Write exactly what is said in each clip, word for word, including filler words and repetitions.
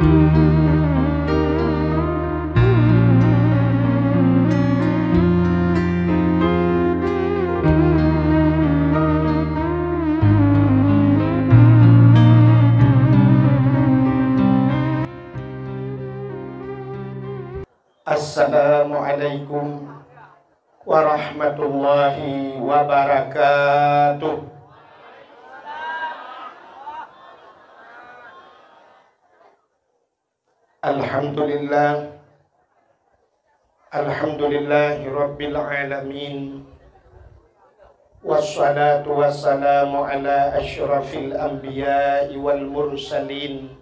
Assalamualaikum warahmatullahi wabarakatuh. Alhamdulillah. Alhamdulillahi rabbil alamin. Wassalatu wassalamu ala asyrafil anbiya'i wal mursalin,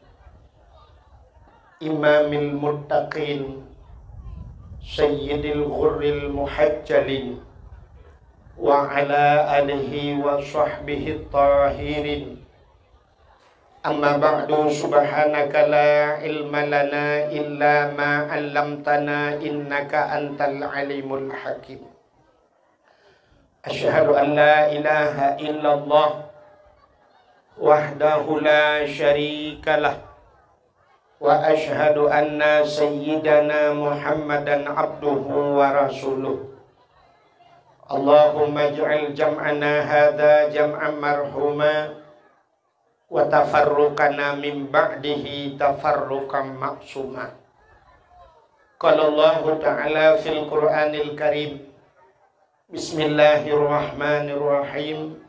imamil muttaqin, sayyidil ghurril muhajjalin, wa ala alihi wa sahbihi tahirin. Amma ba'du, subhanaka la ilma lana illa ma 'allamtana, innaka antal alimul hakim. Asyhadu an la ilaha illallah wahdahu la syarikalah, wa asyhadu anna sayyidana Muhammadan abduhu wa rasuluh. Allahumma ij'al jam'ana hadza jam'an marhuma, wa tafarruqana min ba'dihi tafarruqan ma'suma. Qala Allahu ta'ala fil Qur'anil Karim, bismillahirrahmanirrahim,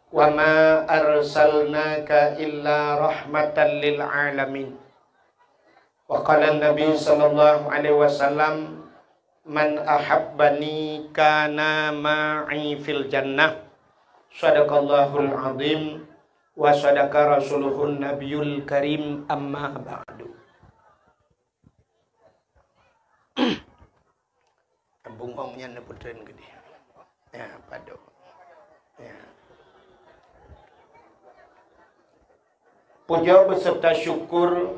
wa ma arsalnaka illa rahmatan lil alamin. Wa qala Nabi sallallahu alaihi wasallam, "Man ahabbani kana ma'i fil jannah." Sadaqallahul azim wa sadaqa rasuluhun nabiyul karim, amma ba'du. Bungong nyan neupeutrön keudeh. Ya, padub. Ya. Puja beserta syukur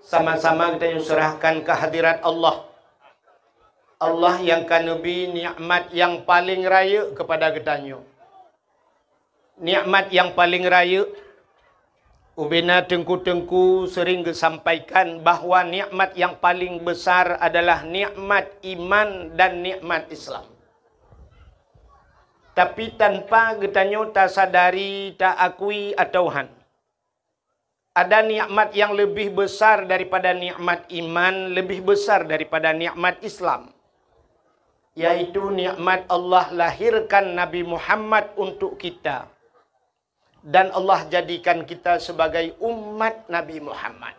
sama-sama geutanyoe serahkan kehadirat Allah. Allah nyang ka neubri nikmat nyang paleng rayeuk keupada geutanyoe. Nikmat nyang paleng rayeuk, ubena teungku-teungku sering geusampaikan bahwa nikmat nyang paleng besar adalah nikmat iman dan nikmat Islam. Tapi tanpa geutanyoe tasadari, taakui atawa han, ada nikmat nyang leubeh besar daripada nikmat iman, leubeh besar daripada nikmat Islam, yaitu nikmat Allah lahirkan Nabi Muhammad untuk kita, dan Allah jadikan kita sebagai umat Nabi Muhammad.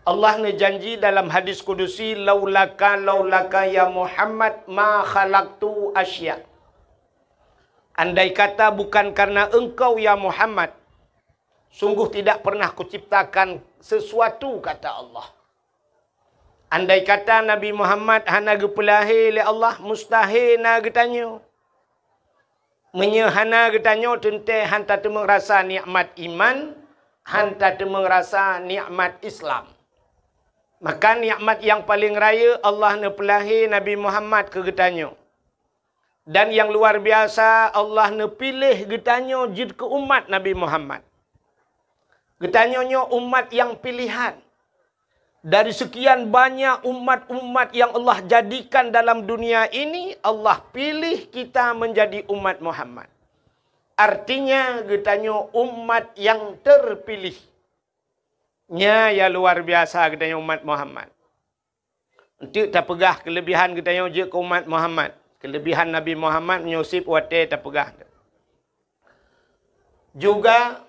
Allah neujanji dalam hadis kudusi, "Laulaka, laulaka ya Muhammad, ma khalaqtu asya." Andai kata bukan karena engkau, ya Muhammad, sungguh tidak pernah kuciptakan sesuatu, kata Allah. Andai kata Nabi Muhammad hana geupeulahé lé Allah, mustahé na geutanyoe. Meunyoe hana geutanyoe, teuntée han tateumeung rasa nikmat iman, han tateumeung rasa nikmat Islam. Maka nikmat nyang paleng rayeuk, Allah neupeulahé Nabi Muhammad keu geutanyoe. Dan nyang luar biasa, Allah neupiléh geutanyoe jeuet keu umat Nabi Muhammad. Geutanyoe nyoe umat nyang pilihan. Dari sekian banyak umat-umat yang Allah jadikan dalam dunia ini, Allah pilih kita menjadi umat Muhammad. Artinya, geutanyoe umat yang terpilih. Nya ya luar biasa geutanyoe umat Muhammad. Enteuk tapeugah keulebihan geutanyoe jeuet keu umat Muhammad. Keulebihan Nabi Muhammad meunyoe seb watée tapeugah. Juga,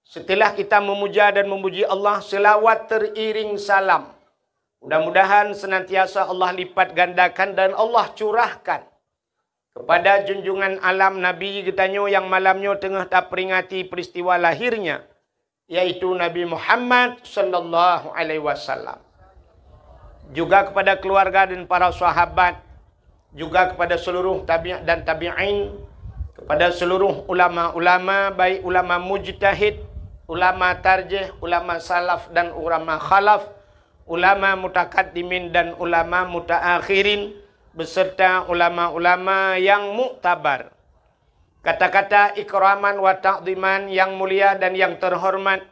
setelah kita memuja dan memuji Allah, selawat teriring salam mudah-mudahan senantiasa Allah lipat gandakan dan Allah curahkan kepada junjungan alam Nabi geutanyoe nyang malam nyoe teungoh taperingati peristiwa lahirnya, yaitu Nabi Muhammad sallallahu alaihi wasallam. Juga kepada keluarga dan para sahabat, juga kepada seluruh tabi' dan tabi'in, kepada seluruh ulama-ulama, baik ulama mujtahid, ulama tarjih, ulama salaf dan ulama khalaf, ulama mutakaddimin dan ulama mutaakhirin, beserta ulama-ulama yang muktabar. Kata-kata ikraman wa ta'ziman yang mulia dan yang terhormat,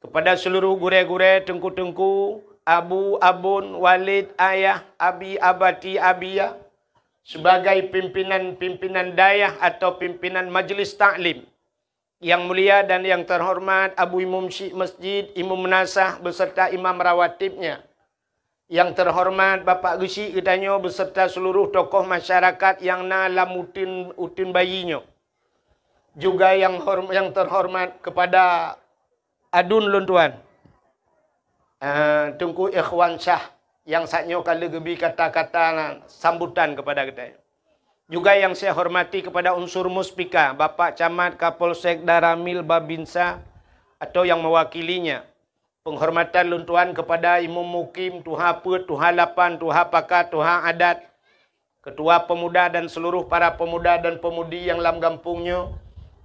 Kepada seluruh gurée-gurée, teungku-teungku, abu, abon, walid, ayah, abi, abati, abiya, sebagai pimpinan-pimpinan dayah atau pimpinan majlis taklim, yang mulia dan yang terhormat Abu Imum Syik Masjid, Imum Meunasah beserta imam rawatibnya, yang terhormat Bapak Geuchik geutanyoe beserta seluruh tokoh masyarakat nyang na lam uteuen, uteuen bayi nyoe. Juga yang horm-, yang terhormat kepada adun lôn tuan, eh, Teungku Ikhwan Syah, nyang saat nyoe ka lheueh geubri kata-kata sambutan kepada geutanyoe. Juga yang saya hormati kepada unsur muspika, Bapak Camat, Kapolsek, Danramil, Babinsa, atau yang mewakilinya. Penghormatan lôn tuan kepada Imum Mukim, Tuha Peuet, Tuha Lapan, Tuha Paka, Tuha Adat, Ketua Pemuda dan seluruh para pemuda dan pemudi yang lam gampông nyoe,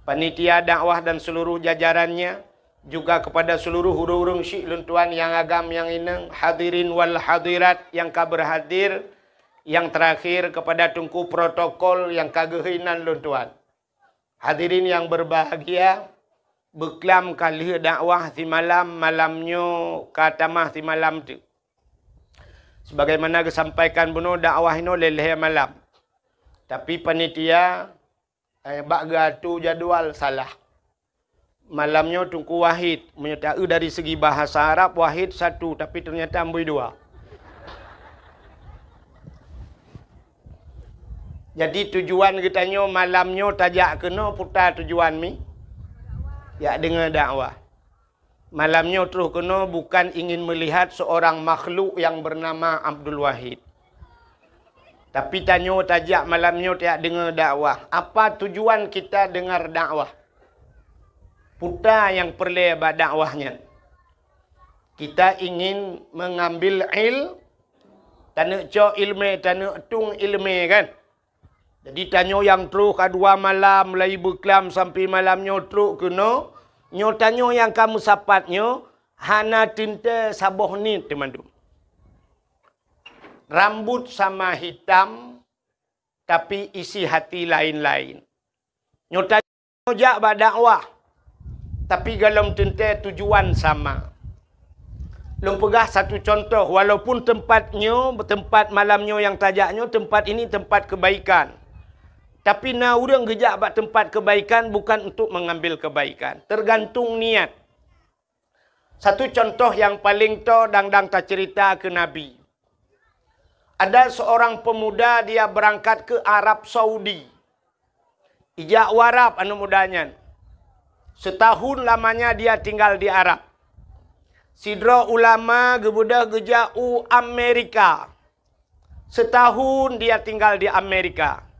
panitia dakwah dan seluruh jajarannya, juga kepada seluruh ureuëng-ureuëng syik lôn tuan nyang agam nyang inong, hadirin wal hadirat yang ka berhadir, yang terakhir kepada teungku protokol yang ka geuhôi nan lôn tuan. Hadirin yang berbahagia, beuklam ka lheueh dakwah simalam, malam nyoe ka tamah simalam teuk. Sebagaimana geusampaikan bunoe, dakwah inoe lhée-lhée malam. Tapi panitia, eh, bak geuatô jadwal salah. Malam nyoe Teungku Wahid, meunyoe taeu dari segi bahasa Arab, wahid satu, tapi ternyata amboi dua. Jadi tujuan geutanyoe malam nyoe tajak keunoe peue tujuan mi? Jak deungoe dakwah. Malam nyoe troh keunoe bukan ingin melihat seorang makhluk yang bernama Abdul Wahid. Tapi tanyoe tajak malam nyoe tajak deungoe dakwah. Apa tujuan kita dengar dakwah? Peue nyang peureulée bak dakwah nyan? Kita ingin mengambil il-, taneuk cok iéleumé, taneuk tueng iéleumé, kan? Jadi tanyoe nyang troh ka dua malam, mulai beuklam sampai malam nyoe trok keunoe, nyoe tanyoe nyang ka meusapat nyoe hana teuntée saboh niet teumandum. Rambut sama hitam, tapi isi hati lain-lain. Nyoe tanyoe jak bak dakwah, tapi golom teuntée tujuan sama. Lôn peugah satu contoh, walaupun tempat nyoe, tempat malam nyoe nyang tajak nyoe, tempat ini tempat kebaikan. Tapi na ureuëng geujak bak tempat kebaikan bukan untuk mengambil kebaikan. Tergantung niat. Satu contoh nyang paleng toe dang-dang taceurita keu Nabi. Ada seorang pemuda, dia berangkat ke Arab Saudi. Ijak u Arab aneuëk muda nyan. Setahun lamanya dia tinggal di Arab. Sidroe ulama geubeudôh geujak u Amerika. Setahun dia tinggal di Amerika.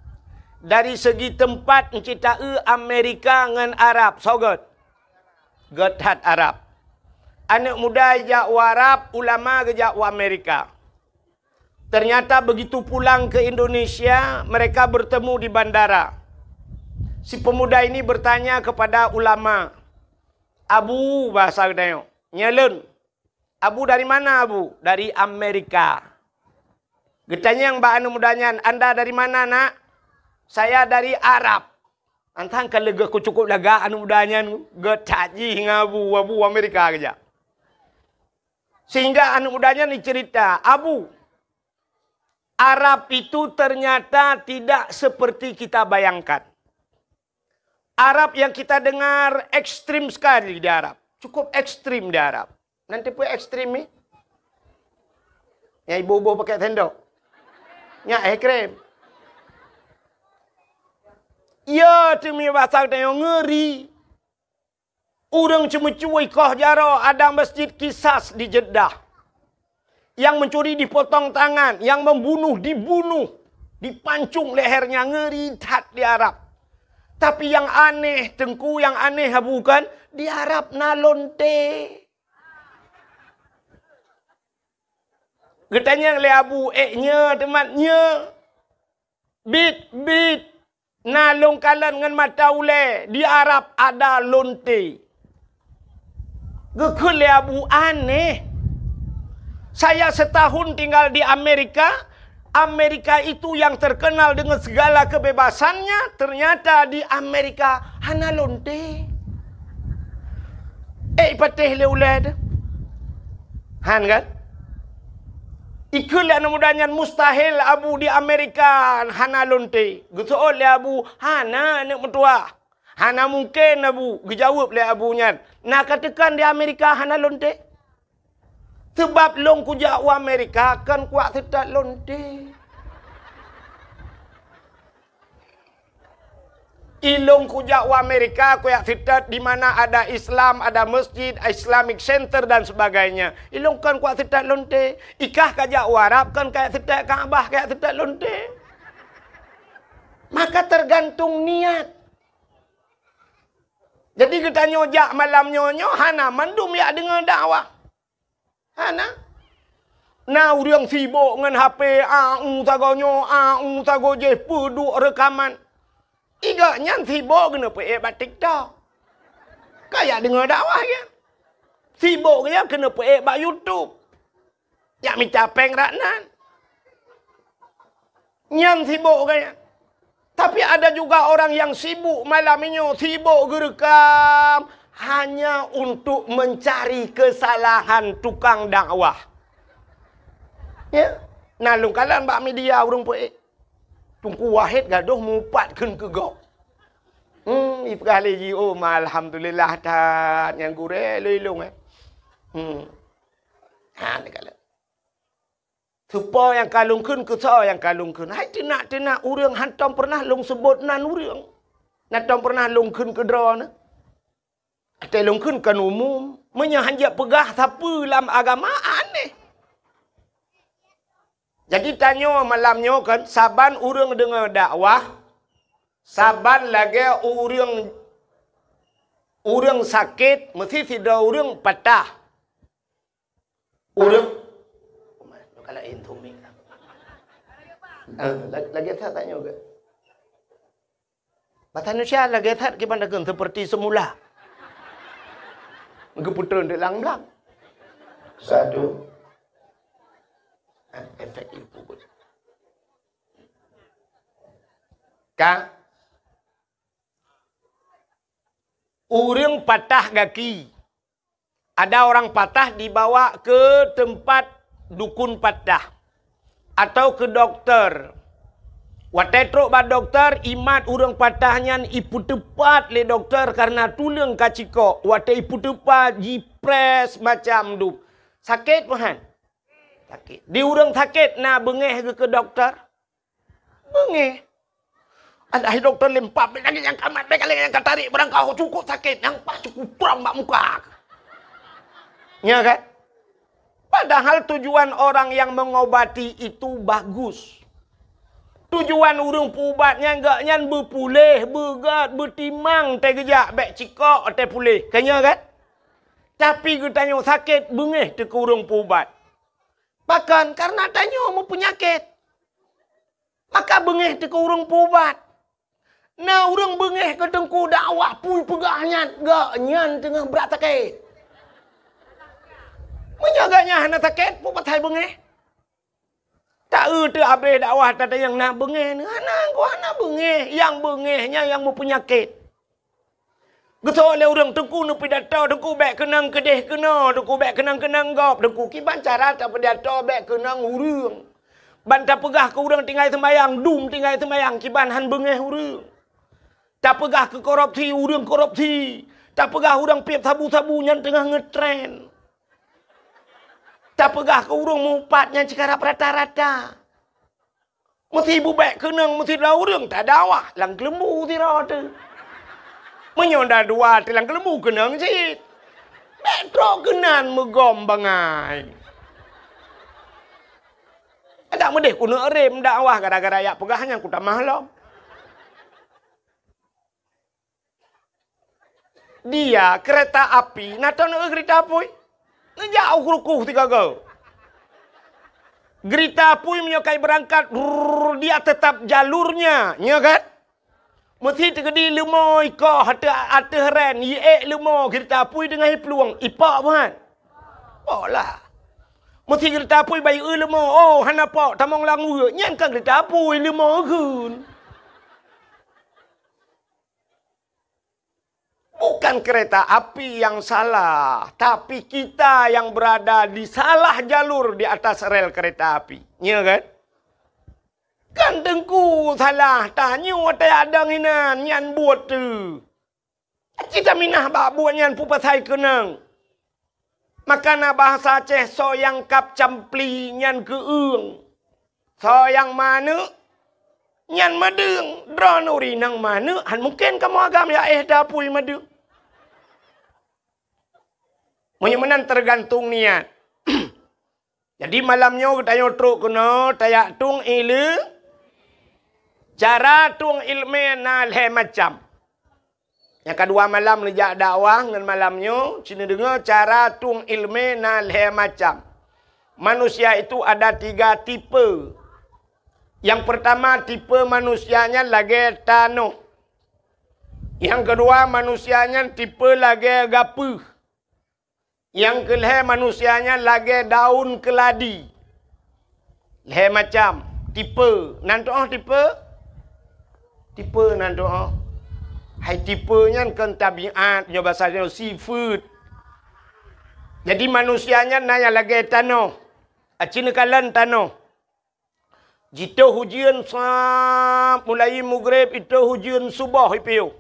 Dari segi tempat, euncit taeu Amerika ngon Arab, soe gét? Gét that Arab. Aneuëk muda jak u Arab, ulama geujak u Amerika. Ternyata begitu pulang ke Indonesia, mereka bertemu di bandara. Si pemuda ini bertanya kepada ulama, "Abu," bahasa geutanyoe, "Nyoe lôn." "Abu dari mana, Abu?" "Dari Amerika." Geutanyong bak aneuëk muda nyan, "Anda dari mana, Nak?" "Saya dari Arab." Antang ka leuga ku cukup lagak aneuëk muda nyan, gét that jih ngon Abu, Abu Amerika geujak. Sehingga aneuëk muda nyan dicerita, "Abu, Arab itu ternyata tidak seperti kita bayangkan. Arab yang kita dengar ekstrim sekali di Arab. Cukup ekstrim di Arab." Nanti pun ekstrim ni. Yang ibu-ibu pakai sendok. Nyak ekstrim. Ya, teumi bahasa kita yang ngeri. Ureuëng ceumeucue ikoh jaroe ada Masjid Kisas di Jeddah. Yang mencuri dipotong tangan, yang membunuh dibunuh, dipancung lehernya, ngeri that di Arab. Tapi yang aneh, Teungku, yang aneh bukan di Arab na lonte. Geutanyong lé Abu, "Eh, nyoe teumat nyoe?" "Bit, bit, na lôn kalon ngon mata ulée, di Arab ada lonte." Geukheun lé Abu, "Aneh. Saya setahun tinggal di Amerika. Amerika itu yang terkenal dengan segala kebebasannya, ternyata di Amerika hana lonte." Eh, ipatéh lé ulée teuh. Han kan? Ikheun lé aneuk muda nyan, mustahil Abu di Amerika hana lonte. Geuseuôt lé Abu, hana aneuk meutuwah. Hana mungken Abu, geujaweueb lé Abu nyan. Na ka teukan di Amerika hana lonte? Seubab lôn kujak u Amerika kon kuyak seutôt lonte. Ilôn kujak u Amerika kuyak seutôt di mana ada Islam, ada masjid, Islamic Center dan sebagainya. Ilôn kon kuyak seutôt lonte. Ikah kajak u Arab kon kayak seutôt Ka'bah, kayak seutôt lonte. Maka tergantung niat. Jadi geutanyoe jak malam nyoe, nyoe hana mandum jak deungoe dakwah. Hana. Na ureuëng sibok ngon H P, au sagoe nyoe, au sagoe jih, peuduek reukaman. Igak nyan sibok keuneuk peuék bak TikTok. Kayak deungoe dakwah nyan. Sibok nyan keuneuk peuék bak YouTube. Jak mita péng rak nan. Nyan sibok gaya. Tapi ada juga orang yang sibuk malam nyoe, sibuk geureukam hanya untuk mencari kesalahan tukang dakwah. Ya, na lôn kalon bak media ureuëng peuék. Teungku Wahid gadoh mupat kheun keu gob. Hmm, ipeugah lé jih, oh, ma alhamdulillah that nyang gurée lôn ilong, eh. Hmm. Ha, neukalon. Soe po nyang ka lôn kheun, keu soe nyang ka lôn kheun. Hai teunak-teunak ureuëng hantom pernah lôn seubot nan ureuëng. Hantom pernah lôn kheun keu droeneuh. Até lôn kheun kon umum. Meunyoe hanjeuet peugah sapeue lam agama, aneh. Jadi tanyoe malam nyoe kan, saban ureuëng deungoe dakwah, saban lagée ureuëng, ureuëng sakét, meusti sidroe ureuëng patah. Ureuëng, kalau intu mik. Eh, la-, lagée that tanyoe ke? Bak Indonesia lagée that kiban takheun seperti semula. Geupeutrön di lam blang. Satu. Eh, efek ibu. Ka. Ureuëng patah gaki. Ada orang patah dibawa ke tempat dukun patah atau ke dokter. Watée trok bak dokter, imat ureuëng patah nyan ipeuteupat lé dokter karena tuleueng ka cikok. Watée ipeuteupat, jipress macam dup. Sakét, Tuhan? Sakét. Di ureuëng sakét na beungéh geuh keu dokter? Beungéh. Alah, dokto lé, bèk lagèe nyang ka mat, bèk lagèe nyang ka tarék, barangkaho cukôp sakét, nyang paih cukôp prang bak muka. Nya kan? Padahal tujuan orang yang mengobati itu bagus. Tujuan ureueng peuubat nyan, gobnyan beupuléh, beugöt, beutimang teuh geujak, bèk cikok teuh puléh. Ka nya kan? Tapi geutanyoe sakét, beungéh teuh keu ureueng peuubat. Pakon? Karena tanyoe meupeunyakét. Maka beungéh teuh keu ureueng peuubat. Na ureueng beungéh keu teungku dakwah, peue peugah nyan, gobnyan teungoh brat sakét. Meunyoe gobnyan hana sakét, peue pasai beungéh? Ta-eu teuh abéh dakwah tatanyong na beungéh, hana, hana beungéh. Nyang beungéh nyan nyang meupeunyakét. Geusoe lé ureueng, teungku neupidato, teungku bèk keunong keudeh keunoe, teungku bèk keunong-keunong gob, teungku kiban cara tapidato bèk keunong ureueng. Ban tapeugah keu ureueng tinggai seumayang, dum tinggai seumayang, kiban han beungéh ureueng. Tapeugah keu korupsi, ureueng korupsi. Tapeugah ureueng piep sabu-sabu nyan teungoh ngeutren. Tapeugah keu ureueng meuupat nyan cit karab rata-rata. Meusti beubèk keunong, meusti lé ureueng tadakwah lam keuleumbu sidroe teuh. Meunyoe na dua teuh lam keuleumbu keunong cit. Bèk trok keunan meugom bangai. Adak meudeh keuneuk rem dakwah gara-gara jak peugah nyan kutamah lom. Dia kereta api, na teuh neueu geurita apui. Neujak u krukuh sigoe-goe. Geurita apui meunyoe ka ibeurangkat, rrrr, dia tetap jalurnya, nya kan? Meusti teukeudi leumo ikoh ateueh, ateueh ren, iék leumo geurita apui teungoh iplueng, ipok buhan. Pok lah. Meusti geurita apui bayeue leumo, oh, hana pok, tamong lam weue, nyan kan geurita apui, leumo geun. Bukan kereta api yang salah, tapi kita yang berada di salah jalur di atas rel kereta api. Ya kan? Kan teungku salah, tanyoe watée adang inan nyan buet tu. Cita minah bak buet nyan peue pasai keunong. Maka na bahasa Aceh, soe nyang kab campli nyan keueung. Soe nyang maneuk nyan meudeueng. Droeneuh ureuëng nyang maneuk, han mungken kamoe agam ya éh tapui meudeueng. Meunyoe meunan tergantung niat. Jadi malam nyoe geutanyoe trok keunoe tajak tueng ileu-, cara tueng ileumé na lhée macam. Nyang kadua malam neujak dakwah ngon malam nyoe, ci neudeungoe cara tueng ileumé na lhée macam. Manusia itu ada tiga tipe. Nyang pertama tipe manusia nyan lagée tanoh. Nyang keudua manusia nyan tipe lagée gapeuh. Nyang keulhée manusia nyan lagée daun keuladi. Lhée macam tipe. Nan tuoh tipe? Tipe nan tuoh. Hai tipe nyan kon tabiat, nyoe basa nyoe sifeuet. Jadi manusia nyan na nyang lagée tanoh. Aci neukalon tanoh. Jitoh ujeuen sa-, mulai mugreb itoh ujeuen suboh ipiôh.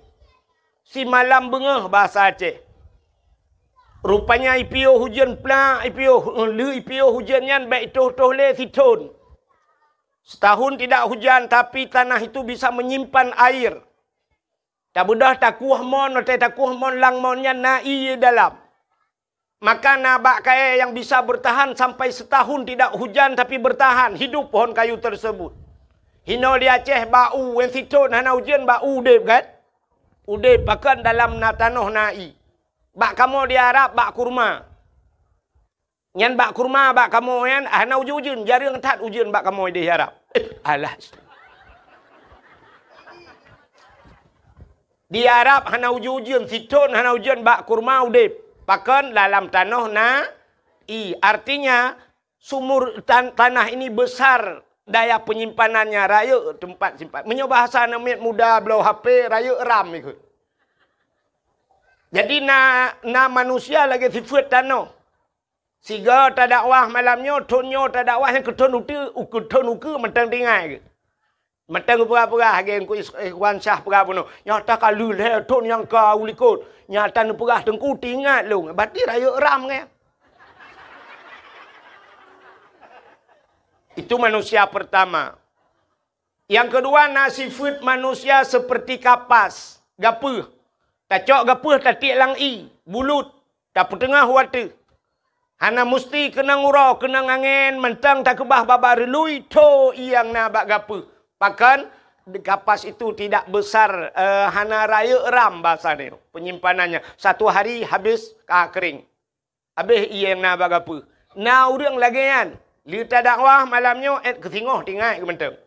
Simalam beungoh basa Aceh. Rupanya ipiôh ujeuen plak ipiôh, lheueh ipiôh ujeuen nyan bék itoh-toh lé sithon. Setahun tidak hujan, tapi tanah itu bisa menyimpan air. Tabeudôh takueh mon, watée takueh mon lam mon nyan na ié dalam. Maka na bak kayée nyang bisa bertahan sampai setahun tidak hujan tapi bertahan hidup pohon kayu tersebut. Hinoe di Aceh bak u, wen sithon hana ujeuen bak u udeb kan? Udeb pakon dalam na tanoh na ié. Bak kamoe di Arab bak kurma. Nyan bak kurma bak kamoe nyan hana ujeuen-ujeuen, jareueng that ujeuen bak kamoe di Arab. Eh, alah. Di Arab hana ujeuen-ujeuen, sithon hana ujeuen, bak kurma udeb. Pakon dalam tanoh na ié. Artinya sumur tan-, tanah ini besar daya penyimpanannya, rayeuk tempat simpan. Meunyoe bahasa aneuk miet muda bloe H P, rayeuk RAM ikot. Jadi na, na manusia lagée sifeuet tanoh. Sigoe tadakwah malam nyoe, thon nyoe tadakwah nyang keuthon uteue, u keuthon ukeue mantong tingai geuh. Mantong geupeugah-peugah lagée Teungku Is-, Ikhwan Syah peugah bunoe, nyata ka lheueh lhée thon nyang ka u likot. Nyata neupeugah Teungku tingat lôn, berarti rayeuk RAM nyan. Itu manusia pertama. Nyang keudua na sifeuet manusia seperti kapas, gapeuh. Tacok gapeuh tatiek lam ié, bulut, tapeuteungoh u ateueh. Hana musti keunong uroe, keunong angén, mantong takeubah babah reului, tho ié nyang na bak gapeuh. Pakon, kapas itu tidak besar, eh, hana rayeuk RAM basa nyoe, penyimpanannya. Satu hari habis ka kering. Habéh ié nyang na bak gapeuh. Na ureuëng lagée nyan, lheueh tadakwah malam nyoe, ék keu singoh tingat geuh mantong.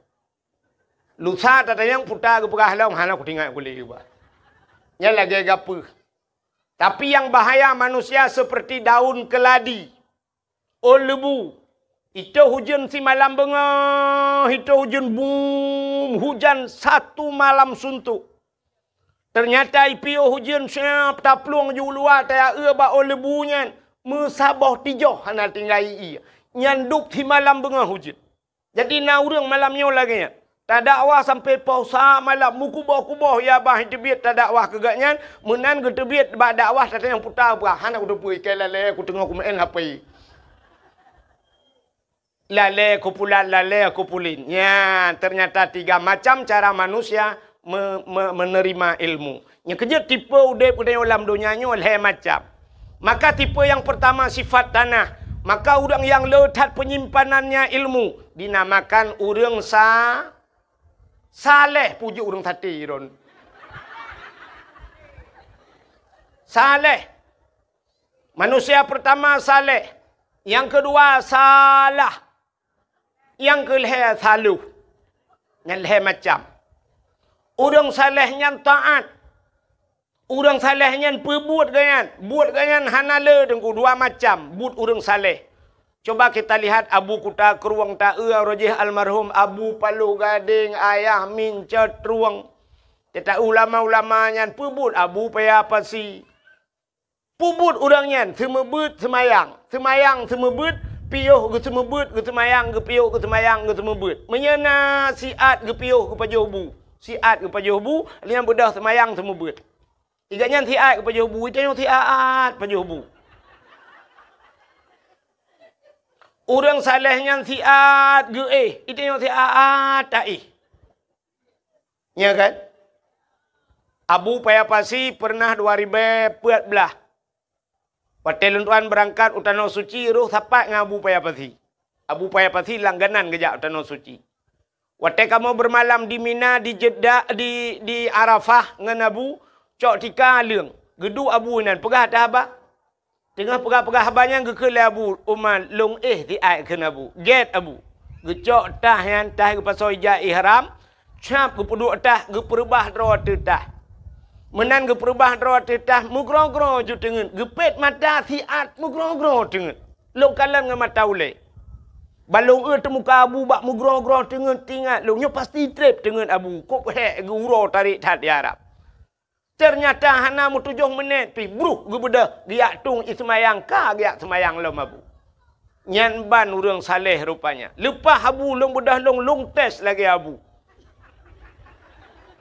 Lusa tatanyong puta geupeugah lom, hana kutingat kulé geuba. Nyan lagée gapeuh. Tapi nyang bahaya manusia seperti daun keladi, ôn leubu. Itoh ujeuen simalam beungoh, itoh ujeuen bum, hujan satu malam suntuk. Teunyata ipiôh ujeuen siab taplueng ju luwa tayaue bak ôn leubu nyan, meusaboh tijoh hana tinggai ié. Nyan dub simalam beungoh ujeuen. Jadi na ureuëng malam nyoe lagée nyan. Tadakwah sampai poh sa malam, meukuboh-kuboh ya bah teubiet tadakwah keu gobnyan, meunan geuteubiet bak dakwah tatanyong puta bah, hana kuteupeue, ikai lalée kuteungoh kumeu'en H P. Lalée kupulan, lalée kupulin. Nyan, ternyata tiga macam cara manusia me-, me-, menerima ilmu. Nyang keujeuet tipe udeb geutanyoe lam donya nyoe lhée macam. Maka tipe nyang pertama sifat tanah. Maka ureuëng nyang le that penyimpanannya ilmu dinamakan ureuëng sa-, saleh, puji ureuëng sate ron. Saleh. Manusia pertama saleh, nyang keudua salah, nyang keulhée saloh. Nyan lhée macam. Ureuëng saleh nyan taát. Ureuëng saleh nyan peubuet gobnyan. Buet gobnyan hana le teungku dua macam buet ureuëng saleh. Coba kita lihat Abu Kuta Krueng taeu roh jih almarhum Abu Paloh Gadeng Ayah Min Cot Trueng. Teuta ulama-ulama nyan peubuet Abu Paya Pasi. Peubuet ureuëng nyan seumeubeuet seumayang. Seumayang seumeubeuet, piôh geuseumeubeuet, geuseumayang, geupiôh geuseumayang, geuseumeubeuet. Meunyoe na siat geupiôh geupajoh bu. Siat geupajoh bu, lheueh nyan beudôh seumayang seumeubeuet. Igat nyan siat geupajoh bu, itanyoe siat pajoh bu. Ureuëng saleh nyan siat geuéh, itanyoe siat taéh. Nya kan? Abu Paya Pasi pernah dua ribèe peuet blah. Watèe lôn tuan beurangkat u Tanoh Suci, roh sapat ngon Abu Paya Pasi. Abu Paya Pasi langganan geujak u Tanoh Suci. Watèe kamoe beumalam di Mina, di Jeddah, di, di Arafah ngon Abu, cok tika leueng. Geuduek Abu inan, peugah that haba. Teungoh peugah-peugah haba nyan geukheun lé Abu Umar, "Lôn éh siat," kheun Abu. Gét Abu. Geucok tah nyan, tah geupasoe ija ihram, cap geupeuduek tah, geupeureubah droe ateueh tah. Meunan geupeureubah droe ateueh tah, meugroe-groe ju teungeut. Geupét mata siat meugroe-groe teungeut. Lôn kalon ngon mata ulée. Ban lôn eu teumuka Abu bak meugroe-groe teungeut, teuingat lôn nyoe pasti treb teungeut Abu. Kop hék geu-uroe tarék that di Arab. Teunyata hana meutujoh meunét pih, bruh geubeudôh, geujak tueng i seumayang, ka geujak seumayang lom Abu. Nyan ban ureuëng saleh rupanya. Leupah Abu lôn beudôh lôn, lôn tes lagée Abu.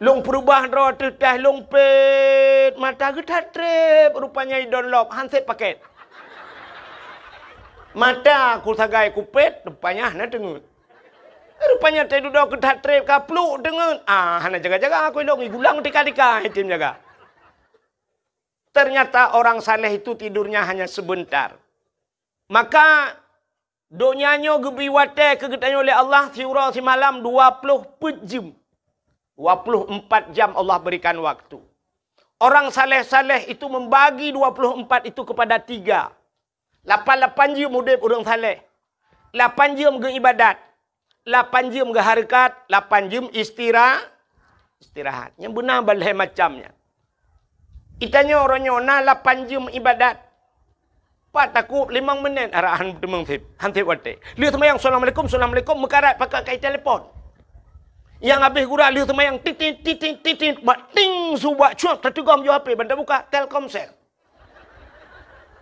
Lôn peureubah droe ateueh tah, lôn pét, mata geuthat treb, rupanya i Dunlop, han sép pakét. Mata ku sagai kupét, rupanya hana teungeut. Rupanya teududoe geuthat treb ka pluek teungeut. Ah, hana jaga-jaga aku ilong, igulang tika-tika item jaga. Ternyata orang saleh itu tidurnya hanya sebentar. Maka donya nyoe geubri watée keu geutanyoe lé Allah siuroe simalam dua ploh peuet jeuem. Dua ploh empat jam Allah berikan waktu. Orang saleh-saleh itu membagi dua ploh empat itu kepada tiga. Lapan-lapan jeuem udeb ureuëng saleh. Lapan jeuem geuibadat. Lapan jeuem geuhareukat. Lapan jeuem istira-, istirahat. Nyang beuna balhée macam nyan. Itanyoe uroe nyoe na lapan jeuem ibadat. Pat takub limong menit arahan teumeung seb. Han seb watée. Lheueh seumayang, "Assalamualaikum, assalamualaikum," meukarat pakai kai telepon. Nyang habéh gura lheueh seumayang, titit, titit, titit, bak ting subak cuak, tateugom ju H P, ban tabuka, Telkomsel.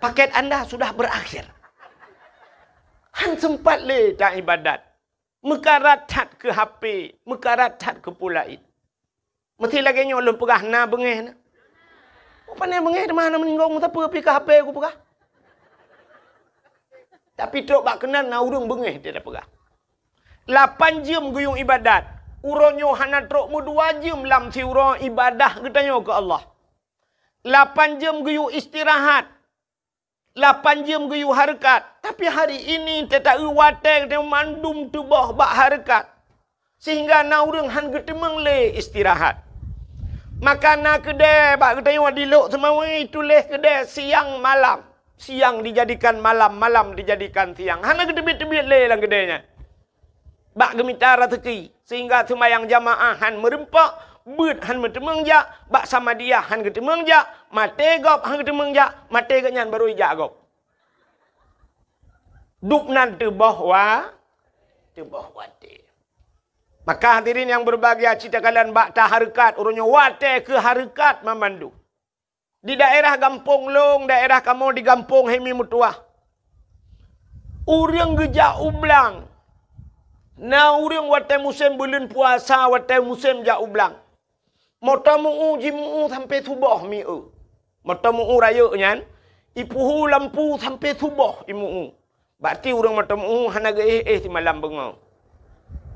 Paket anda sudah berakhir. Han sempat lé ta ibadat. Meukarat that keu H P, meukarat that keu peue laén. Meusti lagée nyoe lôn peugah na beungéh na. Pane beungéh teuma hana meuninggoe meusapeue pih keu H P kupeugah. Tapi trok bak keunan na ureuëng beungéh dia peugah. Lapan jeuem geuyue ibadat. Uroe nyoe hana trok meudua jeuem lam siuroe ibadah geutanyoe keu Allah. Lapan jeuem geuyue istirahat. Lapan jeuem geuyue hareukat. Tapi hari ini teuta-eu watée geutanyoe mandum tuboh bak hareukat. Sehingga na ureuëng han geuteumeung lé istirahat. Maka na keudée bak geutanyoe di Lhokseumawe tuléh keudée siang malam. Siang dijadikan malam, malam dijadikan siang. Hana geuteubiet-teubiet lé lam keudée nyan. Bak geumita raseuki, sehingga seumayang jamaah han meurumpok, beuet han meuteumeung jak, bak samadiyah han geuteumeung jak, maté gob han geuteumeung jak, maté geuh nyan barô ijak gob. Dub nan teuboh wa-, teuboh watée. Maka hadirin nyang berbahagia, cit takalon bak tahareukat, uroe nyoe watée keu hareukat mamandum. Di daerah gampông lôn, daerah kamoe di gampông Hemi Meutuwah. Ureuëng geujak u blang. Na ureuëng watée musém buleuen puasa, watée musém jak u blang. Moto meu-u, jimu-u sampoe suboh mi-eu. Moto meu-u rayeuk nyan, ipeuhu lampu sampoe suboh imu-u. Bak ti ureuëng moto meu-u hana geuéh-éh simalam beungoh.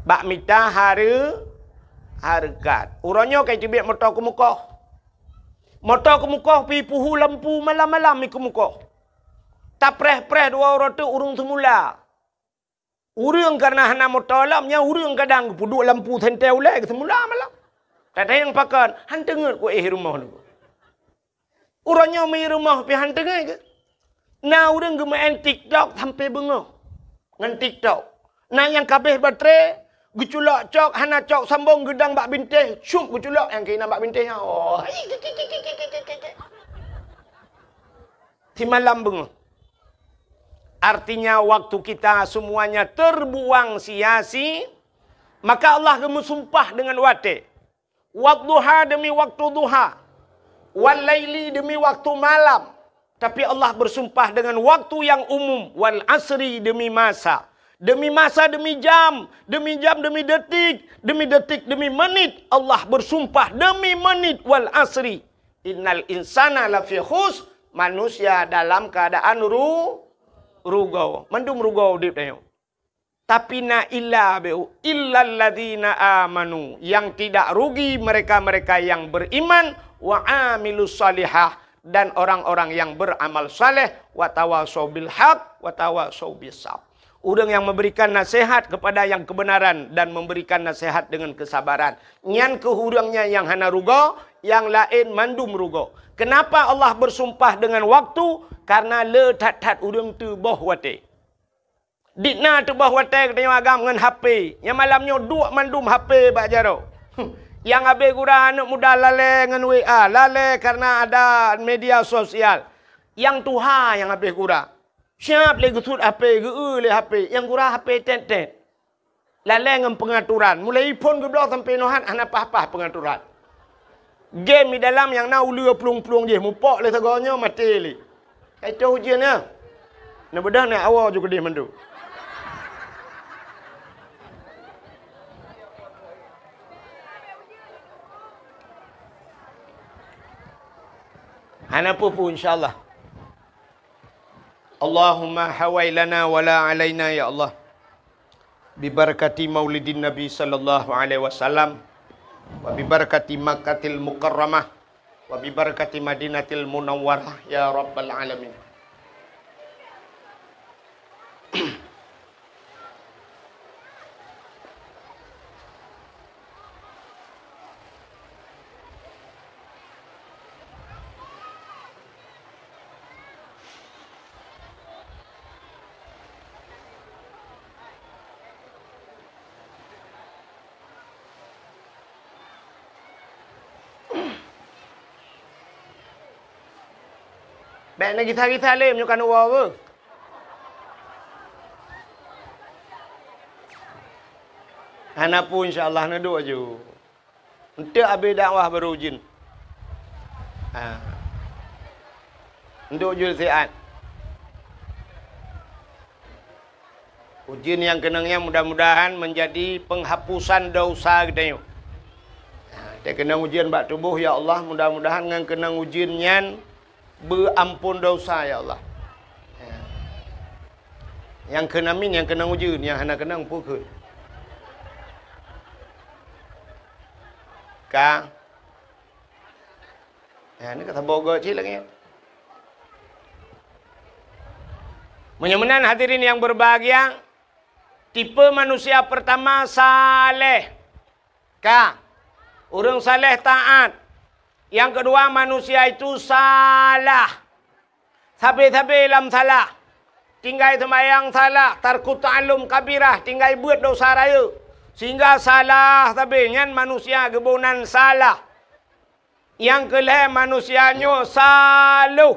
Bak mita hareu-, hareukat. Uroe nyoe ka iteubiet moto keumeukoh. Moto keumeukoh pih ipeuhu lampu malam-malam i keumeukoh. Tapreh-preh dua uroe teuk ureuëng seumula. Ureuëng kareuna hana moto lom, nyan ureuëng kadang geupeuduek lampu sentée ulée geuh seumula malam. Tatanyong pakon, han teungeut kuéh rumoh nyoe. Uroe nyoe mi rumoh pih han teungeut keu. Na ureuëng geumeu'en TikTok sampoe beungoh ngon TikTok. Na nyang ka abéh baterai, geuculok cok, hana cok sambong, geudong bak bintéh, cup geuculok nyang keunan bak bintéh nyan. Oh. Simalam beungoh. Artinya waktu kita semuanya terbuang sia-si-, maka Allah geumeusumpah dengan watée. Wadduha demi waktu duha. Wal laili demi waktu malam. Tapi Allah bersumpah dengan waktu yang umum. Wal asri demi masa. Demi masa, demi jam. Demi jam, demi detik. Demi detik, demi menit. Allah bersumpah demi menit. Wal asri. Innal insana lafi khus. Manusia dalam keadaan ru-, rugoe. Mandum rugoe udeb tanyoe. Tapi na illa beu, illalladzina amanu, yang tidak rugi mereka-mereka yang beriman, wa amilus salihah, dan orang-orang yang beramal saleh, wa tawasau bil haq, wa tawasau bis sabr. Ureuëng yang memberikan nasihat kepada yang kebenaran dan memberikan nasihat dengan kesabaran, nyan keuh ureuëng nyan nyang hana rugoe, nyang laén mandum rugoe. Kenapa Allah bersumpah dengan waktu? Karena le that-that ureuëng teuboh watée. Dikna teuboh watée geutanyoe agam ngon H P. Nyang malam nyoe duek mandum H P bak jaroe. Nyang habéh gura aneuk muda lalée ngon W A, lalée karena ada media sosial. Nyang tuha nyang habéh gura. Siab lé geusuet H P, geu-eu lé H P, nyang gura H P tét-tét. Lalée ngon peungaturan. Mulai iphon geubloe sampoe nohat hana paih-paih peungaturan. Game di dalam nyang na uleue plueng-plueng jih, mupok lé sagoe nyoe maté lé. Ka itoh ujeuen nyan. Neubeudôh nyan awoe ju keudeh mandum. Hana peue-peue, insya Allah. Allahumma hawai lana wala alaina, ya Allah. Bibarakati maulidin Nabi sallallahu alaihi wasallam, wa bibarakati Makkatil Mukarramah, wa bibarakati Madinatil Munawwarah, ya Rabbal Alamin. Bék neugisa-gisa lé meunyoe ka neuwoe beuh. Hana peue, insya Allah, neuduek aju. Eunteuk abéh dakwah barô ujeuen. Ha. Eunteuk ujeuen siat. Ujeuen nyang keunong nyan mudah-mudahan menjadi penghapusan dosa geutanyoe. Ha, teukeunong ujeuen bak tuboh, ya Allah, mudah-mudahan ngon keunong ujeuen nyan beuampôn dosa, ya Allah. Ya. Nyang kheun amin, nyang keunong ujeuen, nyang hana keunong peue kheun. Ka. Ya, ni ka saboh goe cit lagée nyan. Meunyoe meunan hadirin yang berbahagia, tipe manusia pertama saleh. Ka. Ureuëng saleh taat. Yang kedua, manusia itu salah. Sabe-sabe lam salah. Tinggai seumayang salah, tarku ta'allum kabirah, tinggai beuet dosa rayeuk. Sehingga salah sabe nyan manusia geubonan salah. Nyang keu lhée manusia nyoe saloh.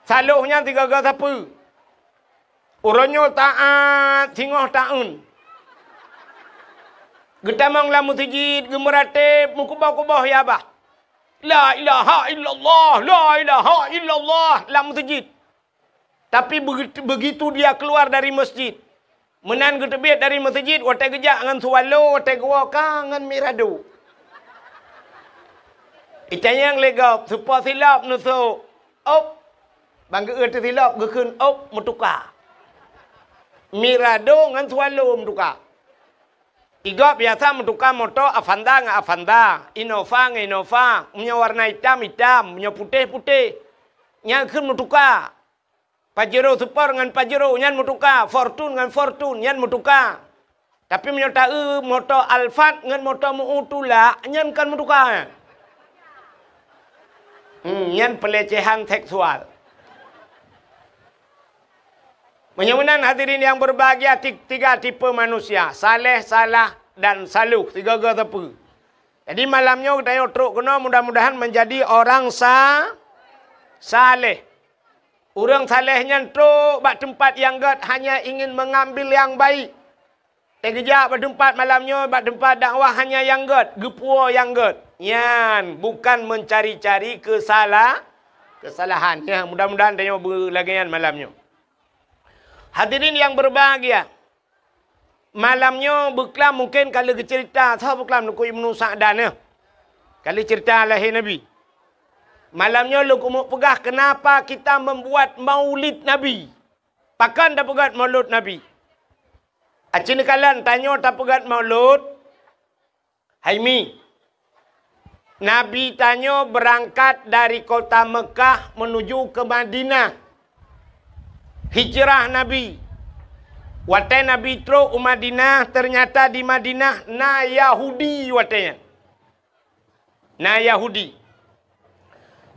Saloh nyan sigoe-goe sapeue? Uroe nyoe taát singoh taeun. Geutamong lam meuseujid, geumeuratéb, meukuboh-kuboh ya bah. La ilaha illallah, la ilaha illallah lam meuseujid. Tapi begitu, begitu dia keluar dari masjid, meunan geuteubiet dari meuseujid, watée geujak ngon swallow, watée geuwoe ka ngon mirado. Itanyong lé gob, seupôt silop neusok, op, ban geu-eu teusilop geukheun op meutuka. Mirado ngon swallow meutuka. Igob biasa meutuka moto Avanza ngon Avanza, Innova ngon Innova, meunyoe warna itam, itam, meunyoe putéh, putéh. Nyan kheun meutuka. Pajero Sport ngon Pajero nyan meutuka, Fortuner ngon Fortuner nyan meutuka. Tapi meunyoe taeu moto Alphard ngon moto meu tulak, nyan kon meutuka. Hmm, nyan pelecehan seksual. Meunyoe meunan hadirin yang berbahagia, ti-, tiga tipe manusia, saleh, salah, dan saluh, tiga-tiga teupeu. Jadi malam nyoe geutanyoe trok keunoe mudah-mudahan menjadi orang sa-, saleh. Ureuëng saleh nyan trok bak teumpat nyang gét hanya ingin mengambil yang baik. Eh, geujak bak teumpat malam nyoe, bak teumpat dakwah hanya nyang gét, geupuwoe nyang gét. Nyan bukan mencari-cari kesala-, kesalahan. Ya, mudah-mudahan tanyoe beulagée nyan malam nyoe. Hadirin yang berbahagia, malam nyoe beuklam mungken ka lheueh geuceurita, soe beuklam Teungku Ibnu Sa'dan, ya. Ka lheueh ceurita lahé Nabi. Malam nyoe lôn keumeung peugah kenapa kita membuat maulid Nabi. Pakon tapeugét maulud Nabi? Aci neukalon tanyoe tapeugét maulud, hai mi. Nabi tanyoe beurangkat dari kota Meukah menuju ke Madinah. Hijrah Nabi. Watée Nabi trok u Madinah, ternyata di Madinah na Yahudi watée nyan. Na Yahudi.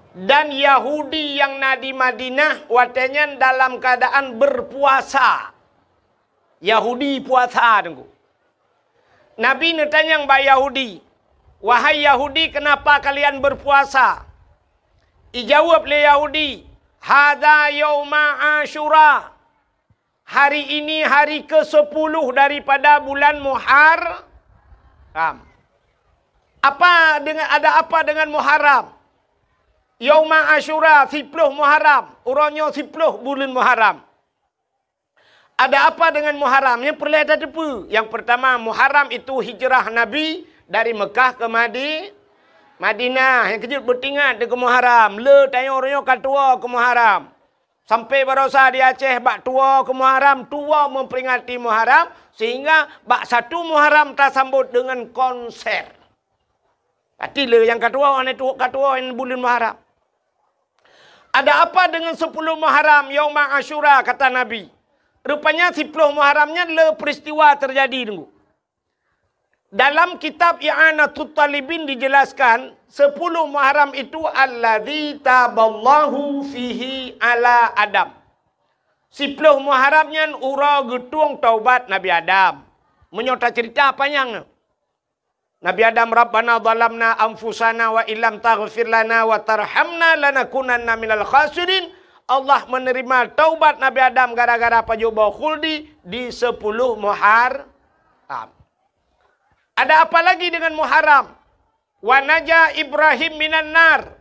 Dan Yahudi nyang na di Madinah watée nyan dalam keadaan berpuasa. Yahudi puasa, Teungku. Nabi neutanyong bak Yahudi, "Wahai Yahudi, kenapa kalian berpuasa?" Ijaweueb lé Yahudi, "Hadza yauma Asyura." Hari ini hari kesepuluh daripada bulan Muharram. Apa dengan, ada apa dengan Muharram? Yauma Asyura, siploh Muharram. Uroe nyoe siploh buleuen Muharram. Ada apa dengan Muharram? Nyang peureulée tateupeue. Yang pertama, Muharram itu hijrah Nabi dari Mekah ke Madi-, Madinah. Nyang keujeuet beutingat di keu Muharram. Le tanyoe uroe nyoe ka tuwoe keu Muharram. Sampai barosa di Aceh bak tuwoe keu Muharram, tuwoe memperingati Muharram, sehingga bak satu Muharram tasambot dengan konser. Pati le nyang ka tuwoe, aneuëk tuwoe ka tuwoe buleuen Muharram. Ada apa dengan sepuluh Muharram, Yauma Asyura, kata Nabi. Rupanya siploh Muharram nyan le peristiwa terjadi, Teungku. Dalam kitab I'anatut Talibin dijelaskan, sepuluh Muharram itu alladzi taballahu fihi ala Adam. Siploh Muharram nyan uroe geutueng taubat Nabi Adam. Meunyoe tacerita panyang, Nabi Adam, "Rabbana zalamna anfusana wa illam taghfir lana wa tarhamna lanakunanna minal khasirin." Allah menerima taubat Nabi Adam gara-gara pajoh boh khuldi di sepuluh Muharram. Ada apa lagi dengan Muharram? "Wa naja Ibrahim minan nar."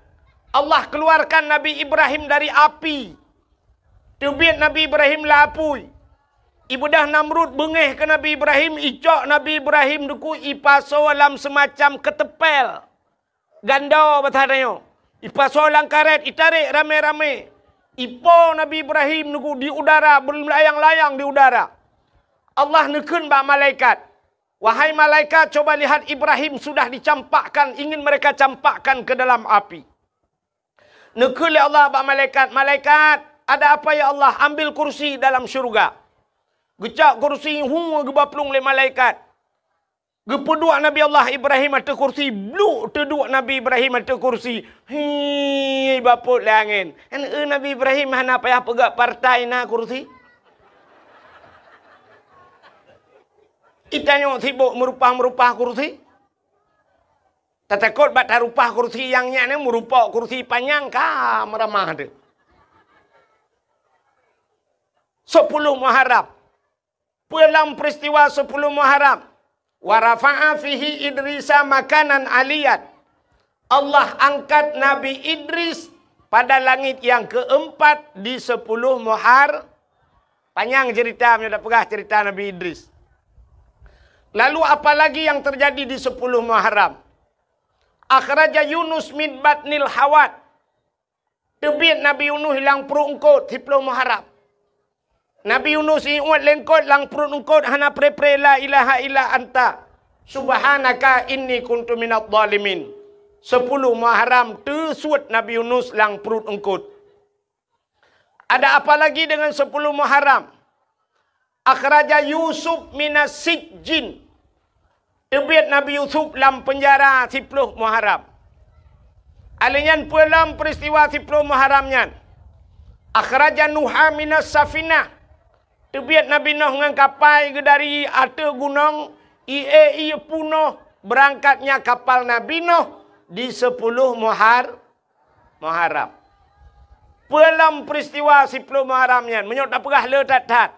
Allah keluarkan Nabi Ibrahim dari api. Teubiet Nabi Ibrahim lam apui. Ibeudôh Namrud beungéh keu Nabi Ibrahim, icok Nabi Ibrahim, Teungku, ipasoe lam seumacam keuteumpél. Gando basa tanyoe. Ipasoe lam karét, itarek ramé-ramé. Ipo Nabi Ibrahim, Teungku, di udara, beulayang-layang di udara. Allah neukheun bak malaikat, "Wahai malaikat, coba lihat, Ibrahim sudah dicampakkan, ingin mereka campakkan ke dalam api." Neukheun lé Allah bak malaikat, "Malaikat, ada apa ya Allah? Ambil kursi dalam syurga." Geucok kursi, hu, geuba plueng lé malaikat. Geupeuduek Nabi Allah Ibrahim ateueh kursi, bluk teuduek Nabi Ibrahim ateueh kursi. Hi, bapot lé angén. Kan, eh, Nabi Ibrahim hana payah peugah partai na kursi. Itanyoe sibok meurupah-meurupah kursi. Tatakot bak tarupah kursi nyang nyan, meurupok kursi panyang ka meuramah teuh. Sepuluh Muharram. Peue lam peristiwa sepuluh Muharram? "Wa rafa'a fihi Idrisa makanan aliyan." Allah angkat Nabi Idris pada langit yang keempat di sepuluh Muhar-, panyang cerita, meunyoe tapeugah cerita Nabi Idris. Lalu apa lagi yang terjadi di sepuluh Muharram? "Akhraja Yunus min batnil hawat." Teubiet Nabi Yunus lam pruet eungkot, siploh Muharram. Nabi Yunus iuet lé eungkot, lam pruet eungkot hana pre-pre, "La ilaha illa anta, subhanaka inni kuntu minadh dhalimin." Sepuluh Muharram teusuet Nabi Yunus lam pruet eungkot. Ada apa lagi dengan sepuluh Muharram? "Akhraja Yusuf minas sijjin." Teubiet Nabi Yusuf lam peunjara siploh Muharram. Alèh nyan peue lam peristiwa siploh Muharram nyan? "Akhraja Nuha minas safinah." Teubiet Nabi Nuh ngon kapai geudari ateueh gunong, ie-ie punoh, beurangkatnya kapal Nabi Nuh di siploh Muhar-, Muharram. Peue lam peristiwa siploh Muharram nyan? Meunyoe tapeugah le that-that.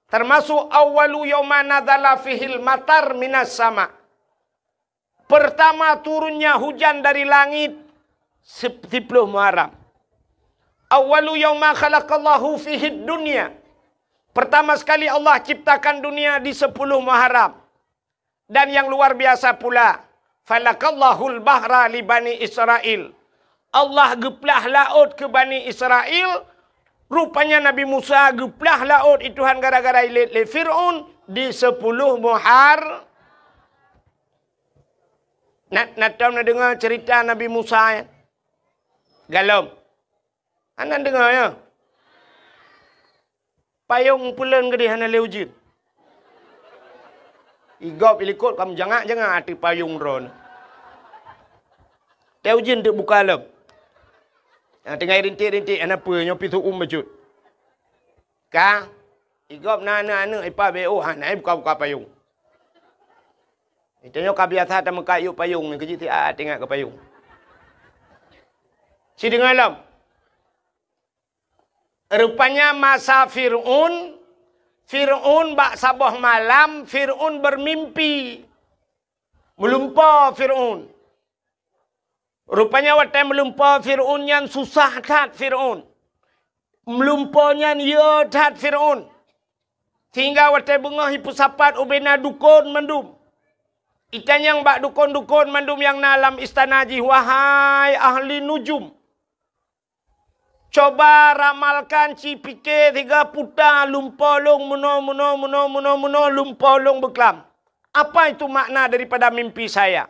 Termasuk awwalu yauma nazala fihil matar minas sama. Pertama turunnya hujan dari langit sip-, siploh Muharram. Awwalu yauma khalaqallahu fihid dunya. Pertama sekali Allah ciptakan dunia di sepuluh Muharram. Dan yang luar biasa pula, falakallahul bahra li Bani Israel. Allah geuplah laôt keu Bani Israel. Rupanya Nabi Musa geuplah laôt i Tuhan gara-gara ilét lé Fir'aun di sepuluh Muhar-, na, na tom na deungoe cerita Nabi Musa, ya? Galom. Hana deungoe, ya? Payong puleuen geudeh hana lé ujeuen. Igop ilikot kam jangak-jangak ateueh payong droeneuh. Teu ujeuen teuk buka lom. Nyang tinggai rintik-rintik hana peue nyoe pih su'um bacut. Ka, igop na aneuk-aneuk ipa B O hana buka-buka payong. Itanyoe ka biasa tameukat yub payong nyoe keujih siat ingat keu payong. Sideungoe lom. Rupanya masa Fir'aun, Fir'aun bak saboh malam, Fir'aun bermimpi. Meulumpoe Fir'aun. Rupanya watée meulumpoe Fir'aun nyan susah that Fir'aun. Meulumpoe nyan yo that Fir'aun. Sehingga watée beungoh ipeusapat ubena dukon mandum. Itanyong bak dukon-dukon mandum nyang na lam istana jih, "Wahai ahli nujum, coba ramalkan ci pike siga puta lumpoe lôn meunoe, meunoe, meunoe, meunoe, meunoe lumpoe lôn beuklam. Apa itu makna daripada mimpi saya?"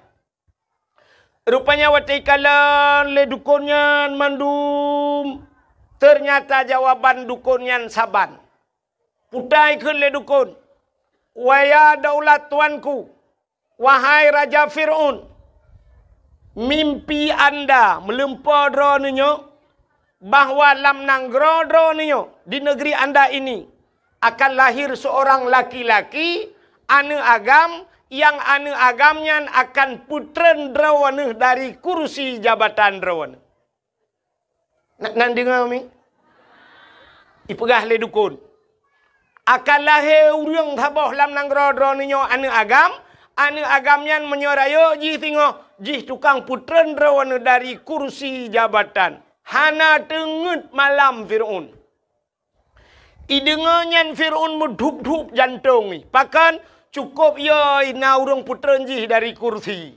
Rupanya watée ikalon lé dukon nyan mandum, ternyata jawaban dukon nyan saban. Puta ikheun lé dukon, "Waya daulat tuanku, wahai Raja Fir'aun, mimpi anda meulumpoe droeneuh nyoe, bahwa lam nanggroe droeneuh nyoe, di negeri anda ini, akan lahir seorang laki-laki, aneuk agam, nyang aneuk agam nyan akan peutreun droeneuh dari kursi jabatan droeneuh." Na, na deungoe mi? Ipeugah lé dukon, "Akan lahé ureuëng saboh lam nanggroe droeneuh nyoe aneuk agam, aneuk agam nyan meunyoe rayeuk jih singoh, jih tukang peutreun droeneuh dari kursi jabatan." Hana teungeut malam Fir'aun. Ideungoe nyan Fir'aun meudhup-dhup jantong jih. Pakon? Cukôp yo na ureuëng peutreun jih dari kursi.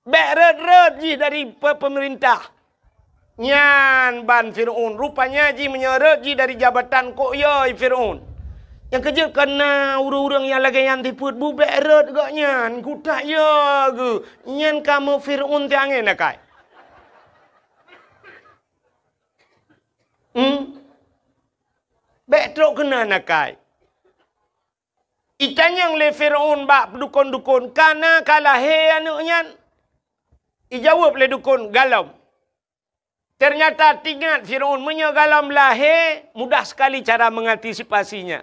Bék rhot-rhot jih dari pe-, peumeurintah. Nyan ban Fir'aun. Rupanya jih meunyoe rhot jih dari jabatan kok yo Fir'aun. Nyang keujeuet keu na ureuëng-ureuëng nyang lagée nyan sifeuet bu bék rhot gobnyan. Kutak yo geuh. Nyan kamoe Fir'aun tiangén akai. Hmm? Bék trok keunan akai. Itanyong lé Fir'aun bak dukon-dukon, "Ka na ka lahé aneuk nyan?" Ijaweueb lé dukon, "Galom." Ternyata teuingat Fir'aun, meunyoe galom lahé, mudah sekali cara mengantisipasinya.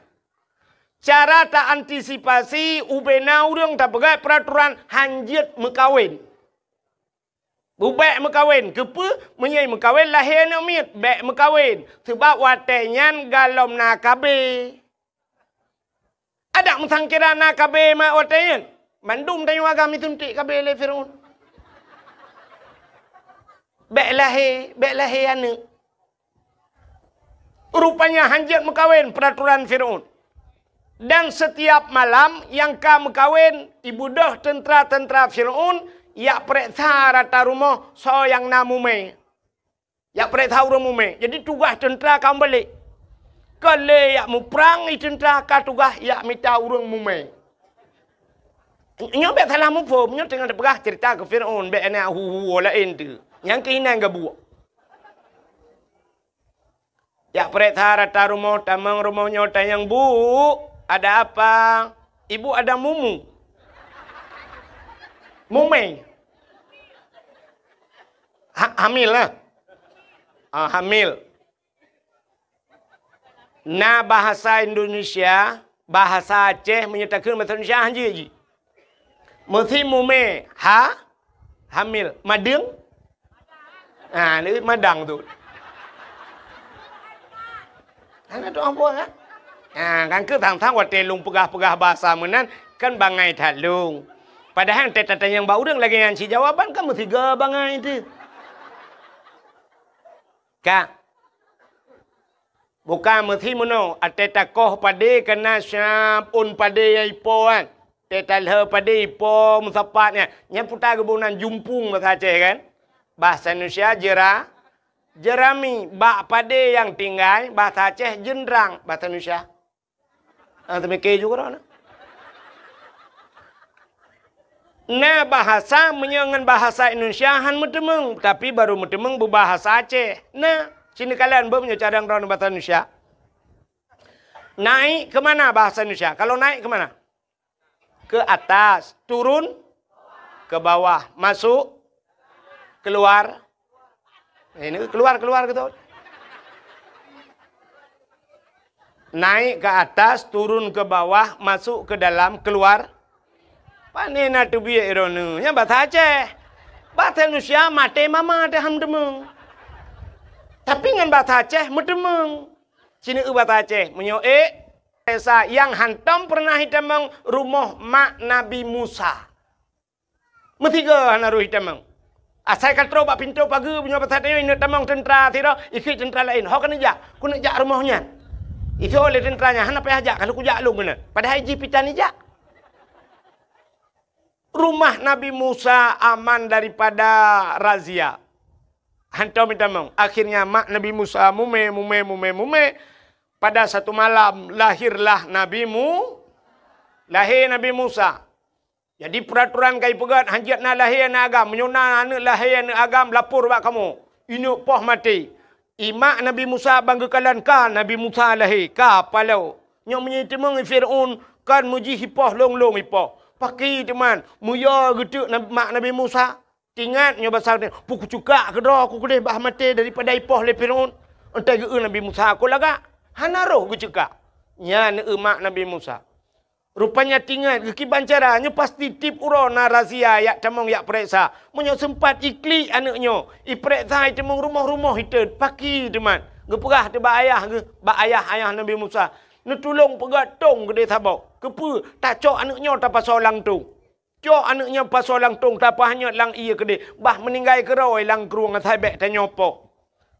Cara ta antisipasi, ubena ureuëng tapeugah peuraturan hanjeuet meukawen. Bubék meukawen, keupeue? Meunyoe meukawen lahé aneuk miet, bék meukawen, seubab watée nyan galom na K B. Adak meusangkira na K B mak watée nyan, mandum tanyoe agam isuntik K B lé Fir'aun. Bék lahé, bék lahé aneuk. Rupanya hanjeuet meukawen peuraturan Fir'aun. Dan setiap malam nyang ka meukawen, ibeudôh teuntra-teuntra Fir'aun yak peureksa rata rumoh soe nyang na mumé. Yak peureksa ureuëng mumé. Jadi tugaih teuntra ka meubalek. Ka lé yak muprang i teuntra ka tugaih yak mita ureuëng mumé. Nyoe bék salah muphom, nyoe teungoh teupeugah cerita keu Fir'aun, bék na hu-hu laén tu. Nyang keuinan gabuek. Yak peureksa rata rumoh, tamong rumoh nyoe tanyong, "Bu, ada apa?" "Ibu ada mumu." Mumé. Ha, hamil lah. Ah, hamil. Na bahasa Indonesia, bahasa Aceh, meunyoe takheun bahasa Indonesia hanjeuet jih. Meusi mumé, ha? Hamil. Madeueng? Ha, ni madang tu. Hana tu ambo, ha? Ha, kan keu sang-sang watée lôn peugah-peugah bahasa meunan, kan bangai that lôn. Padahai watée tatanyong bak ureuëng lagée nyan cit jawaban kan meusigoe bangai teuh. Ka. Bukan meusi meunoe, watée takoh padé kana siab ôn padé nyang ipo kan. Watée talheu padé ipo meusapat nyan. Nyan puta geuboh nan jumpung bahasa Aceh kan. Bahasa Indonesia jera, jerami. Bak padé nyang tinggai, bahasa Aceh jeundrang, bahasa Indonesia. Ah, teumike juga dah. Na bahasa meunyoe ngon bahasa Indonesia han meuteumeung, tapi baru meuteumeung beubahasa Aceh. Na, sini kalian beu meunyoe cadang droe bahasa Indonesia. Naik ke mana bahasa Indonesia? Kalau naik ke mana? Ke atas, turun ke bawah, masuk, keluar. Ini keluar, keluar gitu. Naik ke atas, turun ke bawah, masuk ke dalam, keluar. Pane na teubiet droeneuh? Nyan bahasa Aceh. Bahasa Indonesia maté mama teuh han meuteumeung. Tapi ngon bahasa Aceh meuteumeung. Sini eu bahasa Aceh, meunyoe ék, Esa nyang hantom peureunah itamong rumoh mak Nabi Musa. Meusigoe hana roh itamong. Asai ka troh bak pintoe pageue bunoe pasat nyoe ineuk tamong teuntra sidroe, ikheun teuntra laén, "Ho keuneuk jak, keuneuk jak rumoh nyan." Itoe lé teuntra nyan, "Hana payah jak, ka lheueh kujak lôn keunoe." Padahai jih pih tan ijak. Rumah Nabi Musa aman daripada razia. Hantom itamong. Akhirnya mak Nabi Musa mumé, mumé, mumé, mumé. Pada satu malam lahirlah Nabi Mu-, lahé Nabi Musa. Jadi peuraturan ka ipeugét, hanjeuet na lahé aneuk agam. Meunyoe na aneuk lahé aneuk agam, lapor bak kamoe. Ineuk poh maté. Imak Nabi Musa ban geukalon ka Nabi Musa lahé, ka paloe. Nyoe meunyoe itimong Fir'aun, kan meujih ipoh lôn-lôn ipoh. Pakri teuma, meuyue geuteuk Nab-, mak Nabi Musa. Tingat nyoe basa, "Peue kucukak keudroe ku keudeh bah maté daripada ipoh lé Fir'aun." Entai geu-eu Nabi Musa, "Kon lagak?" Hana roh geucukak. Nyan eu mak Nabi Musa. Rupanya tingat geukiban cara, nyoe pasti tiep uroe na razia yak tamong yak pereksa. Meunyoe seumpat iklik aneuk nyoe, ipereksa itimong rumoh-rumoh itet, pakri teuma. Geupeugah teuh bak ayah geuh, bak ayah-ayah Nabi Musa, "Neutulông peugét tông keudeh saboh. Keupeue? Tacok aneuk nyoe tapasoe lam tông." Cok aneuk nyan pasoe lam tông, tapeuhanyot lam ié keudeh, bah meuninggai keudroe lam krueng asai bék tanyoe poh.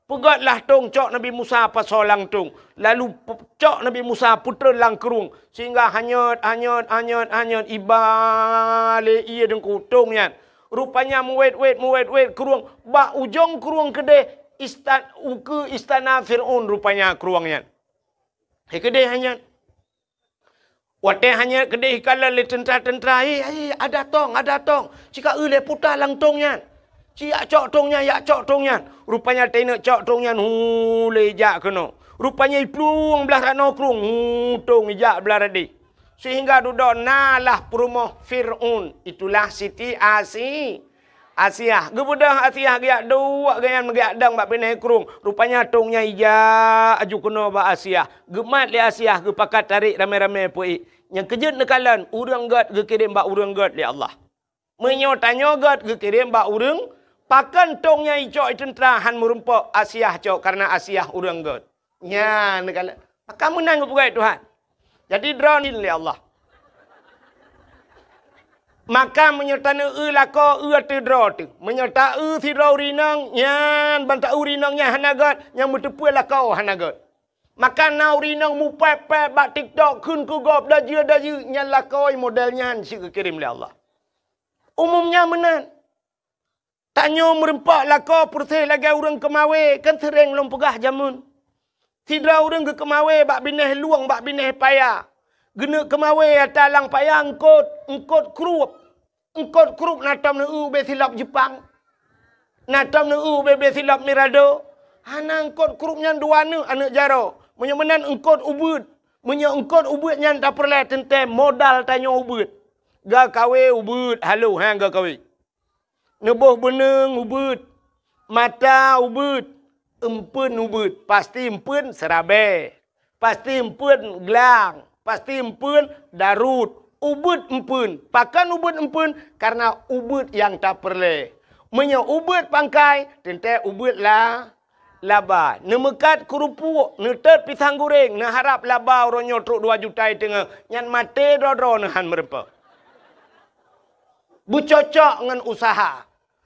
Peugét lah tông, cok Nabi Musa pasoe lam tông, lalu pe-, cok Nabi Musa peutrön lam krueng, sehingga hanyot, hanyot, hanyot, hanyot, iba lé ié deungku tông nyan. Rupanya meuwét-wét, meuwét-wét krueng, bak ujong krueng keudeh istan-, ukeue istana Fir'aun rupanya krueng nyan. He keudeh hanyot. Watée hanyot keudeh ikalon lé teuntra-teuntra, "Hei, hei, ada tông, ada tông!" Cika eu lé puta lam tông nyan. "Ci yak cok tông nyan, yak cok tông nyan!" Rupanya teuneuk cok tông nyan, hu, lé ijak keunoe. Rupanya iplueng blaih ranoe krueng, hu, tông ijak blaih radeh. Sehingga dudoe na lah peurumoh Fir'aun. Itulah Siti Asi-, Asiah. Geubeudôh Asiah geujak duek gobnyan meugeuyak dong bak binéh krueng. Rupanya tông nyan ijak aju keunoe bak Asiah. Geumat lé Asiah geupakat tarek ramé-ramé peuék. Nyang keujeuet neukalon, ureuëng gét geukirém bak ureuëng gét lé Allah. Meunyoe tanyoe gét geukirém bak ureuëng, pakon tông nyan icok i teuntra han meurumpok Asiah cok kareuna Asiah ureuëng gét. Nyan neukalon. Maka meunan geupeugah Tuhan. Jadi droeneuh lé Allah. Maka meunyoe taneuk eu lakoe, eu ateueh droe teuh. Meunyoe ta-eu sidroe ureuëng inong, nyan ban ta-eu ureuëng inong nyan hana gét, nyang meuteupeue lakoe hana gét. Maka na ureuëng inong mupéb-péb bak TikTok kheun keu gob dajeu-dajeu, nyan lakoe model nyan cit geukirém lé Allah. Umumnya meunan. Tanyoe meurumpok lakoe peureséh lagée ureuëng keumawé, kan seuréng lôn peugah jameun. Sidroe ureuëng geukeumawé bak binéh lueng, bak binéh paya. Geuneuk keumawé ata lam paya eungkot, eungkot krueb. Eungkot krueb na tom neu-eu ubé silop Jeupang. Na tom neu-eu ubé-bé silop Mirado. Hana eungkot krueb nyan dua neuk aneuëk jaroe. Meunyoe meunan eungkot ubeuet. Meunyoe eungkot ubeuet nyan tapeureulée teuntée modal tanyoe ubeuet. Geukawé ubeuet halo, ha, geukawé. Neuboh beuneueng ubeuet, mata ubeuet, eumpeuen ubeuet, pasti eumpeuen seurabée, pasti eumpeuen glang, pasti eumpeuen daruet, ubeuet eumpeuen. Pakon ubeuet eumpeuen? Kareuna ubeuet nyang tapeureulée. Meunyoe ubeuet pangkai, teuntée ubeuet la-, laba, neumeukat keurupuk, neutot pisang goreng, neuharab laba uroe nyoe trok dua juta i teungoh, nyan maté droe-droe neuhan meurumpok. Beucocok ngon useuha.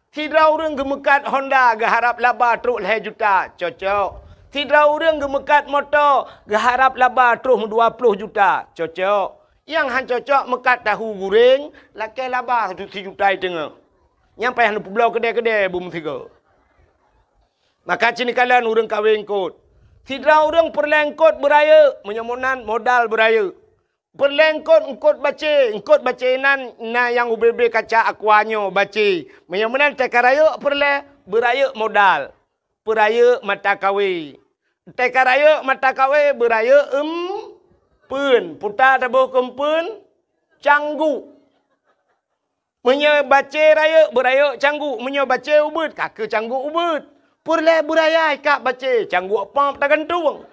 Sidroe ureuëng geumeukat Honda geuharab laba trok lhée juta, cocok. Sidroe ureuëng geumeukat moto geuharab laba trok dua ploh juta, cocok. Nyang han cocok meukat tahu goreng, lakée laba sijuta i teungoh. Nyang payah neupeubloe keudée-keudée beumeusigoe. Maka cit neukalon ureuëng kawé eungkot. Sidroe ureuëng peureulée eungkot beurayeuk, meunyoe meunan modal beurayeuk. Peureulée eungkot, eungkot bacé, eungkot bacé nan na nyang ubé-bé kaca aqua nyoe bacé. Meunyoe meunan teuka rayeuk peureulée, beurayeuk modal, peurayeuk mata kawé. Teuka rayeuk mata kawé, beurayeuk eumpeuen, puta taboh keu eumpeuen, cangguk. Meunyoe bacé rayeuk, beurayeuk cangguk. Meunyoe bacé ubeuet, ka keu cangguk ubeuet. Peureulée beuraya ikab bacé, cangguk pop tagantung.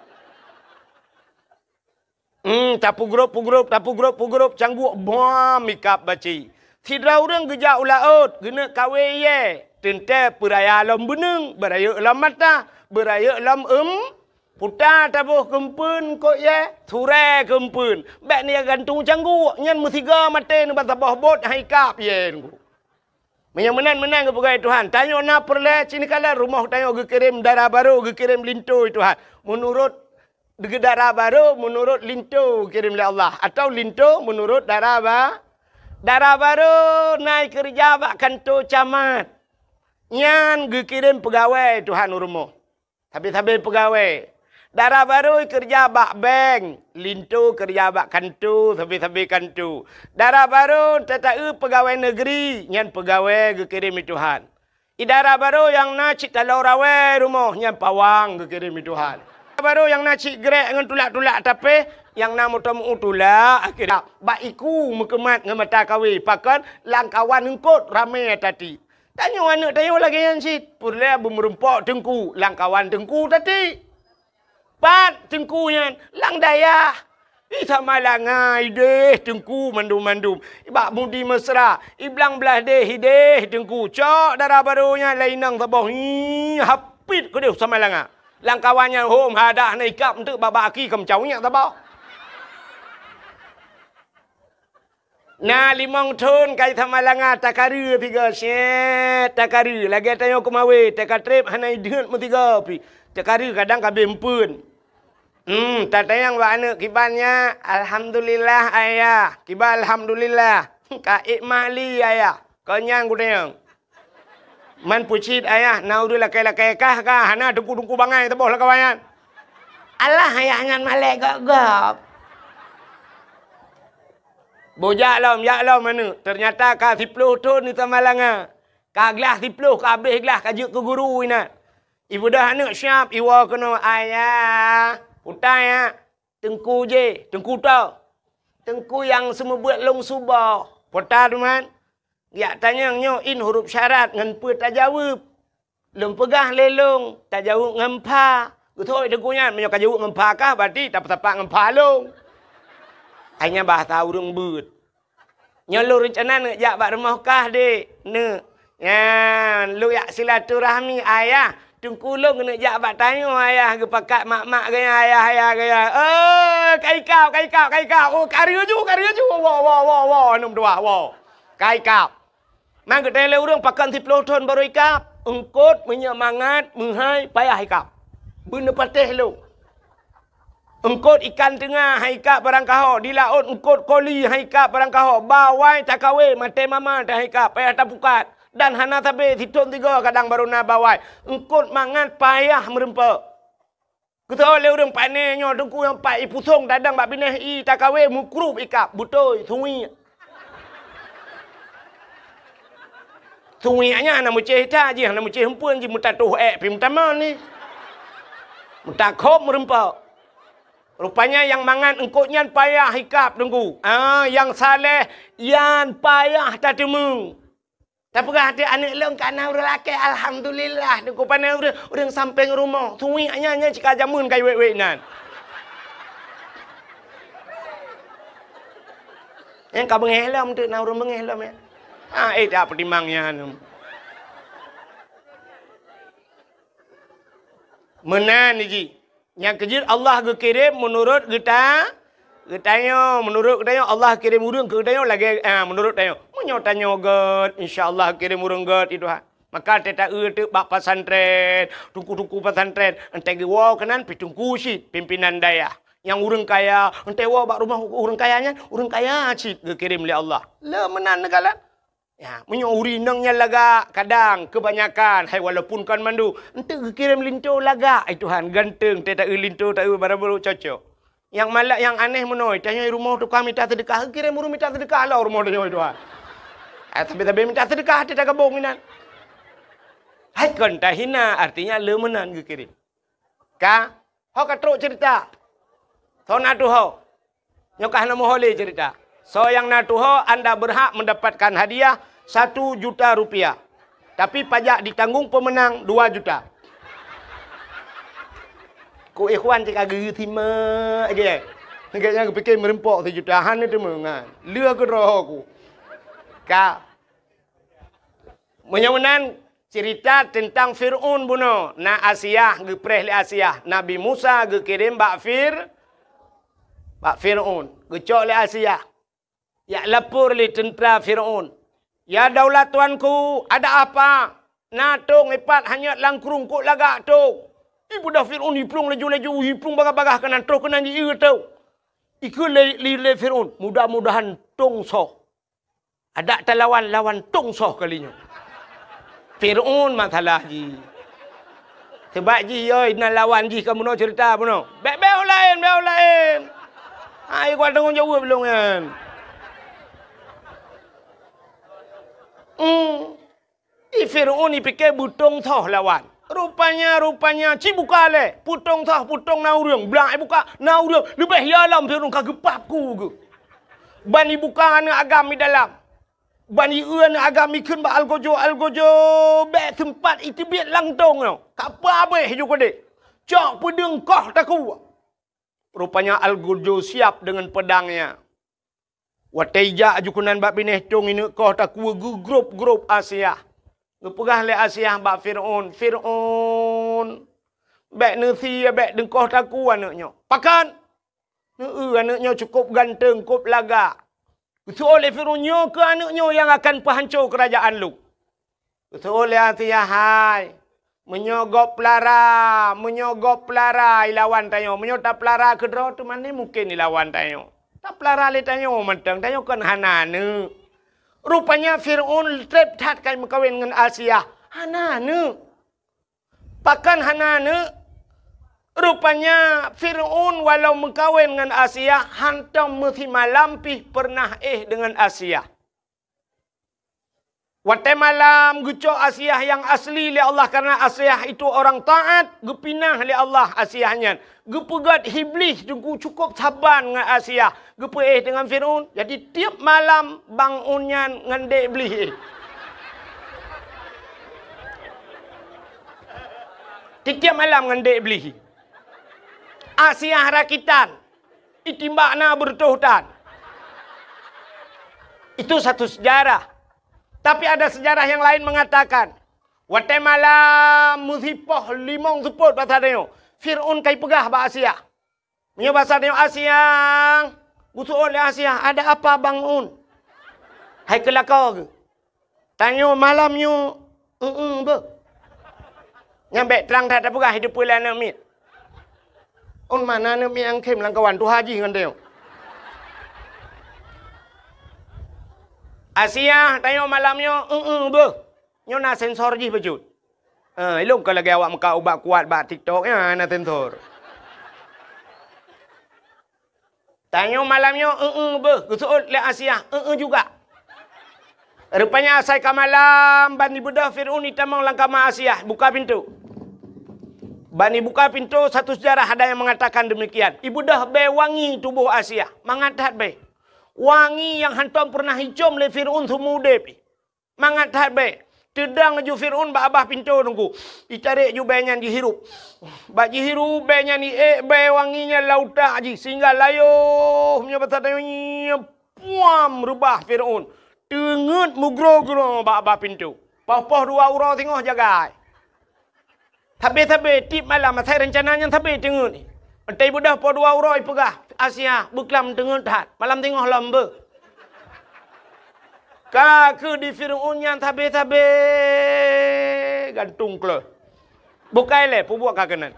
Hmm, tapeugrop-peugrop, tapeugrop-peugrop, cangguk bom ikab bacé. Sidroe ureuëng geujak u laôt, geuneuk kawé iyée, teuntée peuraya lom beuneueng, beurayeuk lom mata, beurayeuk lom eum, puta taboh keu eumpeuen eungkot iyée, surée keu eumpeuen. Bék neugantung cangguk, nyan meusigoe maté neuban saboh bot han ikab iyée nunggu. Meunyoe meunan-meunan geupeugah Tuhan, tanyoe na peureulée cit neukalon rumoh tanyoe geukirém dara barô, geukirém linto Tuhan. Meunurot dara barô, meunurot linto geukirém lé Allah, atawa linto meunurot dara ba-, dara barô na ikeureuja bak kanto camat. Nyan geukirém peugawée Tuhan u rumoh. Sabe-sabe peugawée. Dara barô keureuja bak bank, linto keureuja bak kanto, sabe-sabe kanto. Dara barô tata-eu peugawée negeri, nyan peugawée geukirém lé Tuhan. I dara barô nyang na cit taloe rawée rumoh, nyan pawang geukirém lé Tuhan. Dara barô nyang na cit grek ngon tulak-tulak tapéh, nyang na moto meu tulak, akhé bak iku meukeumat ngon mata kawé, pakon lam kawan eungkot ramé tati. Tanyoe aneuëk tanyoe lagée nyan cit, peureulée beumeurumpok teungku, lam kawan teungku tati. Pat teungku nyan, lam dayah. I Samalanga ideh teungku mandum-mandum. Bak Mudi Mesra, i Blang Blahdeh ideh teungku. Cok dara barô nyan lam inong saboh, hi, hapit keudeh Samalanga. Lam kawan nyan hom hadah na ikab eunteuk babah aki keu meucawiek saboh. Na limong thon ka i Samalanga takareu sigoe, syet takareu, lagée tanyoe keumawé, teuka treb hana ideuet meusigoe pih. Takareu kadang ka abéh eumpeuen. Hmm, tatanyong bak aneuëk kiban nyak, "Alhamdulillah, Ayah." Kiban alhamdulillah. "Ka ék mak li, Ayah?" Kon nyan kutanyong. Man peucit ayah, na ureuëng lakée-lakée kah ka, hana teungku-teungku bangai saboh lam kawan nyan. Alah ayah nyan malée gob-gob. Boh jak lom, jak lom aneuëk. Teunyata ka siploh thon di Samalanga. Ka glah siploh, ka abéh glah, ka jeuet keu guru inan. Ibeudôh aneuëk siab, iwoe keunoe, "Ayah, putai nyak, teungku jéh, teungku toh. Teungku nyang seumeubeuet lôn suboh." Putai teuma. Jak tanyong nyoe in huruf syarat ngon peue tajaweueb. Lôn peugah lé lôn, tajaweueb ngon pha. Geutôi teungku nyan, meunyoe ka jaweueb ngon pha kah, berarti tapeutapak ngon pha lôn. Hai nyan bahasa ureuëng beuet. Nyoe lôn reuncana neuk jak bak rumoh kah, Dek. Neuk. Nyan, lôn jak silaturahmi, Ayah. Teungku lôn keuneuk jak bak tanyoe, Ayah, geupakat mak-mak gaya, Ayah, Ayah gaya. Eh, ka ikab, ka ikab, ka ikab. Oh, ka reuju, ka reuju. Woe, woe, woe, woe, aneuëk meutuwah, woe. Ka ikab. Man geutanyong lé ureuëng pakon siploh thon barô ikab, eungkot, meunyoe mangat, meuhai, payah ikab. Beuneupatéh lôn. Eungkot ikan teunga han ikab barang kaho, di laôt eungkot koli han ikab barang kaho, bawai takawé maté mama han ikab, payah tapukat. Dan hana sabe sithon sigoe kadang barô na bawai. Eungkot mangat payah meurumpok. Geuteuôt lé ureuëng pane nyoe teungku nyang pat ipusong tadong bak binéh i takawé meukrub ikab, beutôi, suwiek. Suwiek nyan hana meucéh that jih, hana meucéh eumpeuen jih, meutatoh ék pih meutamong ni. Meutakhob meurumpok. Rupanya nyang mangat eungkot nyan payah ikab teungku. Ah, nyang saleh nyan payah tateumé. Tapeugah até aneuëk lôn ka na ureuëng lakée, alhamdulillah, teungku pane ureuëng, ureuëng sampéng rumoh. Suwiek nyan, nyan cit ka jameun ka iwék-wék nan. Nyang ka beungéh lom teuk na ureuëng beungéh lom nyan. Ah, eh, tak peutimang nyan. Meunan jih. Nyang keujeuet Allah geukirém meunurot geuta-, geutanyoe. Meunurot geutanyoe Allah kirém ureuëng keu geutanyoe lagée, ah, meunurot tanyoe. Meunyoe tanyoe gét, insya Allah kirém ureuëng gét, ya Tuhan. Maka teuta eu teuk bak pesantren, teungku-teungku pesantren, entée geuwoe keunan pi teungku cit, pimpinan dayah. Nyang ureuëng kaya, entée woe bak rumoh ureuëng kaya nyan, ureuëng kaya cit geukirém lé Allah. Le meunan neugalan. Ya, meunyoe ureuëng inong nyan lagak, kadang keubanyakan, hai walaupun kon mandum, enteuk geukirém linto lagak, ai Tuhan, ganteng, teuta eu linto, ta eu barang barô cocok. Nyang malak, nyang aneh meunoe, tanyoe rumoh tukang mita seudeukah, geukirém ureuëng mita seudeukah lah rumoh tanyoe, ai Tuhan. Eh, tapi-tapi mita seudeukah, teuta gabong inan. Hai kon tahina, artinya le meunan geukirém. Ka, ho ka trok cerita. Soe na tuho? Nyoe ka hana meuho lé cerita. Soe nyang na tuho, anda berhak mendapatkan hadiah satu juta rupiah. Tapi pajak ditanggung pemenang dua juta. Ku ikhwan cit ka geu simak je. Gét nyang geupike meureumpok sijuta, hana teuma ngan. Lheueh keudroe ku. Ka. Meunyoe meunan, cerita teuntang Fir'aun bunoe, na Asiah, geupreh lé Asiah, Nabi Musa geukirém bak Fir-, bak Fir'aun, geucok lé Asiah. Jak lapor lé teuntra Fir'aun, "Ya daulat tuanku, ada apa? Na tông ipat hanyot lam krueng, kok lagak tông? Ibeudôh Fir'aun iplueng laju-laju, iplueng bagah-bagah keunan, troh keunan jieu tông." Ikheun lé, lé, lé Fir'aun, "Mudah-mudahan tông soh." Adak talawan, lawan tông soh kali nyoe. Fir'aun masalah jih. Sebab jih, yoi, na lawan jih ka bunoe cerita bunoe. Bék, bék laén, bék laén. Hai, kuat tanggong jaweueb lôn nyan. Hmm. Di Fir'aun ipike beutông soh lawan. Rupanya, rupanya, ci buka lé. Peutông soh, peutông na ureuëng. Blang ibuka, na ureuëng. Leubeh ya lom Fir'aun ka geupap ku geuh. Ban ibuka aneuëk agam di dalam. Ban ieu aneuëk agam ikheun bak algojo, algojo bék seumpat iteubiet lam tông nyoe. Ka peuabéh ju keudeh. Cok peudeueng koh takue. Rupanya algojo siap deungon peudangnya. Watée ijak aju keunan bak binéh tông ineuk koh takue geugrôp-grôp Asiah. Geupeugah lé Asiah bak Fir'aun, "Fir'aun, bék neusie, bék deungkoh takue aneuëk nyoe." "Pakon?" "Neu-eu aneuëk nyoe cukôp ganteng, kôp lagak." Geuseuôt lé Fir'aun, "Nyoe keuh aneuëk nyoe nyang akan peuhanco keurajeuen lôn." Geuseuôt lé Asiah, "Hai, meunyoe gob peulara, meunyoe gob peulara ilawan tanyoe, meunyoe tapeulara keudroe teuma mungken ilawan tanyoe. Tapeulara lé tanyoe mantong, tanyoe kon hana aneuëk." Rupanya Fir'aun treb that ka meukawen ngon Asiah, hana aneuëk. Pakon hana aneuëk? Rupanya Fir'aun walau meukawen ngon Asiah, hantom meusimalam pih peureunah éh deungon Asiah. Watée malam geucok Asiah nyang asli lé Allah, karena Asiah itu orang taat, geupinah lé Allah Asiah nyan. Geupeugét Iblih teungku cukôp saban ngon Asiah. Geupeuéh deungon Fir'aun. Jadi tieb malam bangun nyan ngon dék Iblih éh. Tieb-tieb malam ngon dék Iblih. Asiah rakitan. Itimbak na beureutoh tan. Itu satu sejarah. Tapi ada sejarah yang lain mengatakan, watée malam meusipoh limong seupôt basa tanyoe, Fir'aun ka ipeugah bak Asiah. Meunyoe basa tanyoe, "Asiah," geuseuôt lé Asiah, "Ada apa, Bang Un?" Hai keu lakoe geuh. Tanyoe malam nyoe, eu-eu beuh. Nyan bék trang that tapeugah diteupeu lé aneuëk miet. Un mana aneuëk miet nyang khém lam kawan tuha jih ngon tanyoe. Asiah, tanyoe malam nyoe, eu-eu beuh. Nyoe na sensor jih bacut. Eh, ilôn ka lagée awak meukat ubat kuat bak TikTok nyan na sensor. Tanyoe malam nyoe, eu-eu beuh, geuseuôt lé Asiah, eu-eu juga. Rupanya asai ka malam, ban ibeudôh Fir'aun itamong lam kama Asiah, buka pintoe. Ban ibuka pintoe, satu sejarah ada yang mengatakan demikian. Ibeudôh bée wangi tuboh Asiah, mangat that bée. Wangi nyang hantom peureunah icôm lé Fir'aun seumeu udeb. Mangat that bée. Teudong laju Fir'aun bak babah pintoe teungku. Itarek ju bée nyan jihirup. Bak jihirup bée nyan iék bée wangi nyan lam utak jih sehingga layoh meunyoe basa tanyoe nyan puam reubah Fir'aun. Teungeut meugroe-groe bak babah pintoe. Poh-poh dua uroe singoh jagai. Sabe-sabe tiep malam asai reuncana nyan sabe teungeut. Entah ibeudôh po dua uroe ipeugah, "Asia, beuklam teungeut that. Malam singoh lom beu." Ka keuh di Fir'aun nyan sabe-sabe gantung kleuh. Bukai lé peubuet ka keunan.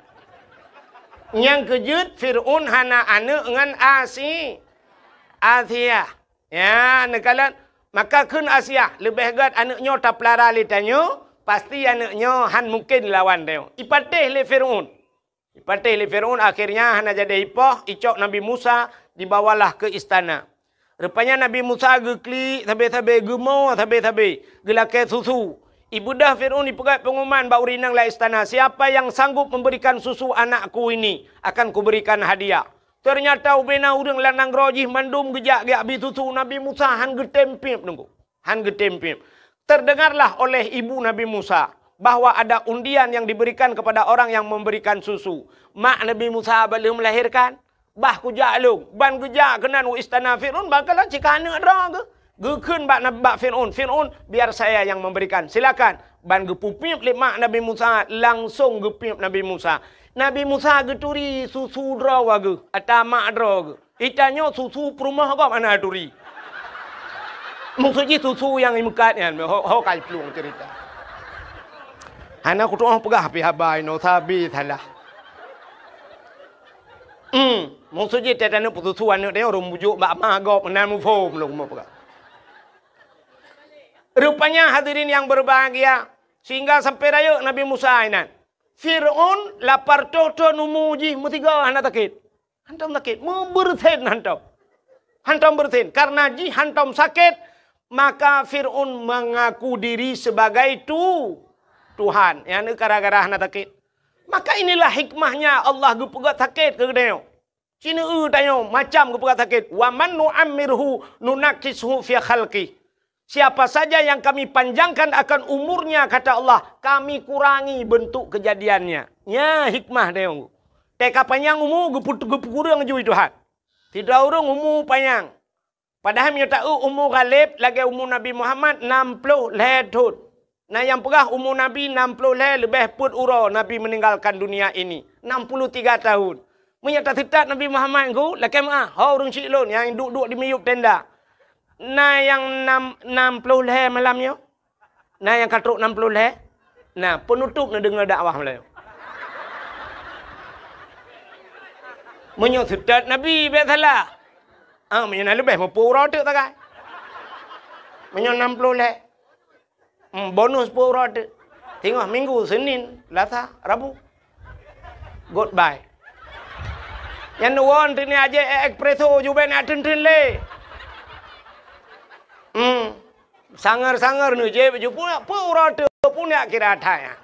Nyang keujeuet Fir'aun hana aneuëk ngon Asi-, Asia. Ya, neukalon. Maka kheun Asia, leubeh gét aneuëk nyoe tapeulara lé tanyoe, pasti aneuëk nyoe han mungken lawan tanyoe. Ipatéh lé Fir'aun. Ipatéh lé Fir'aun, akhirnya hana jadi ipoh, icok Nabi Musa, dibawalah ke istana. Rupanya Nabi Musa geuklik sabe-sabe, geumo sabe-sabe, geulakée susu. Ibeudôh Fir'aun ipeugét pengumuman bak ureuëng inong lam istana, "Siapa yang sanggup memberikan susu anakku ini, akan kuberikan hadiah." Ternyata ubena ureuëng lam nanggroe jih mandum geujak geubri susu. Nabi Musa han geutem piep, Teungku. Han geutem piep. Terdengarlah oleh ibu Nabi Musa bahwa ada undian yang diberikan kepada orang yang memberikan susu. Mak Nabi Musa bak lheueh melahirkan, bah kujak lôn, ban geujak keunan u istana Fir'aun, bah kalon cit ka aneuëk droe geuh. Geukheun bak Nab-, bak Fir'aun, "Fir'aun, biar saya yang memberikan. Silakan." Ban geupeupiep lé mak Nabi Musa, langsong geupiep Nabi Musa. Nabi Musa geuturi susu droe geuh, ata mak droe geuh. Itanyoe susu peurumoh gob hana turi. Maksud jih susu nyang imeukat nyan, ho, ho ka iplueng cerita. Hana kutu'oh peugah pih haba inoe, sabe salah. Hmm, maksud jih teutanyoe peususu aneuëk tanyoe ureuëng bujok bak ma gob meunan muphom lôn peugah. Rupanya hadirin yang berbahagia, sehingga sampai rayeuk Nabi Musa inan. Fir'aun lapar toh-toh numu jih meusigoe hana sakét. Hantom sakét, meubeureusen hantom. Hantom beureusen, karena jih hantom sakét, maka Fir'aun mengaku diri sebagai tu-, Tuhan. Nyang gara-gara hana sakét. Maka inilah hikmahnya Allah geupeugah sakét keu geutanyoe. Sineue tanyoe macam geupeugah sakét, "Wa man nu'ammirhu nunakkishu fi khalqih." Siapa saja yang Kami panjangkan akan umurnya, kata Allah, Kami kurangi bentuk kejadiannya. Nya hikmah tanyoe. Teuka panyang umu geupeu-, geupeukureueng jui Tuhan. Sidroe ureuëng umu panyang. Padahai meunyoe taeu umu Ghalib lagée umu Nabi Muhammad nam ploh lhée thon. Na nyang peugah umu Nabi nam ploh lhée leubeh peuet uroe Nabi meninggalkan dunia ini, enam puluh tiga tahun. Meunyoe taseutôt Nabi Muhammad ngon lakée meuah, ho ureuëng syiek lôn nyang duek-duek di miyueb tenda. Na nyang nam, nam ploh lhée malam nyoe? Na nyang ka trok nam ploh lhée? Na, peunutôb neudeungoe dakwah malam nyoe. Meunyoe seutôt Nabi, bék salah. Ah, meunyoe na leubeh meupeu uroe teuk tagai. Meunyoe nam ploh lhée. Hmm, bonus peuet uroe teuk. Singoh Minggu, Senin, Selasa, Rabu. Goodbye. Nyan won teuk ni aje espresso jubek nak tren-tren lé. Hmm. Sangar-sangar neujép jupuk peuet uroe teuk pun yak kira that nyan.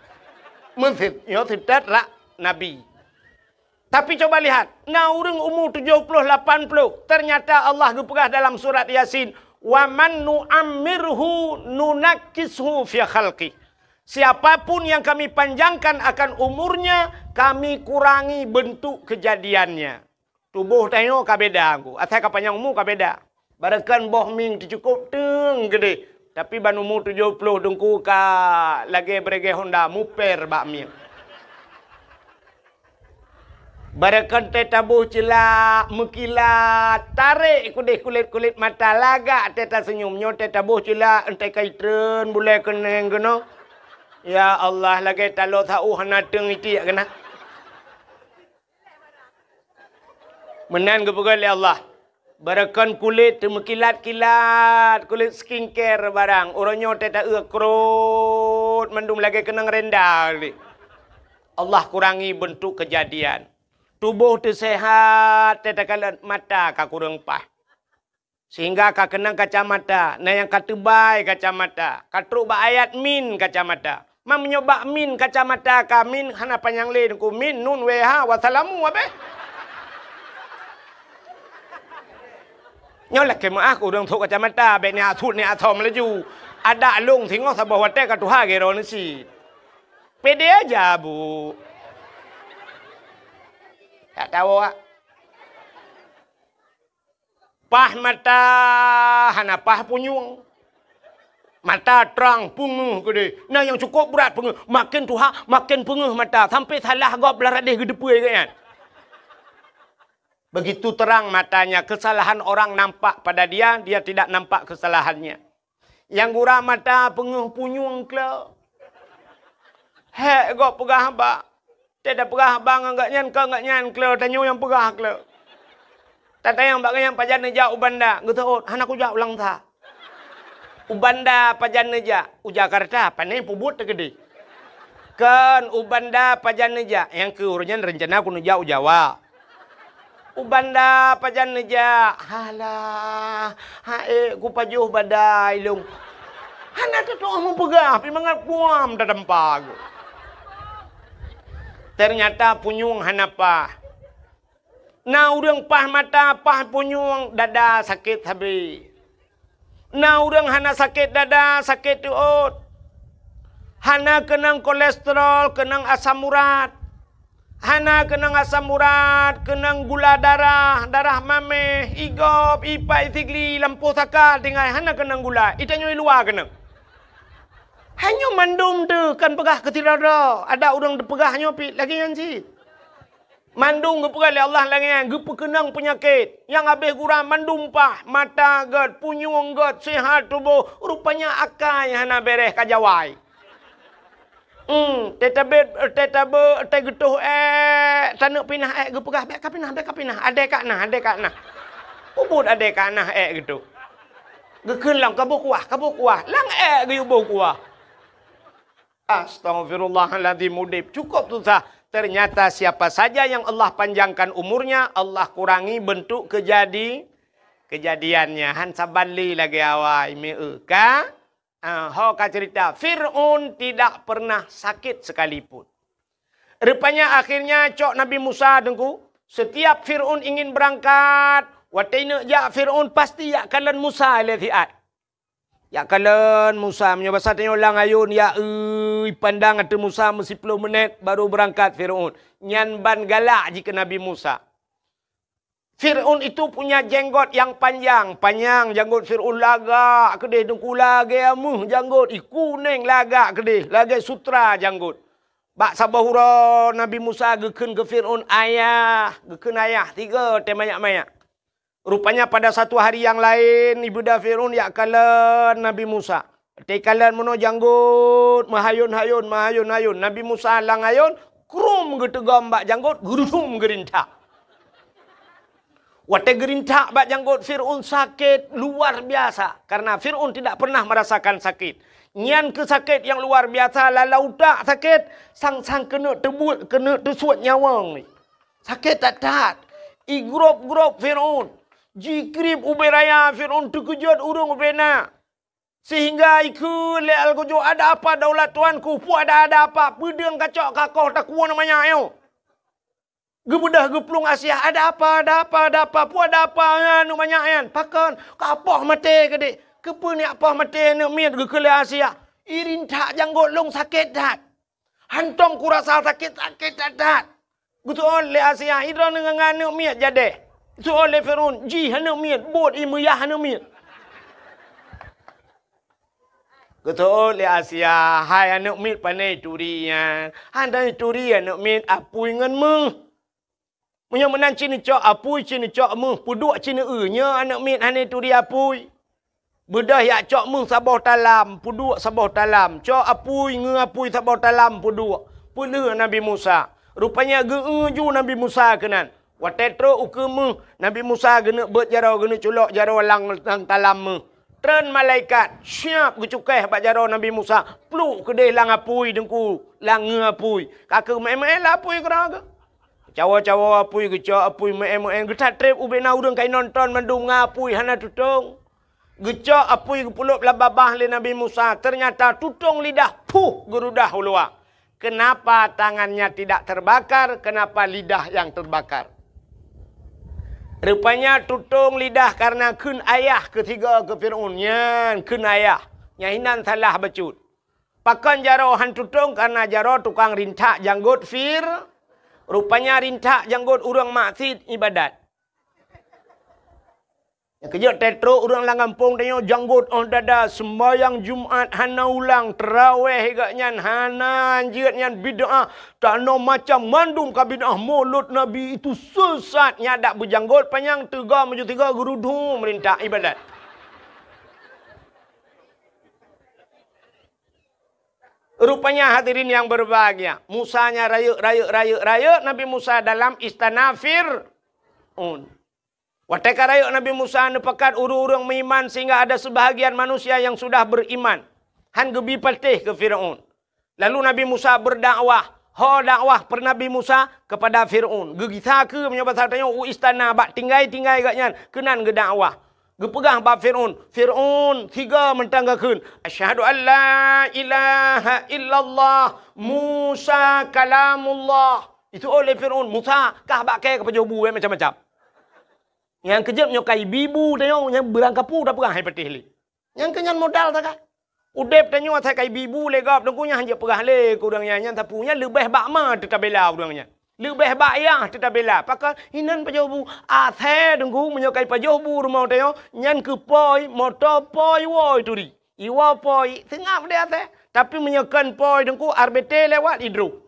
Meuseuet nyoe seutôt rak Nabi. Tapi coba lihat, na ureuëng umu tujoh ploh lapan ploh, ternyata Allah geupeugah dalam surat Yasin, "Wa man nu'ammirhu nunakkishu fi khalqih." Siapapun yang Kami panjangkan akan umurnya, Kami kurangi bentuk kejadiannya. Tuboh tanyoe ka beda, Teungku. Asai ka panyang umu ka beda. Barangkan boh mieng teucukôb teung geudeh, tapi ban umu tujoh ploh Teungku ka lagée beureuguih honda muper bak mieng. Barangkan teuh taboh ceulak meukilat, tarek keudeh kulét-kulét mata lagak teuh taseunyum. Nyoe teuh taboh ceulak, entée ka itreun bulée keuneng keunoe. Ya Allah, lagée taloe sa-ueh hana teung itiek keunan. Meunan geupeugah lé Allah, "Barangkan kulét teumeukilat-kilat, kulét skincare barang, uroe nyoe teuh taeu krot mandum lagée keunong renda lé." Allah kurangi bentuk kejadian. Tuboh teuh seuhat, teuh takalon mata ka kureueng paih. Sehingga ka keunong kacamata, na nyang ka teubai kacamata, ka trok bak ayat min kacamata. Ma meunyoe bak min kacamata ka min hana panyang lé Teungku, min, nun, waiha, wasalamu abéh. Nyoe lakée meuáh keu ureuëng trok kacamata, bék ni asut ni asom laju. Adak lông singoh saboh watée ka tuha geuroe neusi. Pede aja, Bu. Tak tahu, ah. Paih mata hana paih punyueng. Mata trang, peungeuh keudeh. Na nyang cukôp brat peungeuh. Makin tuha, makin peungeuh mata. Sampai salah gob lam radeh geuteupeue geuh nyan. Begitu terang matanya, kesalahan orang nampak pada dia, dia tidak nampak kesalahannya. Nyang gura mata peungeuh punyueng kle. Hék gob peugah haba. Teuh tapeugah haba ngon gobnyan, kon gobnyan kle, tanyoe nyang peugah kle. Tatanyong bak gobnyan, "Pajan neujak u Banda?" Geuseuôt, "Hana kujak u Langsa." "U Banda pajan neujak?" "U Jakarta, pane peubuet teukeudeh." "Kon, u Banda pajan neujak?" "Nyang keu uroe nyan reuncana kuneujak u Jawa." "U Banda pajan neujak?" "Halah, ha'ék kupajoh badai lôn." Hana teutoh meupeugah, pih mangat kuam tatampa geuh. Ternyata punyueng hana paih. Na ureuëng paih mata, paih punyueng, dada sakét sabe. Na ureuëng hana sakét dada, sakét teuôt. Hana keunong kolesterol, keunong asam urat. Hana keunong asam urat, keunong gula darah, darah mameh, igop, ipat, isigli, lampôh saka, tinggai hana keunong gula. Itanyoe i luwa keunong. Hanyoe mandum teuh kan peugah keu sidroe-droe. Ada ureuëng teupeugah nyoe pih lagée nyan cit. Mandum geupeugah lé Allah lagée nyan, geupeukeunong peunyakét. Nyang habéh gura mandum paih, mata gét, punyueng gét, sihat tuboh, rupanya akai hana béréh ka jawai. Hmm, teutabét, teutabé, teugeutôh ék, taneuk pinah ék, geupeugah, "Bék kapinah, bék kapinah, adée ka na, adée ka na." Peubuet adée ka na ék geutoh. Geukheun lom, "Kaboh kuah, kaboh kuah." Lam ék geuyue boh kuah. Astaghfirullahaladzim, udeb cukup susah. Ternyata siapa saja yang Allah panjangkan umurnya, Allah kurangi bentuk kejadi-, kejadiannya. Han saban lé lagée awai, meu ka? Ah, ho ka cerita, Fir'aun tidak pernah sakit sekalipun. Rupanya akhirnya cok Nabi Musa, Teungku, setiap Fir'aun ingin berangkat, watée neuk jak Fir'aun pasti jak kalon Musa lé siat. Jak kalon Musa, meunyoe basa tanyoe lam ayôn, ya, ui, pandang ateueh Musa meusiploh menit baru berangkat Fir'aun. Nyan ban galak jih keu Nabi Musa. Fir'aun itu punya jenggot yang panjang, panyang janggot Fir'aun lagak keudeh, Teungku, lagée ameuh janggot, i kuneng lagak keudeh, lagée sutra janggot. Bak saboh uroe Nabi Musa geukheun keu Fir'aun, "Ayah," geukheun ayah, tiga teuh manyak-manyak. Rupanya pada satu hari yang lain, ibeudôh Fir'aun jak kalon Nabi Musa. Teukalon meunoe janggot, meuhayôn-hayôn, meuhayôn-hayôn. Nabi Musa lam ayôn, krum geuteugom bak janggot, geurudum geurintak. Watée geurintak bak janggot Fir'aun sakét luar biasa, karena Fir'aun tidak pernah merasakan sakit. Nyan keuh sakét nyang luar biasa, lam utak sakét, sang-sang keuneuk teubuet, keuneuk teusuet nyawöng. Sakét that-that. Igrôb-grôb Fir'aun. Jikrieb ubé raya, Fir'aun teukeujot ureuëng ubé na. Sehingga ikheun lé algojo, "Ada apa daulat tuanku? Peue ada, ada apa? Peudeueng kacok kakoh takue na manyak nyoe?" Geubeudôh geuplueng Asia, "Ada apa, ada apa, ada apa? Peue ada apa, aneuk manyak nyan? Pakon? Ka poh maté keudeh?" "Keupeue neujak poh maté aneuk miet?" geukheun lé Asia. "Irintak janggot lôn sakét that. Hantom kurasa sakét, sakét that-that." Geuseuôt lé Asia, "Idroe ngon aneuk miet jadeh?" Geuseuôt lé Fir'aun, "Jih aneuk miet, buet ié meuyah aneuk miet." Geuseuôt lé Asia, "Hai aneuk miet, pane turi nyan?" "Hana turi aneuk miet, apui ngon méuh. Meunyoe meunan ci neucok apui, ci neucok méuh, peuduek ci neueu, nyoe aneuk miet hana turi apui." Beudôh jak cok méuh saboh talam, peuduek saboh talam. Cok apui, ngeu apui saboh talam, peuduek. Peulheueh Nabi Musa. Rupanya geu-eu ju Nabi Musa keunan. Watée trok ukeue méuh, Nabi Musa geuneuk beuet jaroe, geuneuk culok jaroe lam, lam talam méuh. Treun malaikat, siab geucukéh bak jaroe Nabi Musa. Pluek keudeh lam apui, Teungku, lam ngeu apui. Ka keuh meu'én-meu'én lam apui keudroe geuh. Cawoe-cawoe apui, geucok apui, meu'én-meu'én. Geutatreb ubé na ureuëng ka inonton mandum ngon apui, hana tutong. Geucok apui geupulop lam babah lé Nabi Musa, ternyata tutong lidah, puh, geurudah u luwa. Kenapa tangannya tidak terbakar? Kenapa lidah yang terbakar? Rupanya tutong lidah karena kheun ayah keu tiga keu Fir'aun. Nyan kheun ayah. Nyan hinan salah bacut. Pakon jaroe han tutong? Karena jaroe tukang rintak janggot Fir-, rupanya rintak janggot ureuëng maksiet ibadat. Keujeuet teutro ureuëng lam gampông tanyoe janggot óh dada, seumbahyang Jumat hana ulang, teurawéh gak nyan hana, jeuet nyan bid'ah, tanoh macam mandum ka bid'ah, mulod Nabi itu sesat, nyan dak beujanggot panyang teuga meujeuet tiga geurudhu meurintah ibadat. Rupanya hadirin yang berbahagia, Musa nya rayeuk, rayeuk, rayeuk, rayeuk Nabi Musa dalam istana Fir'aun. Watée ka rayeuk Nabi Musa neupakat ureuëng-ureuëng meuiman sehingga ada sebahagian manusia yang sudah beriman, han geubi patéh keu Fir'aun. Lalu Nabi Musa berdakwah. Ho dakwah per Nabi Musa kepada Fir'aun. Geugisa keu meunyoe basa tanyoe u istana bak tinggai-tinggai gak nyan keunan geudakwah. Geupeugah bak Fir'aun, "Fir'aun, siga mantong gakheun, 'Asyhadu an la ilaha illallah, Musa kalamullah.'" Itu oleh Fir'aun, "Musa, kah bak kée ka pajoh bu macam-macam." Nyang keujeuet nyoe kai bibu tanyoe nyang beurangkapu tapeugah hai patéh lé. Nyang keu nyan modal sagai. Udeb tanyoe asai kai bibu lé gob teungku nyan hanjeuet peugah lé keu ureuëng nyan, nyan sapeue nyan leubeh bak ma teutabela ureuëng nyan. Leubeh bak yah teutabela. Pakon inan pajoh bu asai teungku meunyoe kai pajoh bu rumoh tanyoe nyan keu poi moto poi woi turi. Iwoe poi seungab deh asai. Tapi meunyoe kon poi teungku R B T lewat idroh.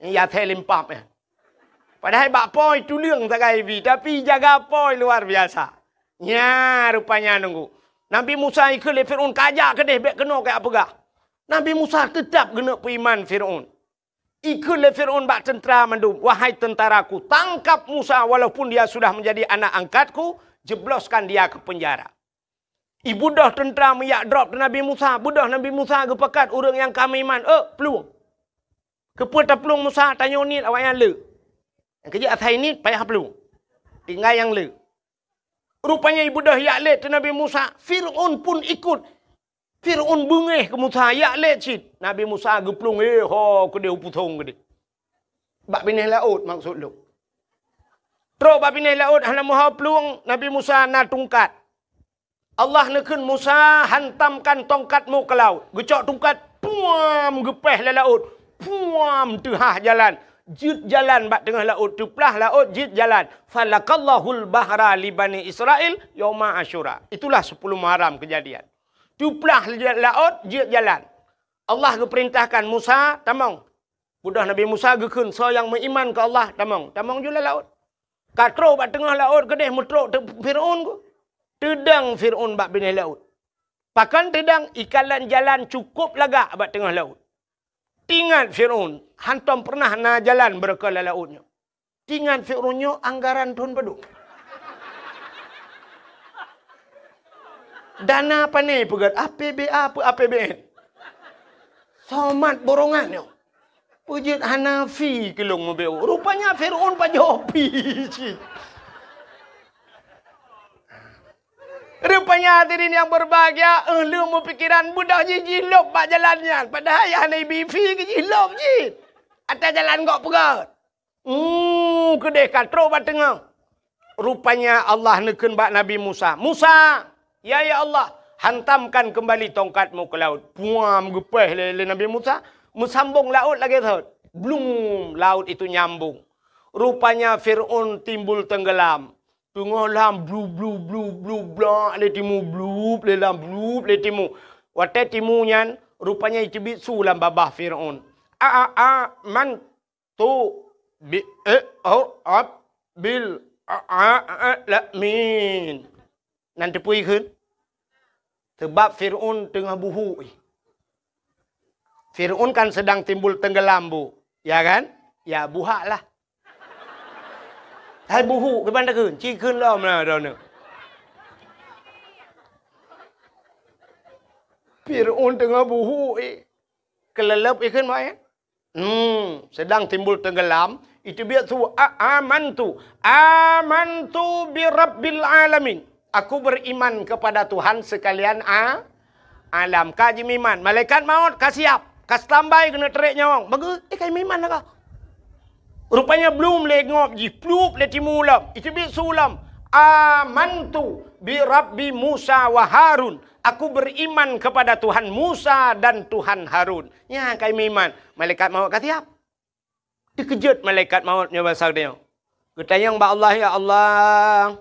Ya asai limpap ya. Padahai bak poi tuleueng sagai bi, tapi jaga poi luar biasa. Nya rupanya nunggu. Nabi Musa ikheun lé Fir'aun, "Kajak keudeh bék keunoe kajak peugah." Nabi Musa teutab geuneuk peuiman Fir'aun. Ikheun lé Fir'aun bak teuntra mandum, "Wahai tentaraku, tangkap Musa walaupun dia sudah menjadi anak angkatku, jebloskan dia ke penjara." Ibeudôh teuntra meuyak drob teuh Nabi Musa, beudôh Nabi Musa geupakat ureuëng nyang ka meuiman, "Ôk, plueng!" Keupeue taplueng Musa, tanyoe niet awaknyan le. Nyang keujeuet asai niet payah plueng. Tinggai nyang le. Rupanya ibeudôh yak lét teuh Nabi Musa, Fir'aun pun ikut. Fir'aun beungéh keu Musa, yak lét cit. Nabi Musa geuplueng, eh, ho keudeh u pusong keudeh. Bak binéh laôt maksud lôn. Trok bak binéh laôt hana meuho plueng, Nabi Musa na tungkat. Allah neukheun Musa, "Hantamkan tongkatmu ke laut." Geucok tungkat, puam, geupéh lé laôt. Puam, teuhah jalan. Jeuet jalan bak teungoh laôt, teuplah laôt jeuet jalan. "Falakallahul bahra li Bani Israil yauma Asyura." Itulah sepuluh Muharram kejadian. Teuplah laôt jeuet jalan. Allah geupeurintahkan Musa, "Tamong." Beudôh Nabi Musa geukheun, "Soe nyang meuiman keu Allah, tamong." Tamong ju lam laôt. Ka trok bak teungoh laôt keudeh meutrok teuk Fir'aun ku. Teudong Fir'aun bak binéh laôt. Pakon teudong, ikalon jalan cukôp lagak bak teungoh laôt. Teuingat Fir'aun, hantom peureunah na jalan beureuka lam laôt nyoe. Teuingat Fir'aun nyoe anggaran thon padum. Dana pane peugét, A P B A peu A P B N. Somat borongan nyoe. Peujeuet hana fi keu lôn meubeuet. Rupanya Fir'aun pajoh pi cit. Rupanya hadirin yang berbahagia, eh, lôn meupikiran beudôh jih jilôb bak jalan nyan. Padahai hana ibi fi keu jilôb jih. Atas jalan gok peugét. Hmm, keudeh ka trok bak teungoh. Rupanya Allah neukheun bak Nabi Musa, "Musa, ya, ya Allah, hantamkan kembali tongkatmu ke laut." Puam, geupéh lé, lé Nabi Musa, meusambong laôt lagée thot. Blum, laut itu nyambong. Rupanya Fir'aun timbul tenggelam. Teungoh lam blu, blu, blu, blu, blak lé timu, blup lé lam, blup lé timu. Watée timu nyan, rupanya iteubiet su lam babah Fir'aun. A, a, a, man tu bi, eh, oh, ab, bil, a, a, a, la, min. Nan teupeue kheun? Sebab Fir'aun teungoh buhu. Fir'aun kan sedang timbul tenggelam, Bu. Ya kan? Ya, buhak lah. Hai buhu, kiban takheun? Ci kheun lom lah droeneuh. Fir'aun teungoh buhu, eh. Keuleuleub ikheun, Mak, ya? Hmm, sedang timbul tenggelam, iteubiet su, a, amantu, amantu bi rabbil alamin. Aku beriman kepada Tuhan sekalian a, alam. Ka jimeuiman, malaikat maut ka siap, ka standby keuneuk trek nyawöng. Bagus, eh, ka jimeuiman lah ka. Rupanya blum lé ngop jih, plup lé timu lom, iteubiet su lom. Amantu bi rabbi Musa wa Harun. Aku beriman kepada Tuhan Musa dan Tuhan Harun. Nyan ka jimeuiman, malaikat maut ka siap. Teukeujot malaikat maut nyoe basa geutanyoe. Geutanyong bak Allah, "Ya Allah,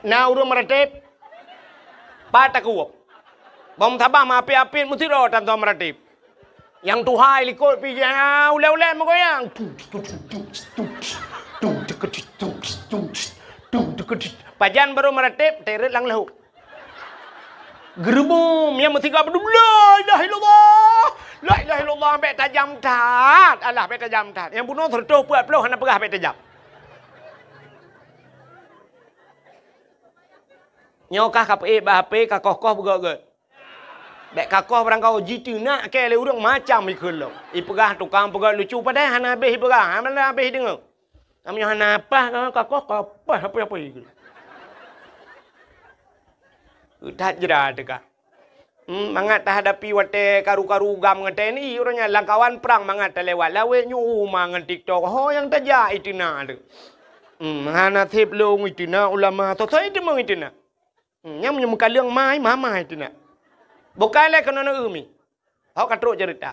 Na ureuëng meuratéb? Pat takue. Bom sabah meuapit-apit meusidroe tan soe meuratéb. Nyang tuha likot pih jih na ulée-ulée meugoyang. Pajan barô meuratéb, teuret lam leuhok. Geureuboh, nyang meusigoe beudum, "La ilaha illallah! La ilaha illallah!" Bék tajam that. Alah, bék tajam that. Nyang bunoe seureutôh peuet ploh hana peugah bék tajam. Nyoe kah ka peuék bak H P, ka koh-koh beugét-gét. Bék ka koh barangkaho jiteunak kée lé ureuëng macam ikheun lom. Ipeugah tukang peugét lucu padahai hana habéh ipeugah, hana habéh ideungoe. Kamoe hana paih ka koh, ka paih apa-apa ikheun. That jra teuka. Hmm, mangat tahadapi watée karu-karu gam ngon T N I, uroe nyan lamkawan prang mangat talewat lawét nyoe uma ngon TikTok. Ho nyang tajak iteunak teuh. Hmm, hana sép lôn iteunak ulama, soe-soe iteumeung iteunak. Hmm, nyang meunyoe meukaleueng mai, mamai teunak. Bukai lé keunoe neueu mi. Hok ka trok ceurita.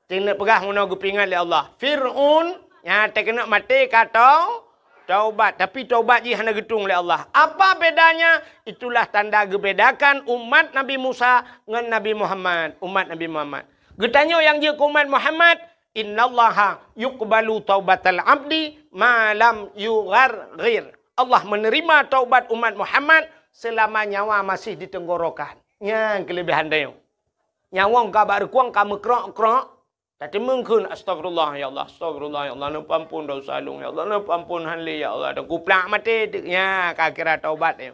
Teuneuk peugah meunoe geupeuingat lé Allah. Fir'aun nyang teukeunok maté ka tau-, taubat, tapi taubat jih hana geutueng lé Allah. Apa bedanya? Itulah tanda geubedakan umat Nabi Musa ngon Nabi Muhammad, umat Nabi Muhammad. Geutanyoe nyang jeuet keu umat Muhammad, "Innallaha yuqbalu taubatal abdi ma lam yugharghir." Allah menerima taubat umat Muhammad selama nyawa masih di tenggorokan. Nyan keuleubaihan tanyoe. Nyawöng ka bak reukueng ka meukrok-krok, tateumeung kheun, "Astagfirullah, ya Allah, astagfirullah, ya Allah, neupeuampon desya lôn, ya Allah, neupeuampon han lé, ya Allah," dan kuplak maté, nya ka kira taubat nyoe.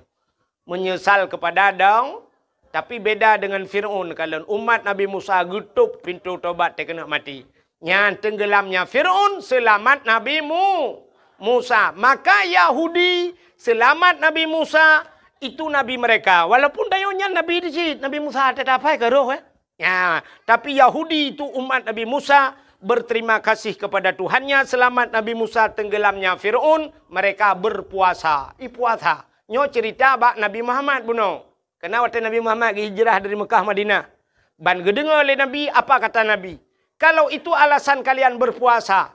Menyesal kepada dong, tapi beda dengan Fir'aun. Kalon umat Nabi Musa geutôp pintoe tobat teuh keuneuk maté. Nyan tenggelamnya Fir'aun, selamat Nabi Mu-, Musa. Maka Yahudi selamat Nabi Musa, itu nabi mereka. Walaupun tanyoe nyan nabi di cit, Nabi Musa teuh tapai ka roh, eh. Ya, tapi Yahudi itu umat Nabi Musa berterima kasih kepada Tuhannya, selamat Nabi Musa tenggelamnya Fir'aun, mereka berpuasa. I puasa. Nyoe cerita bak Nabi Muhammad bunoe. Karena watée Nabi Muhammad geuhijrah dari Mekah Madinah, ban geudeungoe lé Nabi, apa kata Nabi? "Kalau itu alasan kalian berpuasa,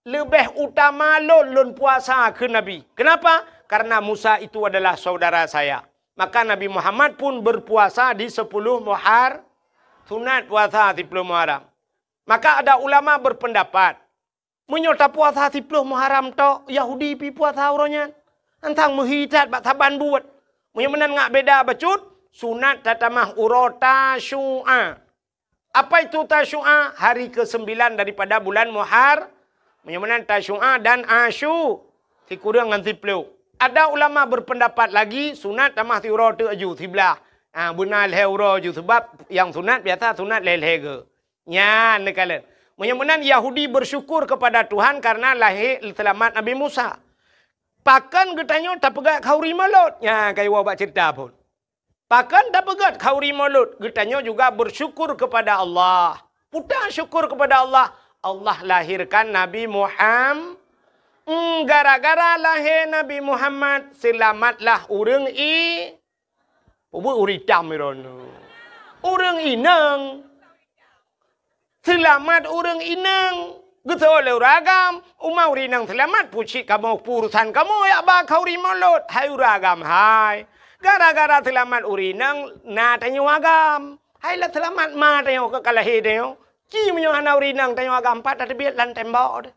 leubeh utama lôn, lôn puasa," kheun Nabi. Kenapa? "Karena Musa itu adalah saudara saya." Maka Nabi Muhammad pun berpuasa di sepuluh Muhar-, sunat puasa sepuluh Muharram. Maka ada ulama berpendapat, meunyoe tapuasa siploh Muharram tok, Yahudi pi puasa uroe nyan. Antang meuhi that bak saban buet. Meunyoe meunan ngat beda bacut, sunat tatamah uroe Tasyu'a. Apa itu Tasyu'a? Hari kesembilan daripada bulan Muhar-, meunyoe meunan Tasyu'a dan Asyu, sikureueng ngon siploh. Ada ulama berpendapat lagi, sunat tamah siuroe teuk aju, siblaih. Ha, beuna lhèe uroe aju, sebab nyang sunat biasa sunat lhèe-lhèe geu. Nyan neukalon. Meunyoe meunan Yahudi bersyukur kepada Tuhan karena lahé seulamat Nabi Musa. Pakon geutanyoe tapeugöt khanduri mulod? Nyan ka iwoe bak ceurita phon. Pakon tapeugöt khanduri mulod? Geutanyoe juga bersyukur kepada Allah. Peue syukur kepada Allah? Allah lahirkan Nabi Muham-, hmm, gara-gara lahé Nabi Muhammad, seulamatlah ureuëng i-, Peubuet ureuëng itam droeneuh. Ureuëng inong. Seulamat ureuëng inong. Geusoe lé ureuëng agam, uma ureuëng inong seulamat, pucit kamoe, urusan kamoe jak ba khanduri mulod. Hai ureuëng agam, hai. Gara-gara seulamat ureuëng inong, na tanyoe agam. Hai lah seulamat ma tanyoe ka lahé tanyoe. Ci meunyoe hana ureuëng inong tanyoe agam, pat tateubiet lam tembok deh.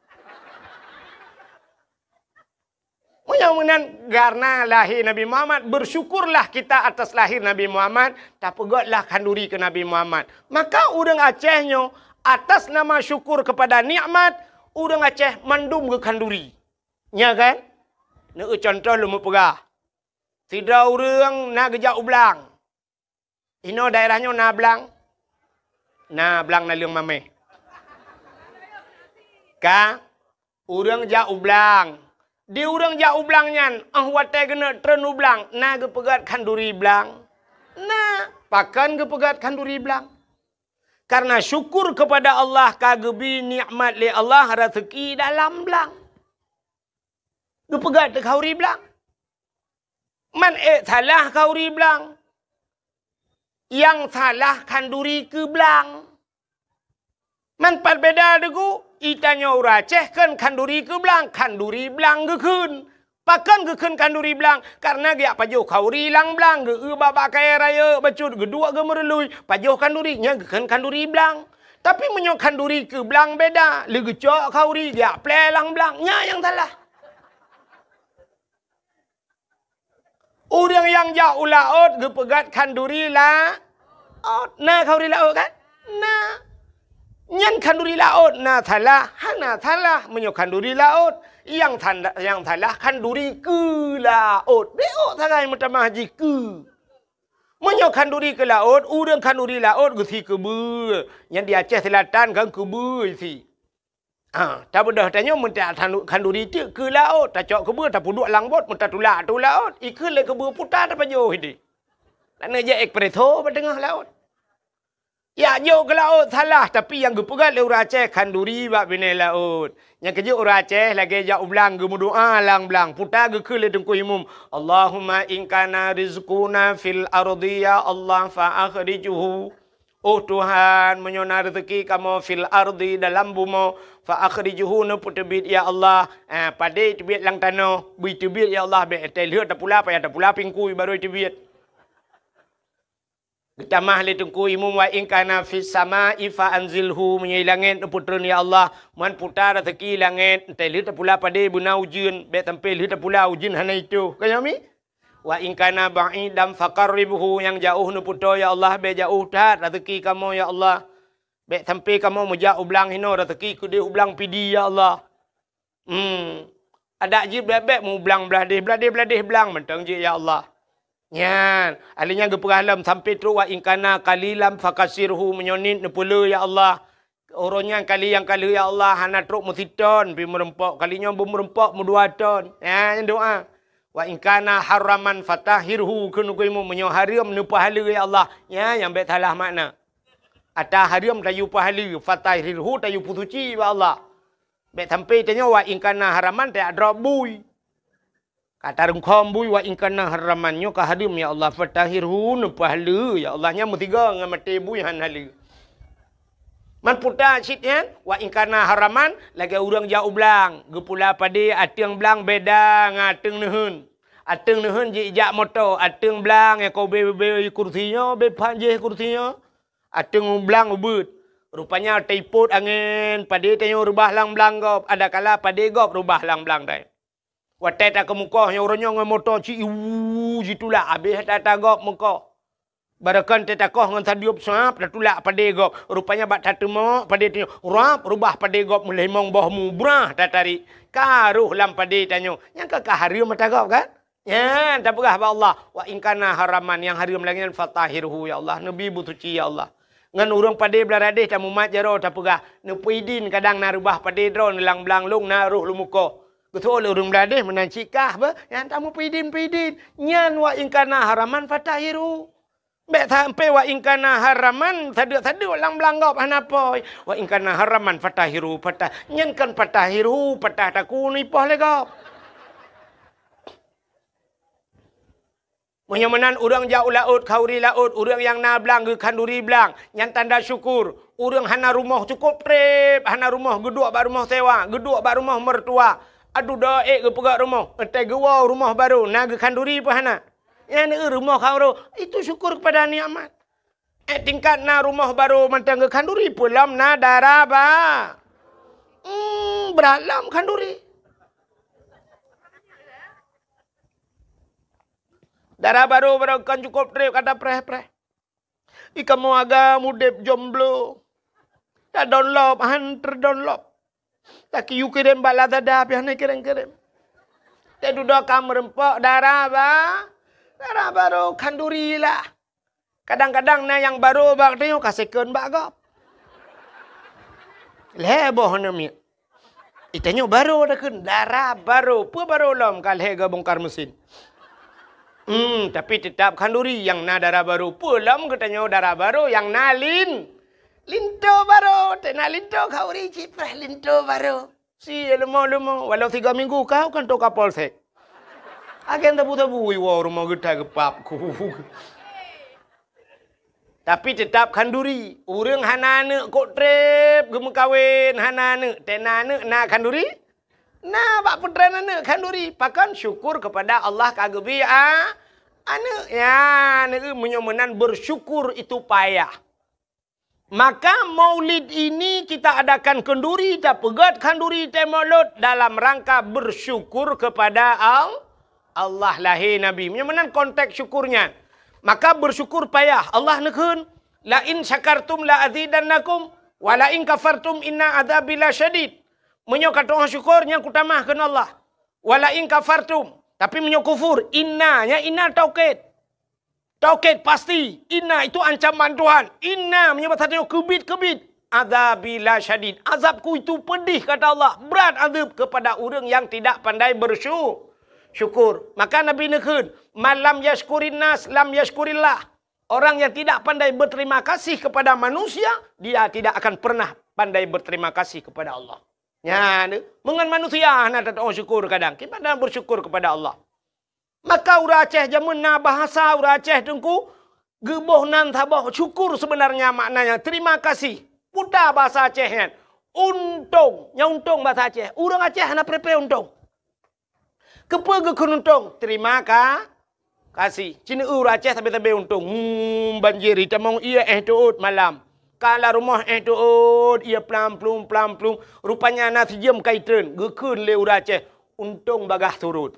Meunyoe meunan, karena lahé Nabi Muhammad, bersyukurlah kita atas lahir Nabi Muhammad, tapeugötlah khanduri keu Nabi Muhammad. Maka ureuëng Aceh nyoe, atas nama syukur kepada nikmat, ureuëng Aceh mandum geukhanduri. Nya kan? Neueu contoh lôn meupeugah. Sidroe ureuëng na geujak u blang. Inoe daerah nyoe na blang? Na blang naleueng mamèh. Ka, ureuëng jak u blang. Di ureuëng jak u blang nyan, óh watèe geuneuk treun u blang, na geupeugöt khanduri blang? Na, pakon geupeugöt khanduri blang? Karena syukur kepada Allah ka geubri nikmat lé Allah raseuki dalam blang. Geupeugöt khanduri blang. Man ék salah khanduri blang. Nyang salah khanduri keu blang. Man pat beda deungon, i tanyoe ureuëng Aceh kheun khanduri keu blang, khanduri blang geukheun. Pakon geukheun khanduri blang? Karena geujak pajoh khanduri lam blang, geueu bak-bak kayèe rayeuk bacut, geuduek geumeurului, pajoh khanduri, nyan geukheun khanduri blang. Tapi meunyoe khanduri keu blang beda, lé geucok khanduri, geujak plè lam blang, nyan nyang salah. Ureuëng nyang jak u laôt geupeugöt khanduri laôt. Na khanduri laôt kan? Na. Nyan khanduri laôt na salah, hana salah meunyoe khanduri laôt. Nyang sanda-, nyang salah khanduri keu laôt. Beuôt sagai meutamah jih keu. Meunyoe khanduri keu laôt, ureuëng khanduri laôt geusi keubeue. Nyan di Aceh Selatan kan keubeue isi. Ha, tabeudôh tanyoe meuntak khanduri teuk keu laôt, tacok keubeue tapeuduek lam bot, meutatulak ateueh laôt, ikheun lé keubeue puta tapajoh idéh. Laneuk jak espresso bak teungoh laôt. Jak jok keu laôt salah, tapi nyang geupeugöt lé ureuëng Aceh khanduri bak binéh laôt. Nyang keujeuet ureuëng Aceh lagèe jak u blang geumeudoá lam blang, puta geukheun lé teungku imum, "Allahumma in kana rizquna fil ardi ya Allah fa akhrijhu." Oh Tuhan, meunyoe na reuzeuki kamoe fil ardi dalam bumoe, fa akhrijhu neupeuteubiet ya Allah. Eh, padé teubiet lam tanoh, bri teubiet ya Allah, bèk teuh lheueh tapula, payah tapula pingkui barô teubiet. Geutamah lé Teungku Imum, "Wa in kana fis sama'i fa anzilhu," meunyoe i langét neupeutreun, "Ya Allah, man puta raseuki langét, entée lheueh tapula padé beuna ujeuen, bék sampoe lheueh tapula ujeuen hana itoh." Ka nyoe mi? "Wa in kana ba'idan faqarribhu," nyang jaoh neupeutoe, "Ya Allah, bék jaoh that raseuki kamoe, ya Allah. Bék sampoe kamoe meujak u blang hinoe raseuki keudeh u blang pidi, ya Allah." Hmm. Adak jih bék-bék meublang bladeh, bladeh-bladeh blang mantong jih, ya Allah. Nyan, ahli nyan geupeugah lom sampoe trok, "Wa in kana qalilan fakasirhu," meunyoe niet neupeule, ya Allah. Uroe nyan kali nyang ka lheueh, ya Allah, hana trok meusiton pih meurumpok, kali nyoe beumeurumpok meudua ton. Nyan, nyan doa. "Wa in kana haraman fatahhirhu," kheun Teungku Imum, meunyoe hareuem neupeuhaleue, ya Allah. Nyan, nyang bék salah makna. Ata hareuem tayue peuhaleue, fatahhirhu tayue peusuci bak Allah. Bék sampoe tanyoe, "Wa in kana haraman," tajak drob bui. Ka tarungkhom bui, "Wa in kana haraman," nyoe ka hareuem, ya Allah, "fatahhirhu," neupeuhaleue, ya Allah, nyan meusigoe ngon maté bui han haleue. Man puta cit nyan, "Wa in kana haraman," lagée ureuëng jak u blang, geupula padé ateueng blang beda ngon ateueng neuheun. Ateueng neuheun jijak moto, ateueng blang nyang ka ubé-ubé kursi nyoe, ubé phan jih kursi nyoe. Ateueng blang ubeuet. Rupanya teupot angén, padé tanyoe reubah lam blang gob, adakala padé gob reubah lam blang dai. Watée takeumukoh nyoe uroe nyoe ngon moto ci iwu jitulak, habéh ata-ata gob meukoh. Baroekon tatakoh ngon sadeueb sab tatulak padé gob. Rupanya bak tateumok padé tanyoe, rab reubah padé gob meulimong boh mubrah tatarék. Ka roh lam padé tanyoe, nyang ka, ka hareuem ata gob kan? Nyan tapeugah bak Allah, "Wa in kana haraman," nyang hareuem lagée nyan, "fatahhirhu," ya Allah, neubi beusuci, ya Allah. Ngon ureuëng padé blang radeh tamumat jaroe tapeugah, neupeuidin kadang na reubah padé droe neulang blang lông na roh lumukoh. Geuseuôt lé ureuëng blang radeh meunan cit kah beh, nyan tamupeuidin-peuidin. Nyan "Wa in kana haraman fatahhirhu." Bék sampoe "Wa in kana haraman," sadeuk-sadeuk lam blang gob hana poi. "Wa in kana haraman fatahhirhu," patah. Nyan kon fatahhirhu, patah takue neuipoh lé gob. Meunyoe meunan ureuëng jak u laôt, khanduri laôt, ureuëng nyang na blang geukhanduri blang, nyan tanda syukur. Ureuëng hana rumoh cukôp treb, hana rumoh geuduek bak rumoh sewa, geuduek bak rumoh mertua. Aduh, doa ék geupeugét rumoh, entée geuwoe rumoh barô, na geukhanduri peu hana? Nyan rumoh khanduri, itu syukur kepada nikmat. Eh, tingkat na rumoh barô mantong geukhanduri, peue lom na dara ba-, hmm, brat lom khanduri. Dara barô, barô kon cukôp treb ka tapreh-preh. Di kamoe agam udeb jomblo. Tadonlop, han teudonlop. Takiyue kirém bak Lazada, pih hana kirém-kirém. Teududoe ka meurumpok dara ba-, dara barô khanduri lah. Kadang-kadang na nyang barô bak tanyoe ka second bak gob. Lhée boh hana miet. Itanyoe barô takheun, dara barô. Peue barô lom ka lhée geubongkar mesin. Hmm, tapi teutap khanduri nyang na dara barô. Peue lom geutanyoe dara barô nyang na lin-, linto barô. Teuh na linto khanduri cit preh linto barô. Si leumo-leumo, walau tiga minggu kau kan to Kapolsek. Agen tabu-tabu iwoe rumoh geuta geupap ku. Tapi teutap khanduri. Ureuëng hana aneuëk kok treb geumeukawen, hana aneuëk, teuh na aneuëk na khanduri? Na bak peutren aneuëk khanduri. Pakon? Syukur kepada Allah ka geubri a-, aneuëk. Ya, aneuëk meunyoe meunan bersyukur itu payah. Maka maulid ini kita adakan khanduri, tapeugét khanduri teuh maulud dalam rangka bersyukur kepada Al-, Allah lahé Nabi. Meunyoe meunan konteks syukur nyan. Maka bersyukur payah. Allah neukheun, "La in syakartum la azidannakum, wa la in kafartum inna adzabi lasyadid." Meunyoe ka tu'oh syukur, nyan kutamah kheun Allah. "Wa la in kafartum." Tapi meunyoe kufur, inna, nyan inna taukid. Taukid pasti, inna itu ancaman Tuhan. Inna meunyoe basa tanyoe keubit-keubit. Adzabi lasyadid. Azabku itu pedih, kata Allah. Berat azab kepada ureuëng yang tidak pandai bersyu-, syukur. Maka Nabi neukheun, "Man lam yashkurin nas, lam yashkurillah." Orang yang tidak pandai berterima kasih kepada manusia, dia tidak akan pernah pandai berterima kasih kepada Allah. Nyan, meungon manusia hana tatu'oh syukur kadang. Kiban na bersyukur kepada Allah. Maka ureuëng Aceh jameun na bahasa ureuëng Aceh teungku, geuboh nan saboh syukur sebenarnya maknanya terima kasih. Puta bahasa Aceh nyan. Untông, nyan untông bahasa Aceh. Ureuëng Aceh hana preh-preh untông. Keupeue geukheun untông? Terima ka-, Kasi. Ci neu-eu ureueng Aceh sabe-sabe untông. Hmm, banjir, itamong ié éh teuôt malam. Ka lam rumoh éh teuôt, ié plam-plum, plam-plum. Rupanya na sijeuem ka itreun, geukheun lé ureueng Aceh, "Untông bagaih surot."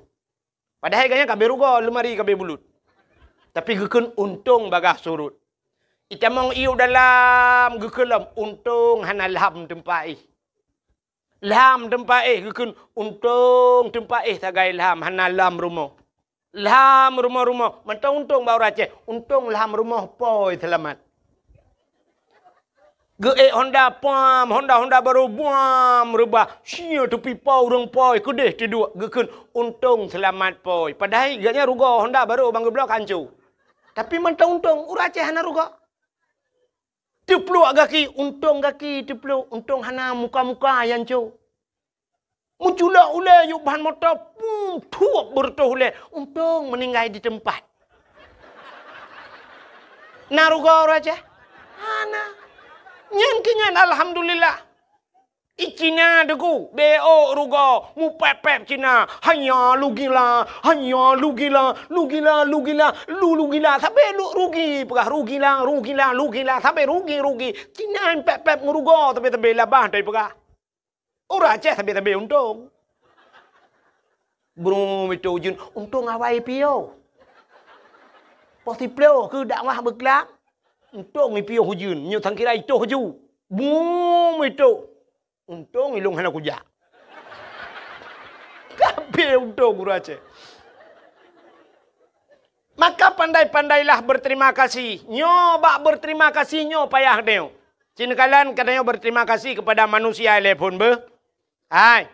Padahai gobnyan ka abéh rugoe, leumari ka abéh bulut. Tapi geukheun untông bagaih surot. Itamong ié u dalam, geukheun lom, untông hana lham teumpat éh. Lham teumpat éh, geukheun untông teumpat éh sagai lham, hana lham rumoh. Lham rumoh-rumoh, mantong untông bak ureueng Aceh, untông lham rumoh pôi seulamat. Geuék honda, puam, honda-honda barô, buam, reubah. Sia teupi po ureueng pôi, keudeh teuduek, geukheun untông seulamat pôi. Padahai gobnyan rugoe, honda barô ban geubloe ka hanco. Tapi mantong untông, ureueng Aceh hana rugoe. Teupluek gaki, untông gaki teupluek, untông hana muka-muka nyang hanco. Meuculok ulée yub ban moto, pum, thuep beureutôh ulée, untông meuninggai di teumpat. Na rugoe ureueng Aceh? Hana. Nyan keu nyan, alhamdulillah. I Cina teuku, beuôk rugoe, mupép-pép Cina, hanya lugila, hanya lugila, lugila, lugila, lu lugila, sabe lu rugi, peugah rugila, rugila, lugila, sabe rugi, rugi. Cina pép-pép ngon rugoe, sabe-sabe labah, tai peugah. Ureueng Aceh sabe-sabe untông. Brum itu jeuet, untông awai piôh. Poh siplôh keu dakwah beuklam, untông ipiôh ujeuen, nyoe sangkira itoh ju. Brum itu, untông ilông hana kujak. Kabeh untông ureueng Aceh. Maka pandai-pandailah berterima kasih. Nyoe bak berterima kasih nyoe payah tanyoe. Ci neukalon ka tanyoe berterima kasih kepada manusia ilée phon beuh. Hai.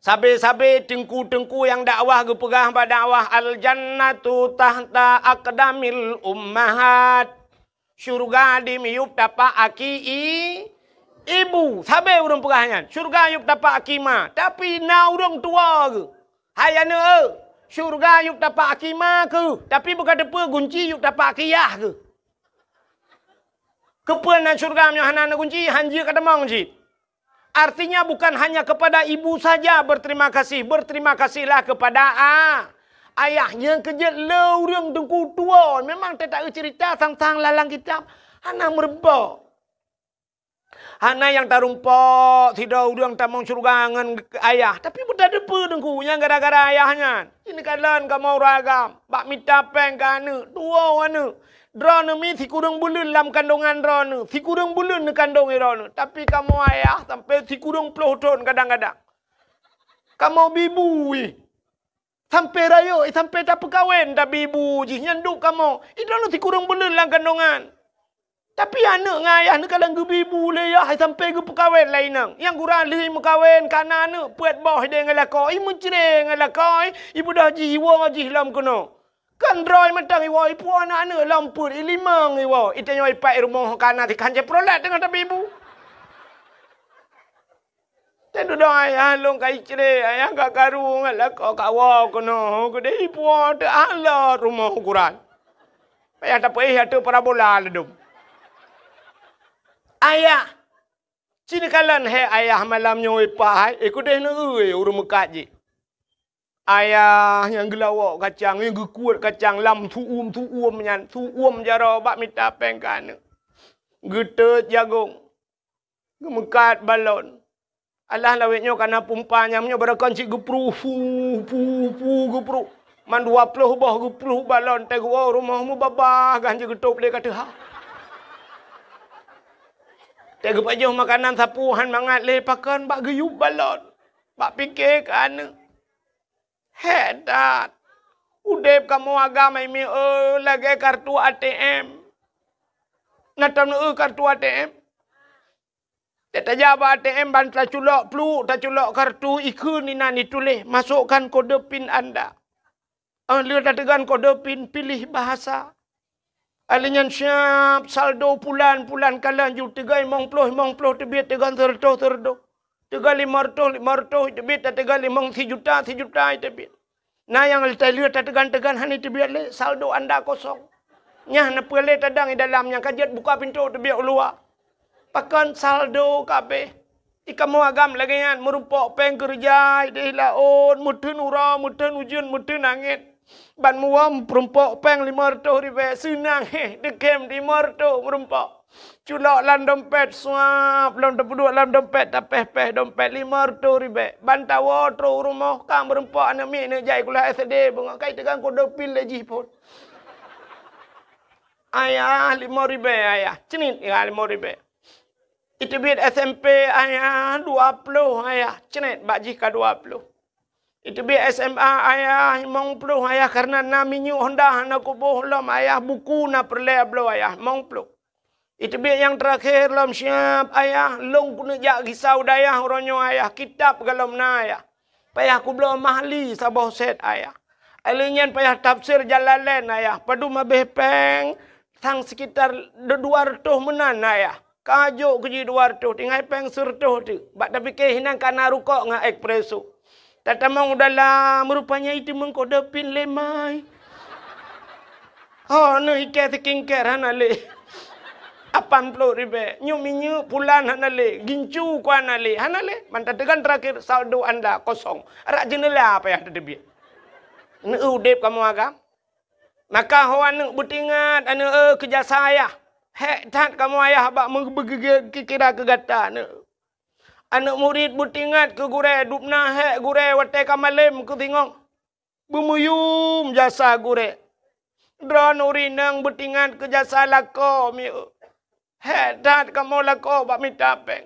Sabe-sabe teungku-teungku nyang dakwah geupeugah bak dakwah, "Al-jannatu tahta aqdamil ummahat." Syurga di miyueb tapak aki i-, ibu. Sabe ureueng peugah nyan. Syurga yueb tapak aki ma. Tapi na ureueng tuwoe geuh. Hai aneuk eu, syurga yueb tapak aki ma keuh. Tapi beuka teupeue gunci yueb tapak aki yah keuh. Keupeue na syurga meunyoe hana na gunci, hanjeuet ka tamong cit. Artinya bukan hanya kepada ibu saja berterima kasih, berterima kasihlah kepada a-, ayah. Nyang keujeuet le ureueng teungku tuwoe. Memang teuta cerita sang-sang lalang kitab hana meurumpok. Hana nyang tarumpok sidroe ureueng tamong syeuruga ngon ayah, tapi beutateupeu teungku nyang gara-gara ayah nyan. Ini kalon kamoe ureueng agam bak mita péng keu aneuk, tuwoe aneuk. Droeneuh mi sikureueng buleuen lam kandongan droeneuh, sikureueng buleuen neukandong droeneuh. Tapi kamoe ayah sampoe sikureueng ploh thon kadang-kadang. Kamoe bibu ih. Sampoe rayeuk, sampoe tapeukawen tabibu jih nyan duek kamoe. Droeneuh sikureueng buleuen lam kandongan. Tapi aneuk ngon ayah neukalon geubibu lé yah sampoe geupeukawen lé inong. Nyang gura lheueh meukawen ka na aneuk peuet boh ideh ngon lakoe, i meucre ngon lakoe, i beudoh jih iwoe jih lom keunoe. Kan droe mantong iwoe, ipuwoe aneuk-aneuk lom peuet, i limong iwoe, i tanyoe ipat i rumoh ka na, kan cit peureulèe teungoh tabibu. Teududoe ayah lôn ka icre, ayah ka karu ngon lakoe kawoe keunoe, keudeh ipuwoe teualot rumoh ukuran. Payah tapeuéh ateueh parabola ladôm. Ayah, ci neukalon hai ayah malam nyoe ipat hai, eh keudeh neu-eu ureueng meukat jih. Ayah nyang geulawok kacang, nyang geukuet kacang lam su'um-su'um nyan, su'um jaroe bak mita péng keu aneuk. Geutot jagong, geumeukat balon. Alah lawét nyoe ka na pumpa nyang nyoe barokon cit geupruh, pu, pu, pu, geupruh. Man dua ploh boh geupruh balon, teuh geuwoe rumoh mubabah gan jeuet geutôb lé ka teuha. Teuh geupajoh makanan sapeue han mangat lé pakon bak geuyub balon. Bak pike keu aneuk. Hék that! Udeb kamoe agam hai mié eu lagée kartu A T M. Na taneu eu kartu A T M? Tajak bak A T M ban taculok pluek, taculok kartu, ikheun inan ituléh, "Masukkan kode pin Anda." Óh lheueh tateugon kode pin, pilih bahasa. Alheuh nyan siab saldo pulan, pulan kalon ju teugon limong ploh, limong ploh teubiet, teugon seureutôh, seureutôh. Teugon limong reutôh, limong reutôh teubiet, tateugon limong sijuta, sijuta teubiet. Na nyang lheueh tateugon-teugon hana teubiet lé, saldo anda kosong. Nyan na peue lé tadong i dalam nyang ka jeuet buka pintoe teubiet u luwa. Pakon saldo ka abéh. I kamoe agam lagée nyan, meurumpok péng keureuja ideh laôt, meuteun uroe, meuteun ujeuen, meuteun angén. Ban muwöm peurumpok péng limong reutôh ribèe, seunang heh, deukem limong reutôh meurumpok. Culok lam dompet, suap, lom teupeuduek lam dompet, tapéh-péh dompet limong reutôh ribèe. Ban tawoe trôh u rumoh, ka meurumpok aneuk miet neuk jai sikula S D, beungoh kai teugang kudopin lé jih phôn. Ayah, limong ribèe, ayah. Cnit, ya, limong ribèe. Iteubiet S M P, ayah, dua ploh, ayah. Cnit, bak jih ka dua ploh. Iteubiet S M A, ayah, limong ploh, ayah, karena na minyeuk Honda hana kuboh lom, ayah, buku na peureulèe bloe, ayah, limong ploh. Iteubiet nyang teurakhé lom siab, ayah, lôn keuneuk jak gisa u dayah uroe nyoe, ayah, kitab golom na, ayah. Payah kubloe mahli saboh sét, ayah. Lheueh nyan payah tafsir Jalalain, ayah. Padum habéh péng, sang sekitar dua reutôh meunan, ayah. Ka jok keu jih dua reutôh, tinggai péng sireutôh teuk. Bak tapike hinan ka na rukok ngon espresso. Tatamong u dalam, rupanya iteumeung kudopin lé mai. Ho, neuh ikèe skincare hana lé. Lapan ploh ribèe. Nyoe minyeuk pulan hana lé. Gincu ku hana lé. Hana lé. Mantong teukan terakhir saldo anda kosong. Arak jeunela payah teuteubiet. Neueu udép kamoe agam. Maka ho aneuk beutingat, aneuk, eh, keu jasa ayah. Hék that kamoe ayah bak meubeugeugét kira keu gata aneuk. Aneuk murit beutingat keu gurèe, dubna hék gurèe watèe ka malém keu singoh. Beumuyum jasa gurèe. Droeneuh ureueng inong beutingat keu jasa lakoe mieu. Hék that kamoe lakoe bak mita péng.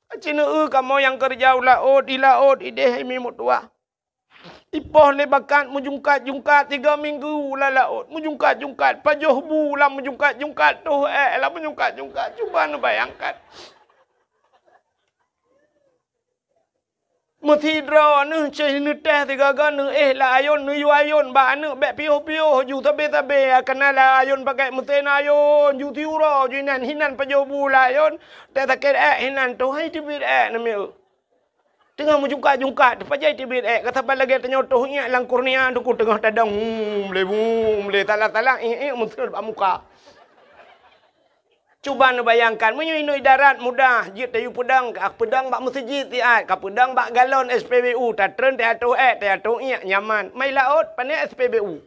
Aci neueu kamoe nyang keureuja u laôt, di laôt idéh imi meutuwah. Ipoh lé bakat meujungkat-jungkat tiga minggu lam laôt, meujungkat-jungkat pajoh bu lam meujungkat-jungkat, toh ék lam meujungkat-jungkat. Cuba neubayangkan. Meusidroe neuh cit neuteh sigaga neuéh lam ayôn, neuyue ayôn bak aneuk bèk piôh-piôh ju sabe-sabe, kana lam ayôn pakai meusén ayôn ju siuroe ju inan, hinan pajoh bu lam ayôn, teuh sakét ék hinan, toh hai teubiet ék namiet. Teungoh meujungkat-jungkat, teupajoh teubiet ék, ka saban lagèe tanyoe toh iék lam kornea, teungku teungoh tadong, hmm, lé, hmm, lé, salah-salah, iék-iék meuseuet bak muka. Cuba neubayangkan, meunyoe inoe idarat mudah, jeuet tayue peudong, ka peudong bak meuseujid siat, ka peudong bak galon S P B U, tatreun teuatoe ék, teuatoe iék, nyaman. Mai laôt, pané S P B U.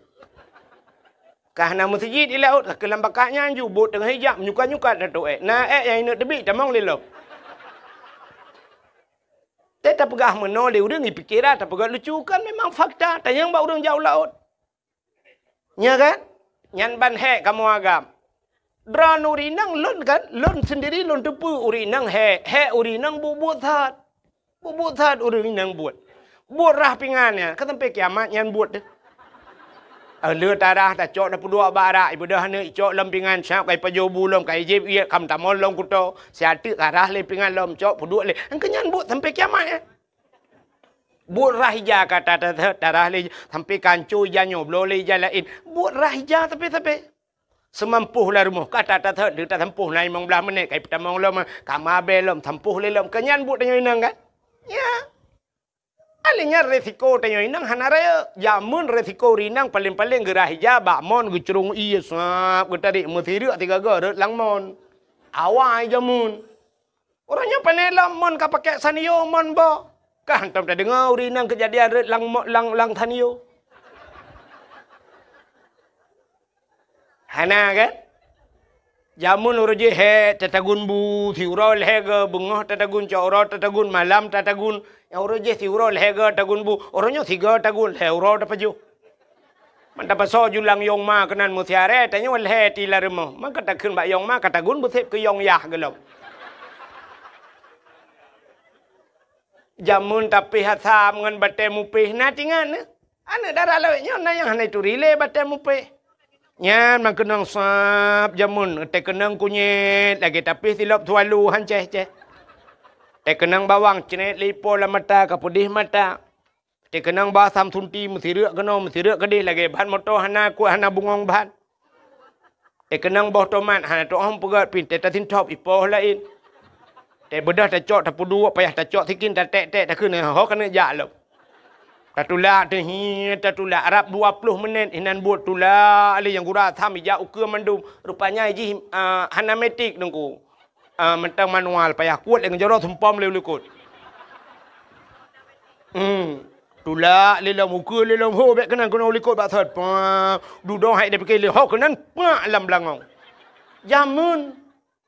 Ka hana meuseujid di laôt, ka keu lam bakat nyan ju, bot teungoh ijak, menyukat-nyukat teuatoe ék. Na ék nyang ineuk teubiet, tamong lé lom. Teuh tapeugah meunoe lé ureueng, ipike that tapeugah lucu, kan memang fakta, tanyong bak ureueng jak u laôt. Nya kan? Nyan ban hék kamoe agam. Droeneuh ureueng inong lôn kan, lôn sendiri lôn teupeue ureueng inong hék, hék ureueng inong buet-buet that. Buet-buet that ureueng inong buet. Buet rhah pingan nyan, ka sampai kiamat nyan buet teuh. Eh, le tarhah tacok tapeuduek bak arak, ibeudôh aneuk icok lom pingan, siap ka ipajoh bu lom, ka ijieb iék, ka meutamong lom kuto, siat teuk ka rhah lé pingan lom, cok peuduek lé. Engkeu nyan buet sampai kiamat nyan. Buet rhah ija ka ta-, ta-, ta-, tarhah lé, sampai ka hanco ija nyoe, bloe lé ija laén. Buet rhah ija sabe-sabe. Seumampôh lam rumoh ka ta-, ta-, ta-, tasampôh na limong blaih menit, ka ipeutamong lom, ka mabée lom, sampôh lé lom. Keu nyan buet tanyoe inong kan? Ya. Alèh nyan resiko tanyoe inong hana rayeuk. Jameun resiko ureueng inong paleng-paleng geurhah ija bak mon geucrông ié sab geutarék meusireuk sigaga rhot lam mon. Awai jameun. Uroe nyoe pane lom mon ka pakék sanio mon boh. Ka hantom tadeungoe ureueng inong keujadian rhot lam mo-, lam, lam sanio. Hana kan? Jameun uroe jih hék tatagun bu, siuroe lhèe go, beungoh tatagun, cot uroe tatagun, malam tatagun. Nyang uroe jih siuroe lhèe go tagun bu, uroe nyoe sigo tagun, lhèe uroe tapajoh. Man tapasoe ju lam yong ma keunan meusiaré, tanyoe lhèe ti lam rumoh. Maka takheun bak yong ma ka tagun beusép keu yong yah gohlom. Jameun tapéh asam ngon batée mupéh na tingat nyoe. Aneuk dara lawét nyoe na nyang hana ituri lé batée mupéh. Nyan meukeunong sab jameun, teuh keunong kunyét lagée tapéh silop swallow han céh-céh. Teuh keunong bawang cret lé ipo lam mata ka peudeh mata. Teuh keunong bawang asam sunti meusireuk keunoe meusireuk keudeh lagée ban moto hana kuat hana bungong ban. Teuh keunong boh tomat hana teuh peugét pih teuh tasintop ipoh laén. Teuh beudôh tacok tapeuduek payah tacok sikin taték-ték takheun ho keuneuk jak lom. Tatulak teuh hi tatulak rab dua ploh menit inan buet tulak lé nyang gura asam ijak ukeue mandum. Rupanya jih, ah, hana metik teungku. Ah, mantong manual payah kuet lé ngon jaroe sumpom lé u likot. Hmm. Tulak lé lom, ukeue lé lom, ho, bék keunan keunoe likot bak sot. Pah, dudoe hai dipike lé, ho keunan, pak lam beulangong. Jameun.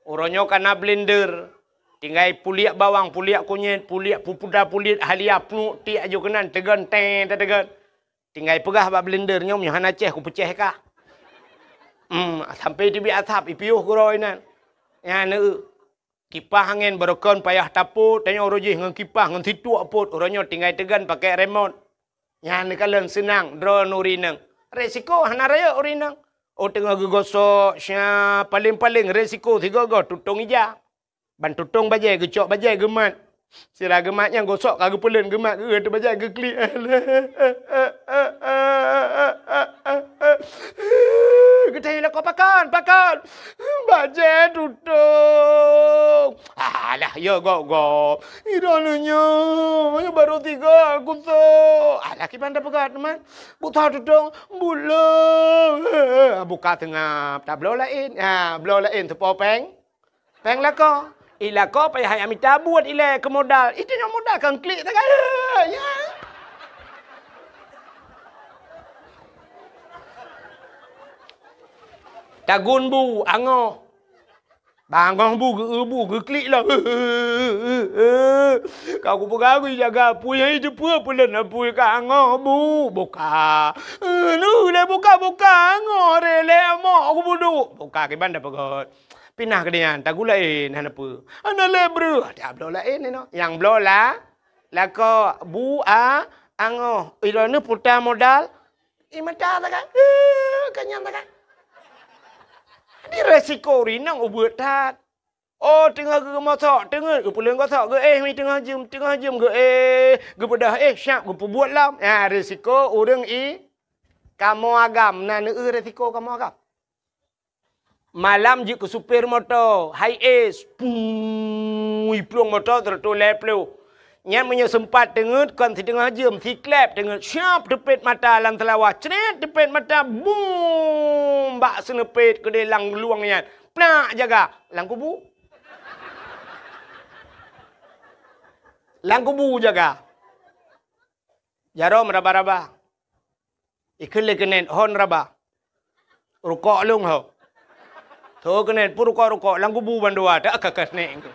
Uroe nyoe ka na blender. Tinggai puliek bawang, puliek kunyét, puliek pupuda, puliek halia, pnuek tiek aju keunan, teugon, teng, teugon. Tinggai peugah bak blender nyoe, meunyoe hana ceh, kupeuceh kah. Hmm, sampai teubiet asap, ipiôh keudroe inan. Nyan, eu. Kipah angén barokon payah tapot, tanyoe uroe jih ngon kipah ngon situek pot, uroe nyoe tinggai teugon pakai remot. Nyan neukalon seunang droeneuh ureueng inong. Resiko hana rayeuk ureueng inong. Oh, teungoh geugosok, sya, paléng-paléng resiko sigoe-goe tutong ija. Ban tutong bajée, geucok bajée geumat. Sira geumat nyang gosok ka geupeuleuen geumat geuh teuh bajée geuklik. Geutanyong lakoe, "Pakon, pakon?" "Bajée tutong." "Alah, ya gop-gop. Idong nyoe, nyoe barô tiga kusok." "Alah, kiban tapeugah teuma." "Bukon tutong." "Bulong." Buka seungab, tabloe laén. Ha, bloe laén teupo péng. Péng lakoe. I lakoe payah hai mita buet ilée keu modal. Itu nyoe modal kan klik sagai. Ya. Tagun bu, angoh. Bangoh bu, geu bu, geuklik lah. Ka kupeugah gui jaga apui, hai teupeue peuleueh apui ka angoh bu. Buka. Nu lé buka-buka, angoh re lé amok kubudu. Buka kiban tapeugah. Pinah keudeh nyan, tagun laén, hana peue. Hana lé breuh, tabloe laén inoe. Nyang bloe la, lakoe, bu, a, angoh. Idong nyoe puta modal, i mata sagai. Eh, kanyang sagai. Di resiko ureueng inong ubeuet that. Oh, teungoh geumosok, teungeut geupeuleueng gosok, geuéh mi teungoh jeuem, teungoh jeuem geuéh, geubeudôh éh siap geupeubuet lom. Nyan resiko ureueng i kamoe agam, na neueu resiko kamoe agam. Malam jeuet keu supir moto, Hiace, puu, iplueng moto seratus lhèe ploh. Nyan meunyoe seumpat teungeut kon siteungoh jeuem, siklep teungeut, siap teupet mata lam seulawah, cret teupet mata, bum, bak seuneupet keudeh lam luwang nyan. Plak jaga, lam kubu. Lam kubu jaga. Jaroe meuraba-raba. Ikheun lé keuneuk hon raba. Rukok lôn ho. Tho keuneuk pun rukok-rukok lam kubu bandua tak ka keuneuk.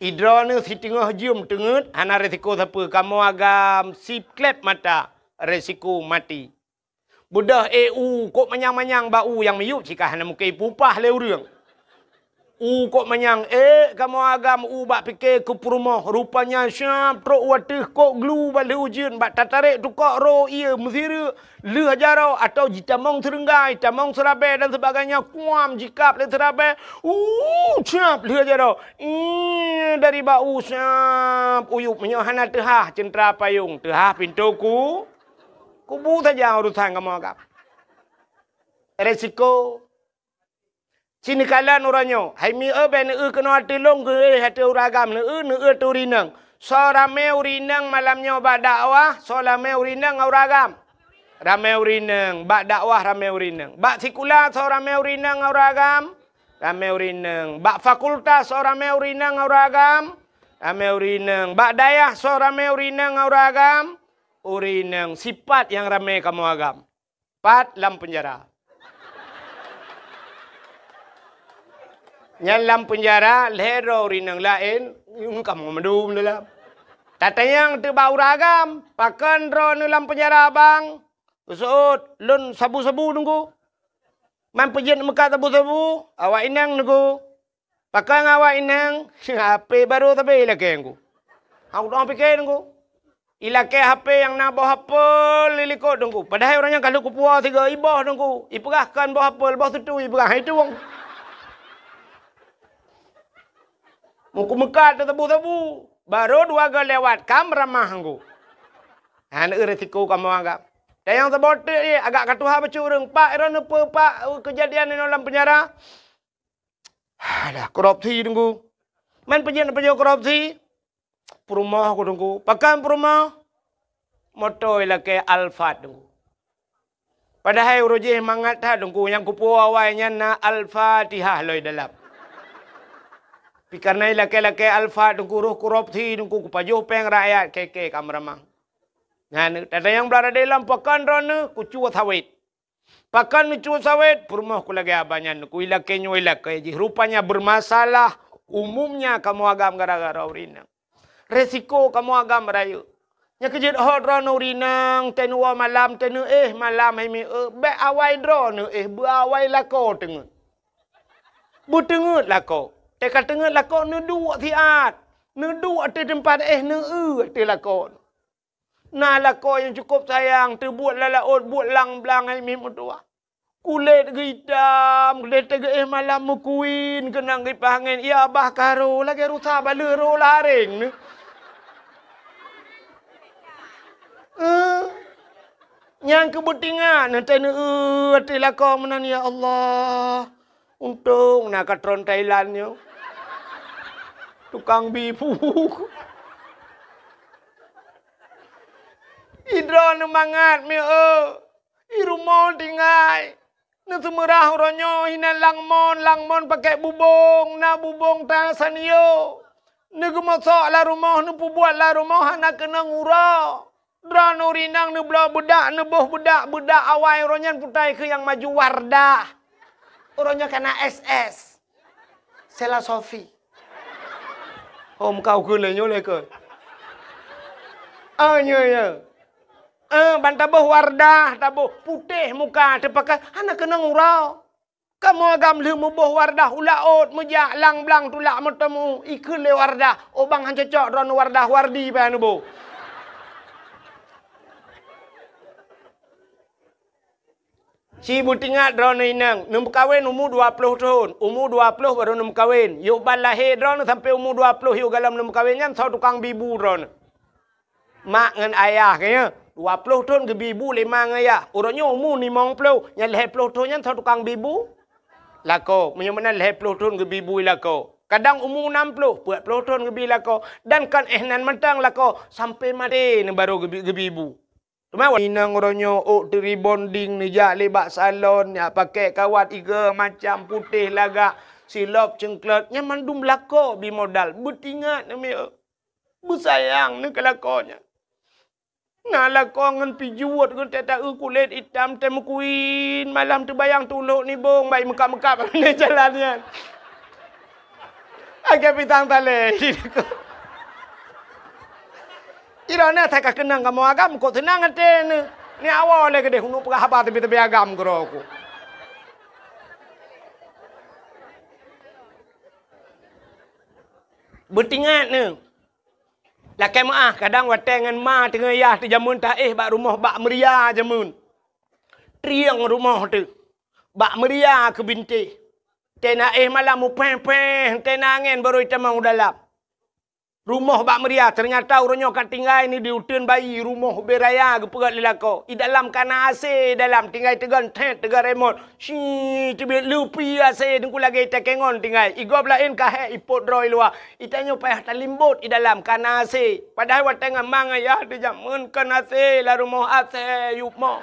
Idroeneuh siteungoh jeuem teungeut hana resiko sapeue, kamoe agam siklep mata resiko maté. Beudôh éh u kok manyang-manyang bak u nyang miyueb cit ka hana mungken ipupah lé ureueng. U kok manyang ék kamoe agam u bak pike keu peurumoh, rupanya siap trok u ateueh kok glu bak lheueh ujeuen bak tatarek tukok ro ié meusireuk lheueh jaroe atau jitamong seureunggai, tamong seurabée dan sebagainya kuam jikab lé seurabée. U siap lheueh jaroe. Ih, dari bak u siap uyueb meunyoe hana teuhah ceuntra payong, teuhah pintoe ku. Kubu saja urusan kamoe agam. Resiko. Ci neukalon uroe nyoe, hai mi eu bék neueu keunoe ateueh lôn geuéh ateueh ureueng agam, neueu, neueu ateueh ureueng inong. Soe ramé ureueng inong malam nyoe bak dakwah, soe ramé ureueng inong ngon ureueng agam? Ramé ureueng inong, bak dakwah ramé ureueng inong. Bak sikula soe ramé ureueng inong ngon ureueng agam? Ramé ureueng inong. Bak fakultas soe ramé ureueng inong ngon ureueng agam? Ramé ureueng inong. Bak dayah soe ramé ureueng inong ngon ureueng agam? Ureueng inong. Sipat nyang ramé kamoe agam. Pat lam peunjara. Nyan lam peunjara, lhèe droe ureueng inong laén, ngon kamoe mandum dalam. Tatanyong teuk bak ureueng agam, "Pakon droeneuh lam peunjara, Bang?" Geuseuôt, "Lôn sabu-sabu, Teungku." "Man peue jeuet neumeukat sabu-sabu?" "Awak inong, Teungku." "Pakon awak inong?" "H P barô sabe ilakée, Teungku." "Hana dong pike, Teungku." Ilakée H P nyang na boh apel di likot, Teungku. Padahai ureueng nyan ka lheueh kupuwoe sigoe iboh, Teungku. Ipeugah kon boh apel, boh sutui ipeugah, hai tueng. Meukumeukat sabu-sabu. Barô dua goe lewat, ka meuramah, Teungku. Hana eu resiko kamoe agam. Dan nyang saboh teuk jih, agak ka tuha bacut ureueng, "Pak, droeneuh peue, Pak, keujadian inoe lam peunjara?" "Alah, korupsi, Teungku." "Man peue jeuet neupajoh korupsi?" "Peurumoh ku, Teungku." "Pakon peurumoh?" "Moto ilakée Alphard, Teungku." Padahai uroe jih mangat that, Teungku, nyang kupuwoe awai nyan na Al-Fatihah lom dalam. Pi kareuna ilakée-lakée Alfa, Teungku, roh korupsi, Teungku, kupajoh péng rakyat, kée-kée ka meuramah. Nyan, tadayang blah radé lam pakon droeneuh, kucue sawét. Pakon neucue sawét, peurumoh ku lagée abah nyan, ku ilakée nyoe ilakée jih. Rupanya bermasalah, umumnya kamoe agam gara-gara ureueng inong. Resiko kamoe agam rayeuk. Nyang keujeuet hot droeneuh ureueng inong, teuh neuwoe malam, teuh neuéh malam hai miseue, bék awai droeneuh éh, beuawai lakoe teungeut. Beuteungeut lakoe. Teuh ka teungeut lakoe neuduek siat. Neuduek ateueh teumpat éh, neueu ateueh lakoe. Na lakoe nyang cukôp sayang, teubuet lam laôt, buet lam blang hai miseue meutuwah. Kulét geuitam, lé teugeuéh malam meukuin, keunong gipah angén, ya bah ka rô, lagée rusa baleue rô lam aréng neuh. Eh, nyang keu beutingat, neuh teuh neueu ateueh lakoe meunan, ya Allah. Untông na katron Thailand nyoe. Tukang bi bu. Idroeneuh mangat miseue. I rumoh tinggai. Neuseumeurah uroe nyoe hinan lam mon, lam mon pakèk bubông, na bubông ta sanyo. Neugeumosok lam rumoh, neupeubuet lam rumoh hana keunong uroe. Droeneuh ureueng inong neubloe beudak, neuboh beudak, beudak awai uroe nyan putai keu nyang maju Wardah. Uroe nyoe ka na S S. Sela Sofi. Hom kau keu lé nyoe lé keu. Ah, nyoe, nyoe. Eh, ban taboh Wardah, taboh putéh muka, teupakai, hana keunong uroe. Kamoe agam lheueh muboh Wardah u laôt, meujak lam blang tulak meuteumu, ikheun lé Wardah, "Oh bang, han cocok droeneuh Wardah, Wardi bèk neuboh." Ci beutingat droeneuh inong, neumeukawen umu dua ploh thon, umu dua ploh barô neumeukawen. Yôh ban lahé droeneuh sampoe umu dua ploh yôh gohlom neumeukawen nyan soe tukang bi bu droeneuh. Mak ngon ayah geuh nyan, dua ploh thon geubi bu lé ma ngon ayah. Uroe nyoe umu limong ploh, nyan lhèe ploh thon nyan soe tukang bi bu? Lakoe. Meunyoe meunan lhèe ploh thon geubi bu lakoe. Kadang umu nam ploh, peuet ploh thon geubi lakoe. Dan kon éh nan mantong lakoe, sampoe maté neuh barô geubi, geubi bu. Teuma inong uroe nyoe ôk teurebonding neujak lé bak salon, jak pakèk kawat iga macam putéh lagak, silop ceungklot, nyan mandum lakoe bi modal. Beutingat neuh miseue. Beusayang neuh keu lakoe nyan. Na lakoe ngon pijuet, ngon teuta-eu kulét itam, teuh meukuin, malam teubayang tulok nibong, bai meukab-meukab lé jalan nyan. Lagèe pisang talé. Iroh na that ka keunong kamoe agam, kok seunang até neuh. Ni awai lé keudéh, uneuk peugah haba teubi-teubi agam keudroe ku. Beutingat neuh. Lakèe meu'ah, kadang watèe ngon ma teungoh yah teuh jameun taéh bak rumoh bak meuria jameun. Trieng rumoh teuh. Bak meuria keu bintéh. Teuh na éh malam mupéh-péh, teuh na angén barô itamong u dalam. Rumoh bak meuria, teunyata uroe nyoe ka tinggai neuh di uteuen bayi, rumoh ubé raya geupeugöt lé lakoe. I dalam ka na AC, i dalam tinggai teugon thét, teugon remot. Shi, teubiet leupi AC, teungku lagèe itakèe ngon tinggai. I gob laén ka hék ipot droe i luwa. I tanyoe payah talimbot i dalam ka na AC. Padahai watèe ngon ma ngon yah teuh jameun kon AC, lam rumoh AC yup moh.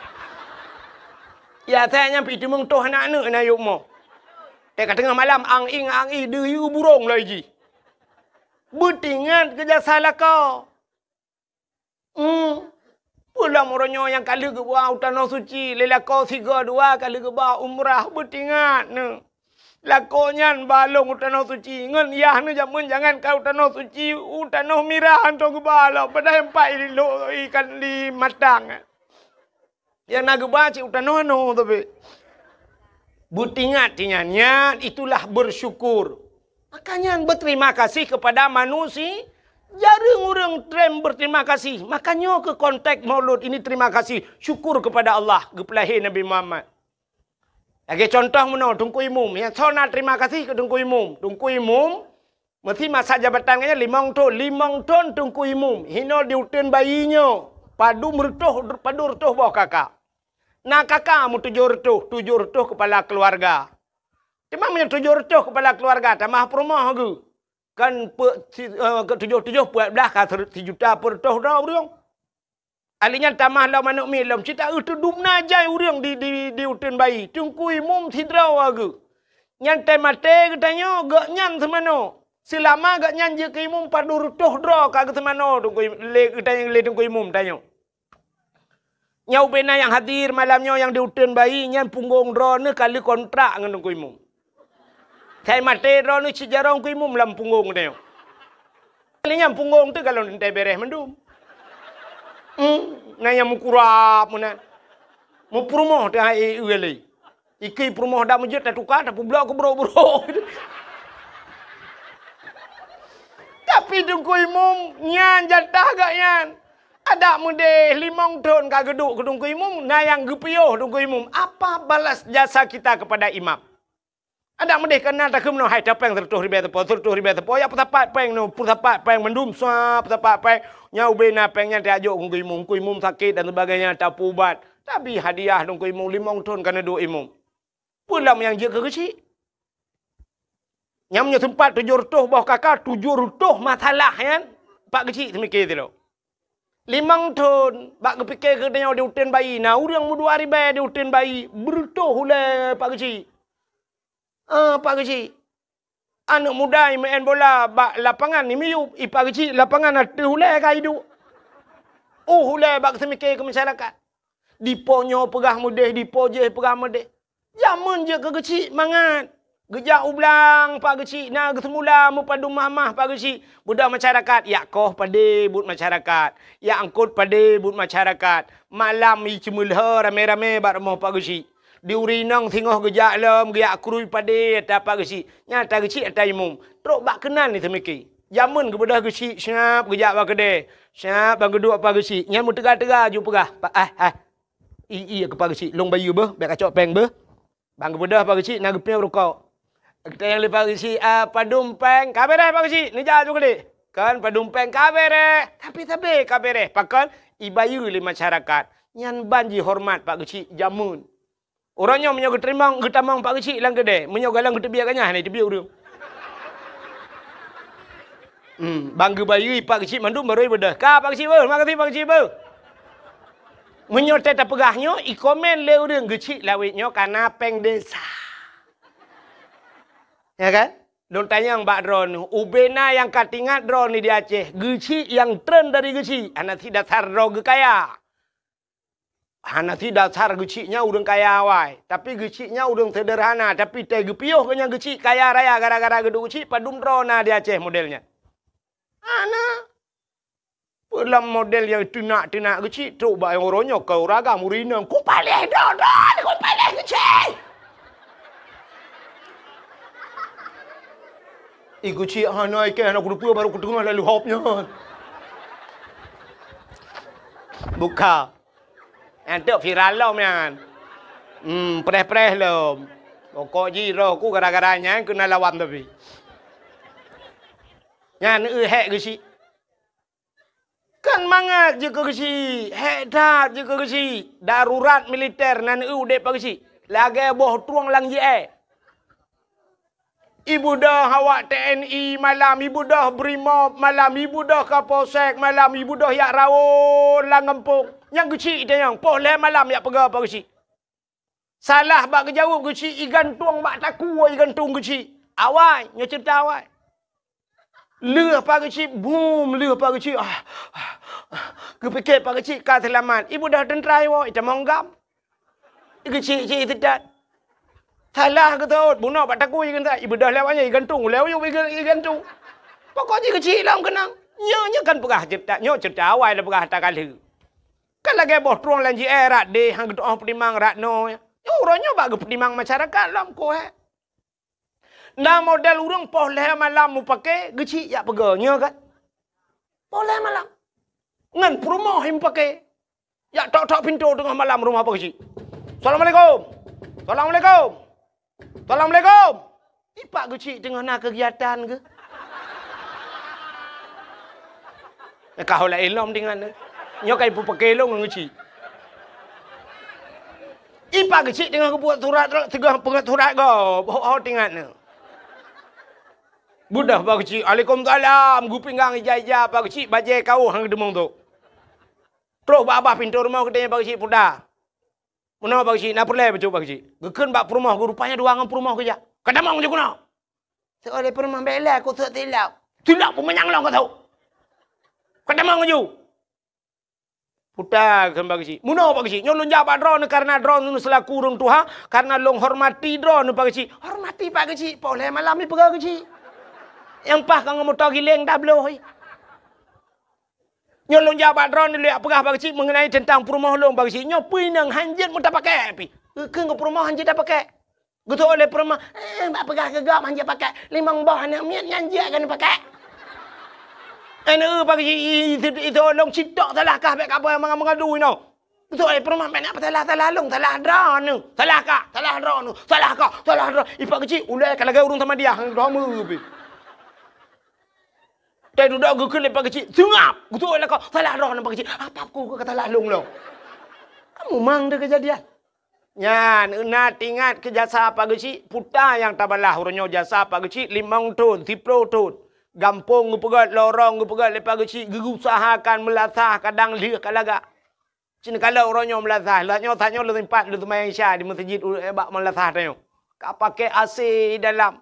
I AC nyan pih teumeung toh aneuk-aneuk na yup moh. Teuh ka teungoh malam, ang-ing, ang-i, deuyue burông lom jih. Beutingat keu jasa lakoe. Hmm. Peue lom uroe nyoe nyang ka lheueh geuba u Tanoh Suci, lé lakoe sigoe dua ka lheueh geuba umrah, beutingat neuh. Lakoe nyan ba lôn u Tanoh Suci, ngon yah neuh jameun jangankan u Tanoh Suci, u Tanoh Mirah hantom geuba lom, padahai empat i lo-, ikan di Matang. Nyang na geuba cit u tanoh anoe tapi. Beutingat, tinyan, nyan itulah bersyukur. Maka nyan berterima kasih kepada manusia. Jareueng ureueng treb berterima kasih. Maka nyoe keuh konteks Maulud ini terima kasih, syukur kepada Allah, geupeulahé Nabi Muhammad. Lagèe contoh meunoe, Teungku Imum. Nyang soe na terima kasih keu Teungku Imum. Teungku Imum Meusi masa jabatan geuh nyan limong thon, limong thon Teungku Imum, hinoe di uteuen bayi nyoe, padum reutôh, padum reutôh boh kaka. Na kaka meutujoh reutôh, tujoh reutôh keupala keuluwarga. Teuma meunyoe tujoh reutôh keupala keuluwarga, tamah peurumoh geuh, kan peu-, si-, eh, keu tujoh-tujoh peuet blah ka sireuet sijuta peureutôh droe ureueng. Ahli nyan tamah lom aneuk miet lom, cit taeu teudum na jai ureueng di, di, di uteuen bayi, Teungku Imum sidroe geuh. Nyan teuh maté geutanyoe, gobnyan seumanoe. Seulama gobnyan jeuet keu imum padum reutôh droe ka geuseumanoe Teungku Im-, lé, lé Teungku Imum tanyoe. Nyoe ubena nyang hadir malam nyoe nyang di uteuen bayi nyan punggong droeneuh ka lheueh kontrak ngon Teungku Imum. Sai maté droeneuh cit jaroe Teungku Imum lam punggong tanyoe. Nyan punggong teuh galon teuntée bereh mandum. Hmm, na nyang meukurab meunan. Meupeurumoh teuh hai e lé. Ikui peurumoh dak meujeuet tatuka, tapeublok keu brok-brok. Tapi Teungku Imum nyan jatah gobnyan. Adak meudeh limong thon ka geuduek keu Teungku Imum, na nyang geupiôh Teungku Imum. Apa balas jasa kita kepada imam? Adak meudeh kana takheun meunoe hai tapéng seureutôh ribée teupeu, seureutôh ribée teupeu, ya peusapat péng nyoe, peusapat péng mandum, sua peusapat péng. Nyan ubena péng nyan tajok keu Teungku Imum, Teungku Imum sakét dan sebagainya, tapeuubat. Tabi hadiah Teungku Imum limong thon ka neuduek imum. Peue lom nyang jeuet keu geuchik? Nyang meunyoe seumpat tujoh reutôh boh kaka, tujoh reutôh masalah nyan, Pak Geuchik seumiké sidroe. Limong thon, bak geupike keu tanyoe di uteuen bayi, na ureuëng meudua ribée di uteuen bayi, beureutôh ulée Pak Geuchik. Ah, Pak Geuchik. Aneuëk muda imeu'en bola bak lapangan imiyueb, i Pak Geuchik lapangan ateueh ulée ka iduek. Uh, ulée bak geuseumiké keu masyarakat. Dipo nyoe peugah meudeh, dipo jéh peugah meudeh. Jameun jeuet keu geuchik mangat. Geujak u blang Pak Geuchik na geuseumula meupadum mahmah Pak Geuchik. Beudôh masyarakat, yak koh padé buet masyarakat, yak eungkot padé buet masyarakat. Malam i ceumeulhö ramé-ramé bak rumoh Pak Geuchik. Di uri inong singoh geujak lom, geujak krui padé ata Pak Geuchik. Nyan ata geuchik ata imum. Trok bak keunan ni teumiki. Jameun geubeudôh geuchik siap geujak bak keudè. Siap ban geuduek Pak Geuchik. Nyan meuteuga-teuga ju peugah, "Pak, ah, ah." "I, i, keu Pak Geuchik, lôn bayeue beuh, bèk kacok péng beuh." Ban geubeudôh Pak Geuchik na geupiôh rukok. Geutanyong lé Pak Geuchik, "Ah, padum péng?" "Ka bèrèh Pak Geuchik." "Neujak ju keudéh." "Kon padum péng?" "Ka bèrèh." Tapi sabé ka bèrèh. Pakon? Ibayeue lé masyarakat. Nyan ban jihoreumat Pak Geuchik jameun. Uroe nyoe meunyoe geuteurimong, geutamong Pak Geuchik lam keudè, meunyoe galeng geuteubiet ganyah hana teubiet ureueng. Hmm, ban geubayeue Pak Geuchik mandum barô ibeudôh. "Ka Pak Geuchik beuh, makasih Pak Geuchik beuh." Meunyoe teuh tapeugah nyoe, ikomen lé ureueng, "Geuchik lawét nyoe kana péng desa." Ya kan? Lôn tanyong bak droeneuh, ubena nyang ka teuingat droeneuh di Aceh, geuchik nyang treun dari geuchik, hana sit dasar droe geukaya. Hana sit dasar geuchik nyan ureueng kaya awai, tapi geuchik nyan ureueng seuderhana, tapi teuh geupiôh geuh nyan geuchik kaya raya gara-gara geuduek geuchik padum droe na di Aceh model nyan. Hana. Peue lom model nyang teunak-teunak geuchik trok bak nyang uroe nyoe keu ureueng agam ureueng inong, "Ku paléh dodon, ku paléh geuchik!" I geuchik hana ikèe hana kuteupeu barô kuteungoh lalu hop nyan. Buka. Nyan teuk viral lom nyan. Hmm, preh-preh lom. Pokok jih roh ku gara-gara nyan keunan lawan tapi. Nyan eu hék geuchik. Kan mangat jeuet keu geuchik, hék that jeuet keu geuchik. Darurat militer nan eu udép Pak Geuchik. Lagèe boh trueng lam jiée. Ibeudôh awak T N I malam, ibeudôh Brimob malam, ibeudôh Kapolsek malam, ibeudôh jak rawon lam gampông. Nyang geuchik itanyong, poh lhèe malam jak peugah Pak Geuchik. Salah bak geujaweueb geuchik, igantung bak takue igantung geuchik. Awai, nyoe ceurita awai. Lheueh Pak Geuchik, bum, lheueh Pak Geuchik. Ah, ah, ah. Geupike Pak Geuchik ka seulamat. Ibeudôh teuntra iwoe, itamong gam. Geuchik-chik seudat. Salah geutot, bunoe bak takue igantung. Ibeudôh lewat nyan, igantung. Lewat nyan, igantung. Pokok jih geuchik lom keunong. Nyoe, nyoe kan peugah ceurita, nyoe ceurita awai lôn peugah ata ka lheueh. Kan lagèe boh trueng lam jiée rot deh, han geutu'oh peutimang rot noe. Nyoe uroe nyoe bak geupeutimang masyarakat lom keu hék. Na model ureueng poh lhèe malam mupake geuchik jak peugah, nyoe kan? Poh lhèe malam. Ngon peurumoh mupake. Jak tok-tok pintoe teungoh malam rumoh Pak Geuchik. "Assalamualaikum. Assalamualaikum. Assalamualaikum." I Pak Geuchik teungoh na keugiatan geuh. Ka ho laén lom tingat nyoe. Nyoe ka ipeupaké lôn ngon geuchik. I Pak Geuchik teungoh geubuet surat, teungoh peungét surat gob. Ho, ho tingat nyoe. Beudôh Pak Geuchik, "Waalaikumsalam." Geupinggang ija-ija Pak Geuchik, bajèe kaoh han geuteumong tu. Troh bak babah pintoe rumoh geutanyong Pak Geuchik peue dah. Meunoe Pak Geuchik, na peureulèe bacut Pak Geuchik. Geukheun bak peurumoh geuh, rupanya dua ngon peurumoh geujak. "Ka tamong ju keunoe." Teu oleh peurumoh bela ku sot silap. Silap peumanyang long ka tho. Ka tamong laju. Puta keu Pak Geuchik. Meunoe Pak Geuchik. Nyoe lôn jak bak droeneuh karena droeneuh selaku ureueng tuha, karena lôn hormati droeneuh Pak Geuchik. Hormati Pak Geuchik. Poh lhèe malam ni peugah Geuchik. Nyang paih ka ngon moto giléng dah bloh. Nyoe lôn jak bak droeneuh lôn jak peugah Pak Geuchik mengenai tentang peurumoh lôn Pak Geuchik. Nyoe peue inong hanjeuet meutapakèk pih. Keu peurumoh hanjeuet tapakèk. Geutôk lé peurumoh, eh, bak peugah keu gob hanjeuet pakèk, limong boh aneuk miet nyan jeuet keuneuk pakèk. Aneuk Pak Geuchik, i, i, i, itôh lôn citok salah kah bèk kaboh mangat-mangat dui noh. Geutôk lé peurumoh, bèk na peusalah-salah lôn, salah droeneuh. Salah kah, salah droeneuh, salah kah, salah droe. I Pak Geuchik, ulèe ka lagèe ureueng Samadiyah, droe meu pih. Teududoe geukheun lé Pak Geuchik, seungab. Geutôk lé kah, salah droeneuh Pak Geuchik. Apa ku ka salah lôn lom? Kamu mang deh kejadian. Nyan, na teuingat keu jasa Pak Geuchik, puta nyang tabalah uroe nyoe jasa Pak Geuchik limong thon, siplôh thon. Gampông geupeugöt, lorong geupeugöt lé Pak Geuchik, geuusahakan meulasah kadang lheueh ka lagak. Cit neukalon uroe nyoe meulasah, lheueh nyoe, tanyoe lôn sempat lôn seumayang Isya di meuseujid u-, bak meulasah tanyoe. Ka pakai A C dalam.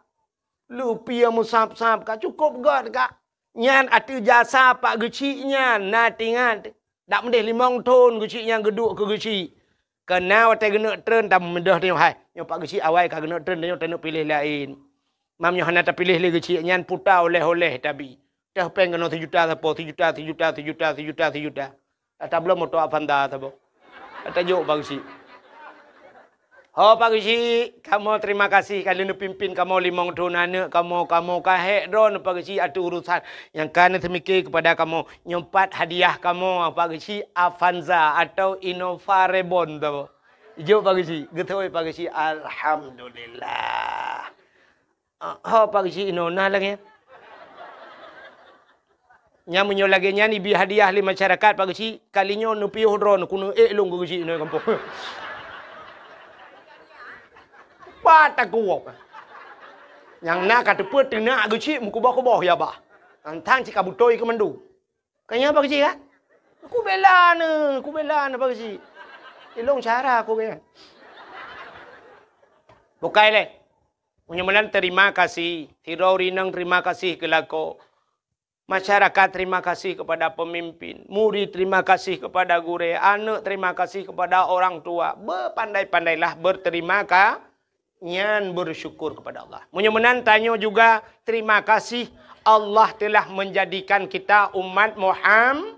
Leupie meusab-sab ka cukôp göt ka. Nyan ateueh jasa Pak Geuchik nyan, na teuingat. Dak meudeh limong thon Geuchik nyan geuduek keu Geuchik. Keu na watèe geuneuk treun tameudeh tanyoe hai. Nyoe Pak Geuchik awai ka geuneuk treun tanyoe taneuk piléh laén. Mam nyoe hana tapiléh lé Geuchik nyan puta oleh-oleh tabi. Teuh péng keunoe sijuta sapo, sijuta, sijuta, sijuta, sijuta, sijuta. Ata bloe moto Avanza saboh. Ata jok Pak Geuchik. Ho Pak Geuchik, kamoe terima kasih ka lheueh neupimpin kamoe limong thon aneuk kamoe, kamoe ka hék droeneuh Pak Geuchik ateueh urusan nyang ka neuseumiké keupada kamoe. Nyoe pat hadiah kamoe Pak Geuchik Avanza atau Innova Reborn saboh. Jok Pak Geuchik, geutôi Pak Geuchik, alhamdulillah. Ah, ho Pak Geuchik inoe na lagèe nyan. Nyan meunyoe lagèe nyan ibi hadiah lé masyarakat Pak Geuchik, kali nyoe neupiôh droeneuh keuneuk ék lôn keu Geuchik inoe gampông. Pat takuok. Nyang na ka teupeu teunak Geuchik meukuboh-kuboh ya bah. Tantang cit ka beutôi keu mandum. Ka nyan Pak Geuchik kan? Kubela neuh, kubela neuh Pak Geuchik. Ilong cara aku kan. Bukai lé. Meunyoe meunan terima kasih, sidroe ureueng inong terima kasih keu lakoe. Masyarakat terima kasih kepada pemimpin, murid terima kasih kepada gurèe, aneuk terima kasih kepada orang tua. Bepandai-pandailah berterima ka-, nyan bersyukur kepada Allah. Meunyoe meunan tanyoe juga terima kasih Allah telah menjadikan kita umat Muham-,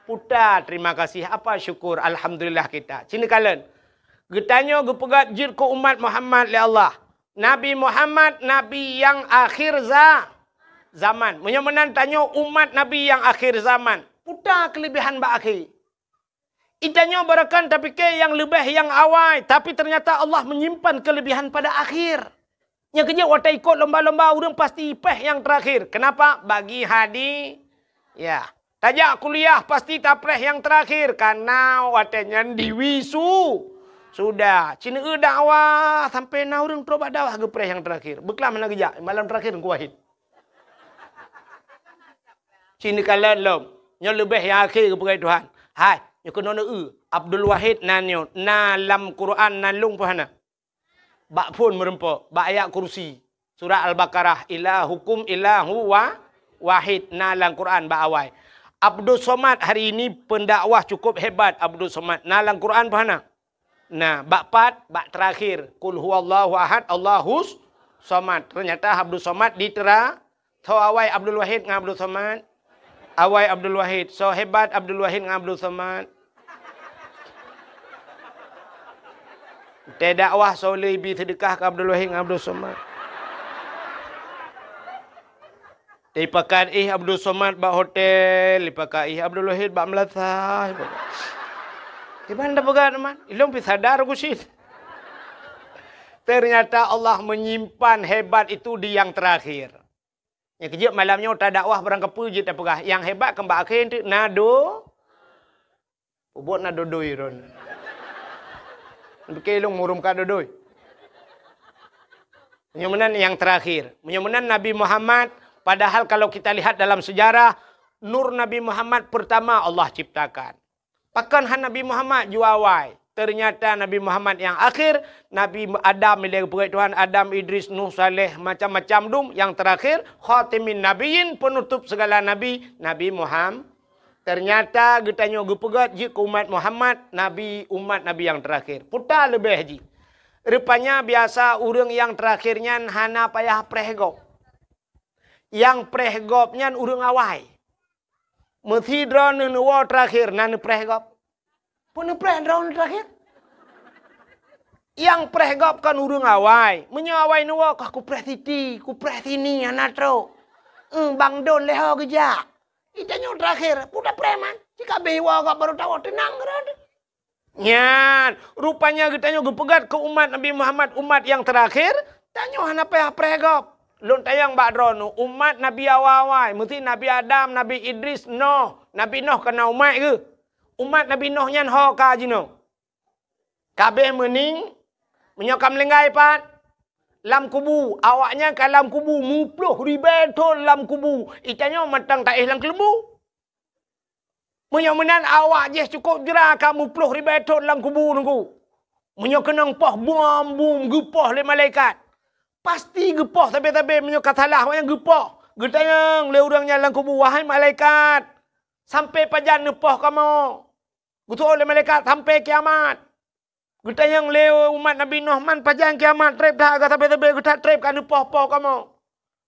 puta terima kasih apa syukur alhamdulillah kita. Cit neukalon. Geutanyoe geupeugöt jeuet keu umat Muhammad lé Allah. Nabi Muhammad, nabi nyang akhir za-, zaman. Meunyoe meunan tanyoe umat nabi nyang akhir zaman, peue keulebihan bak akhé. Geutanyoe barangkapeue tapike nyang leubeh nyang awai, tapi ternyata Allah menyimpan keulebihan pada akhir. Nyang keujeuet watèe ikot lomba-lomba ureueng pasti péh nyang terakhir. Kenapa? Bagi hadi-, ya. Tajak kuliah pasti tapréh nyang terakhir, karena watèe nyan diwisu-, sudah. Cit neueu dakwah sampai na ureueng trok bak dakwah geupréh nyang terakhir. Beuklam hana geujak, malam terakhir Teungku Wahid. Cit neukalon lom. Nyoe leubeh nyang akhé geupeugah Tuhan. Hai, nyoe keunoe neueu. Abdul Wahid na nyoe, na lam Quran na lôn peue hana? Bak phon meurumpok, bak ayat kursi. Surat Al-Baqarah, "Ilahukum ilahu wa-, wahid," na lam Quran bak awai. Abdul Somad hari ini pendakwah cukup hebat Abdul Somad. Na lam Quran peue hana? Na, bak pat, bak terakhir, "Qul huwallahu ahad, Allahus somad." Ternyata Abdul Somad di tera-, Soe awai Abdul Wahid ngon Abdul Somad? Awai Abdul Wahid. Soe hebat Abdul Wahid ngon Abdul Somad? Teudakwah soe lé ibi seudeukah keu Abdul Wahid ngon Abdul Somad? Ipakat ih Abdul Somad bak hotel, ipakat ih Abdul Wahid bak meulasah. Iban dah peugah teuma, ilong pi sadar ku sit. Ternyata Allah menyimpan hebat itu di yang terakhir. Nyang keujeuet malam nyoe tadakwah barangkapeue jeuet tapeugah, nyang hebat keu bak akhé teuk na do-, peubuet na dodoi ron. Pike lôn murum ka dodoi. Meunyoe meunan nyang terakhir. Meunyoe meunan Nabi Muhammad, padahal kalau kita lihat dalam sejarah, nur Nabi Muhammad pertama Allah ciptakan. Pakon han Nabi Muhammad jua awai? Ternyata Nabi Muhammad nyang akhir, Nabi Adam ilée geupeugét Tuhan, Adam, Idris, Nuh, Saleh, macam-macam dum, nyang terakhir, khatimin nabiyyin, penutup segala nabi, Nabi Muhammad. Ternyata geutanyoe geupeugét jeuet keu umat Muhammad, nabi, umat Nabi nyang terakhir. Peue ta leubeh jih. Rupanya biasa ureuëng nyang terakhir nyan hana payah preh gob. Nyang preh gob nyan ureuëng awai. Meusi droeneuh neuwoe terakhir na neupreh gob. Peue neupreh droeneuh terakhir? Nyang preh gob kon ureuëng awai. Meunyoe awai neuwoe, kah kupreh siti, kupreh sini, hana trok. Eh, bang don lé ho geujak. Geutanyoe terakhir, peue tapreh man. Cit ka abéh iwoe gob barô tawoe, teunang keudroe. Nyan, rupanya geutanyoe geupeugét keu umat Nabi Muhammad, umat nyang terakhir, tanyoe hana payah preh gob. Lôn tanyong bak droeneuh, umat Nabi awai-awai, meusi Nabi Adam, Nabi Idris, Noh, Nabi Noh ka na umat geuh. Umat Nabi Noh nyan ho ka jinoe. Ka abéh meuning, meunyoe ka meulinggai pat, lam kubu, awaknyan ka lam kubu, muploh ribée thon lam kubu, geutanyoe mantong taéh lam keuleumbu. Meunyoe meunan awak jih cukôp jra ka muploh ribée thon lam kubu Teungku. Meunyoe keunong poh bom-bom geupoh lé malaikat, pasti geupoh sabe-sabe meunyoe ka salah awaknyan geupoh. Geutanyong lé ureuëng nyan lam kubu, "Wahai malaikat, sampoe pajan neupoh kamoe?" Geuseuôt lé malaikat, "Sampoe kiamat." Geutanyong lé umat Nabi Nuh, "Man pajan kiamat, treb that ka sabe-sabe, geuthat treb ka neupoh-poh kamoe?"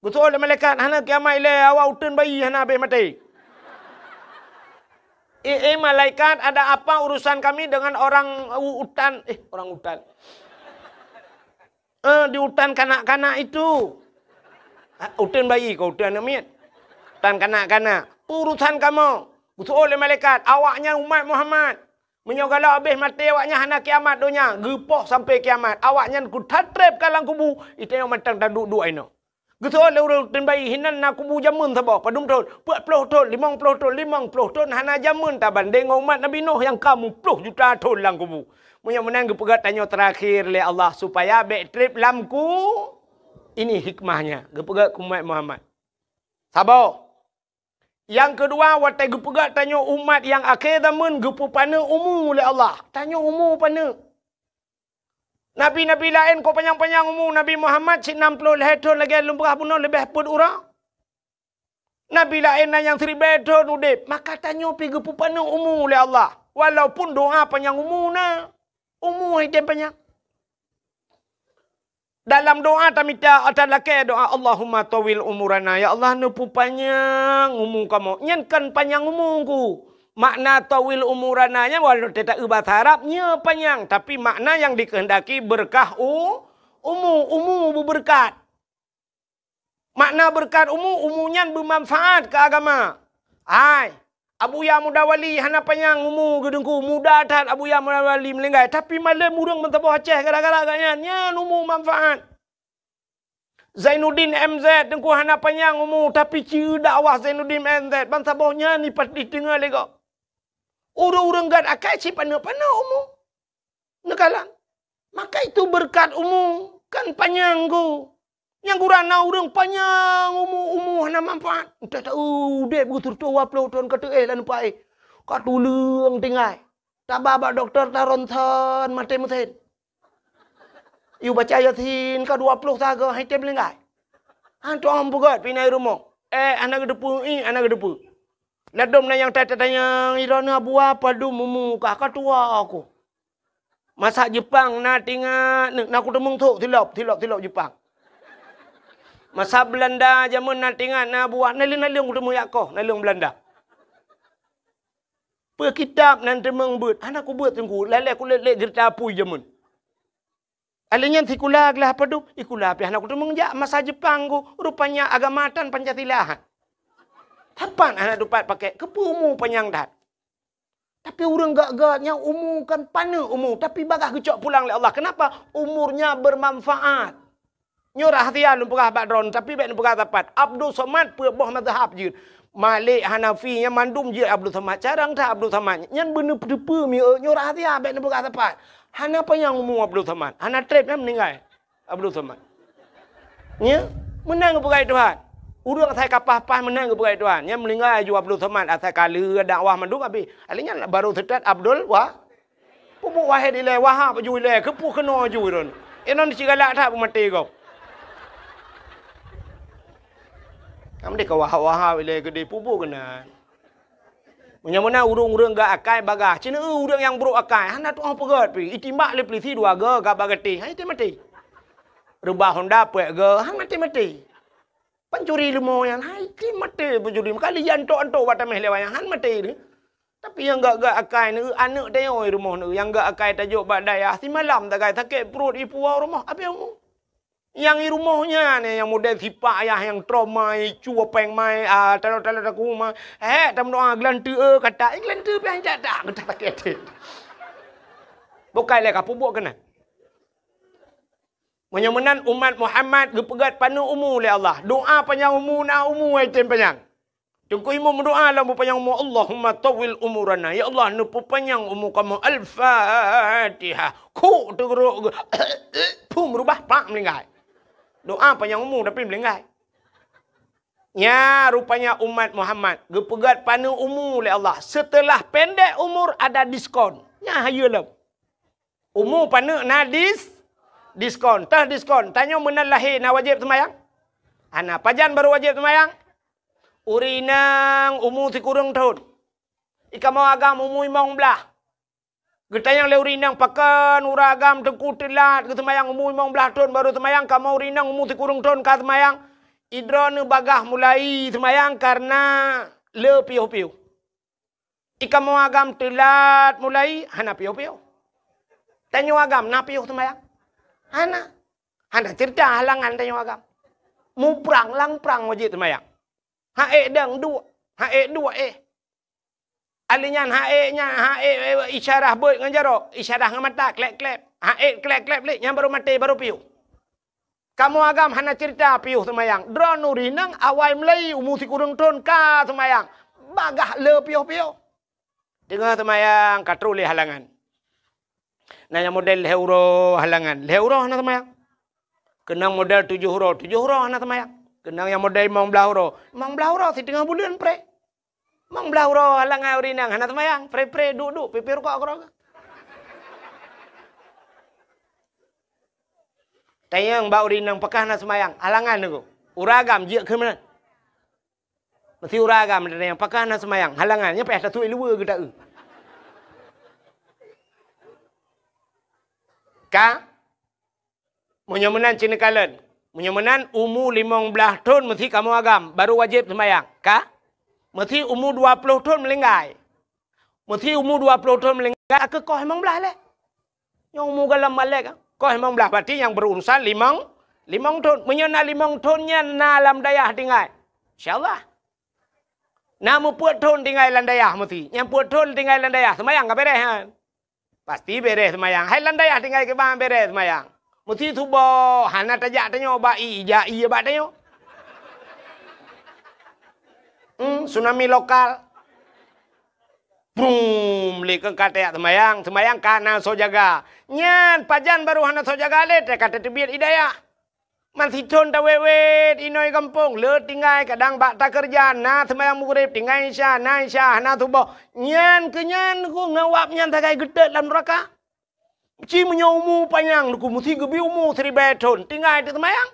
Geuseuôt lé malaikat, "Hana kiamat ilée, awak uteuen bayi hana abéh maté." "Eh, eh, malaikat, ada apa urusan kami dengan orang u-, utan, eh, orang utan? Eh, di utan kanak-kanak itu." "Ah, uteuen bayi kah, uteuen aneuëk miet? Utan kanak-kanak. Peue urusan kamoe?" Geuseuôt lé malaikat, "Awaknyan umat Muhammad. Meunyoe galak abéh maté awaknyan hana kiamat donya, geupoh sampoe kiamat. Awaknyan geuthat treb ka lam kubu, geutanyoe mantong taduek-duek inoe." Geuseuôt lé ureuëng uteuen bayi, "Hinan na kubu jameun saboh, padum thon, peuet ploh thon, limong ploh thon, limong ploh thon hana jameun tabandéng ngon umat Nabi Nuh nyang ka muploh juta thon lam kubu." Meunyoe meunan geupeugét tanyoe terakhir lé Allah supaya bék treb lam ku-, ini hikmahnya, geupeugét keu umat Muhammad. Saboh. Nyang keudua, watée geupeugét tanyoe umat nyang akhé zaman geupeupaneuk umu lé Allah. Tanyoe umu paneuk. Nabi-nabi laén kok panyang-panyang umu, Nabi Muhammad cit nam ploh lhée thon lagée lôn peugah bunoe leubeh peuet uroe. Nabi laén na nyang siribée thon udeb, maka tanyoe pih geupeupaneuk umu lé Allah. Walaupun doa panyang umu na, umu hai tem panyang. Dalam doa tamita, ata lakée doa, "Allahumma tawil umurana." Ya Allah, neupeupanyang umu kamoe. Nyan kan panyang umu ku. Makna tawil umurana nyan walau teuta eu bahasa Arab, nyoe panyang. Tapi makna nyang dikehendaki berkah u-, umu, umu beubeureukat. Makna beureukat umu, umu nyan beumanfaat keu agama. Hai, Abuya Muda Wali hana panyang umu geuteungku, muda that Abuya Muda Wali meulinggai, tapi malem ureuëng meusaboh Aceh gara-gara gobnyan, nyan umu manfaat. Zainuddin M Z teungku hana panyang umu, tapi ci dakwah Zainuddin M Z, ban saboh nyan ipat diteungoh lé gob. Ureuëng-ureuëng gét akai cit paneuk-paneuk umu. Neukalon. Maka itu beureukat umu kan panyang ku. Nyang gura na ureuëng panyang umu, umu hana manfaat. Entah tahu udeb geuseurutoe dua ploh thon ka teuéh lam nupa éh. Ka tuleueng tinggai. Taba bak dokto ta ronsen maté meusen. Yue baca Yasin ka dua ploh sagoe hai tem linggai. Han tuang peugét pinai rumoh. Eh, hana geuteupeue, ih, hana geuteupeue. Ladom na nyang ta-, tatanyong, "Droeneuh Abuya padum umu kah?" "Ka tuha ku." Masa Jepang na tingat, na kuteumeung thok silop, silop, silop Jepang. Masa Belanda jameun na tingat na buah, naleueng-naleueng kuteumeung jak koh, naleueng Belanda. Peu kitab nan teumeung beuet, hana kubeuet teungku, lalée kulét-lét geurita apui jameun. Alèh nyan sikula glah padub, sikula pih hana kuteumeung jak masa Jepang ku, rupanya agama tan Pancasila. Sapat hana tupat pakai, keupeue umu panyang that. Tapi ureuëng gét-gét nyang umu kan paneuk umu, tapi bagaih geucok pulang lé Allah. Kenapa? Umurnya bermanfaat. Nyoe rahsia lôn peugah bak droeneuh, tapi bék neupeugah sapat. Abdul Somad peuet boh mazhab jeuet. Malik, Hanafi, nyan mandum jeuet Abdul Somad. Carông that Abdul Somad. Nyan beuneuteupeu mieu, nyoe rahsia bék neupeugah sapat. Hana panyang umu Abdul Somad. Hana treb nyan meuninggai. Abdul Somad. Nya, meunan geupeugah Tuhan. Ureuëng asai ka paih-paih meunan geupeugah Tuhan. Nya meuninggai aju Abdul Somad asai ka lheueh dakwah mandum habéh. Alèh nyan baru seutôt Abdul Wa-, Peubuet Wahid ilée, Wahab ju ilée, keupeue keunoe ju droeneuh. Inong cit galak that peumaté gob. Kamoe deh ka Wahab-Wahab ilée keudeh peubuet keunan. Meunyoe meunan ureuëng-ureuëng gak akai bagaih, cit ureuëng nyang brok akai, hana tuoh peugét pih, itimbak lé peulisi dua goe gak bak gatéh, hai maté. Reubah honda peuet goe, han maté-maté. Pancuri leumo nyan, hai maté pancuri. Kali antok-antok bak taméh lewat nyan, han maté. Tapi nyang gak-gak akai ni, aneuëk tanyoe rumoh ni, nyang gak akai tajok bak dayah, simalam tagai sakét pruet ipuwoe rumoh, abéh umu. Nyang i rumoh nyan, nyang model sipak ayah nyang trauma, i cue péng mai, ah, talo-talo taku mai. Hék, tameudoa geulanteue, eh, kata, eh, geulanteue pih hanjat dak, geutak sakét até. Bukai lé ka peubuet keunan. Meunyoe meunan umat Muhammad geupeugét paneuk umu lé Allah. Doa panyang umu na umu ai tem panyang. Teungku Imum meudoa lam peupanyang umu, "Allahumma tawwil umurana." Ya Allah, neupeupanyang umu kamoe. Al-Fatihah. Kuk teugeurok geu-, phum rubah pak meulinggai. Doa panyang umu tapi meulinggai. Nya rupanya umat Muhammad geupeugét paneuk umu lé Allah. Setelah pendek umur ada diskon. Nya hayeue lom. Umu paneuk na dis-, diskon. Tah diskon. Tanyoe meunan lahé na wajéb seumayang? Hana. Pajan barô wajéb seumayang? Ureuëng inong umu sikureueng thon. I kamoe agam umu limong blaih. Geutanyong lé ureuëng inong pakon ureuëng agam teungku teulat geuseumayang umu limong blaih thon barô seumayang, kamoe ureuëng inong umu sikureueng thon ka seumayang. I droeneuh bagaih mulai seumayang kareuna le piôh-piôh. I kamoe agam teulat mulai, hana piôh-piôh. Tanyoe agam na piôh seumayang? Hana. Hana ceurita halangan tanyoe agam. Muprang lam prang wajéb seumayang. Ha ék dang duek, ha ék duek éh. Ahli nyan ha ék nyan, ha ék, eh, isyarah beuet ngon jaroe, isyarah ngon mata, klép-klép. Ha ék klép-klép lé, nyan barô maté, barô piôh. Kamoe agam hana ceurita piôh seumayang. Droeneuh ureuëng inong awai mulai umu sikureueng thon ka seumayang. Bagaih le piôh-piôh. Teungoh seumayang ka troh lé halangan. Na nyang model lhée uroe halangan. Lhée uroe hana seumayang. Keunong model tujoh uroe, tujoh uroe hana seumayang. Keunong nyang model limong blaih uroe, limong blaih uroe siteungoh buleuen pré. Limong blaih uroe halangan ureuëng inong hana seumayang, pré-pré duek-duek pipé rukok keudroe. Tanyong bak ureuëng inong pakon hana seumayang, halangan teungku. Ureuëng agam jeuet keu meunan. Meusti ureuëng agam tanyong pakon hana seumayang, halangan nyan payah tatuek luweue geuta-eu. Ka Meunyoe meunan cit neukalon. Meunyoe meunan umu limong blaih thon meusti kamoe agam, barô wajéb seumayang. Ka? Meusti umu dua ploh thon meulinggai. Meusti umu dua ploh thon meulinggai, ka keuh limong blaih lé. Nyoe umu gohlom malek, keuh limong blaih, berarti nyang beururusan limong, limong thon. Meunyoe na limong thon nyan na lam dayah tinggai. Insya Allah. Na meupeuet thon tinggai lam dayah meusti. Nyang peuet thon tinggai lam dayah, seumayang ka beres nyan. Pasti beres seumayang. Hai lam dayah tinggai kiban beres seumayang. Meusti suboh, hana tajak tanyoe bak ie, jak ie bak tanyoe. Hmm, tsunami lokal. Brum, lé keu ka tajak seumayang, seumayang ka na soe jaga. Nyan, pajan barô hana soe jaga lé, teuka tateubiet i dayah. Man sithon tawét-wét inoe gampông, le tinggai kadang bak takeureuja, na seumayang mugréb, tinggai isya, na isya, hana suboh. Nyan keu nyan ku ngon wab nyan sagai geutot lam nuraka. Ci meunyoe umu panyang ku meusti geubi umu siribée thon, tinggai teuseumayang.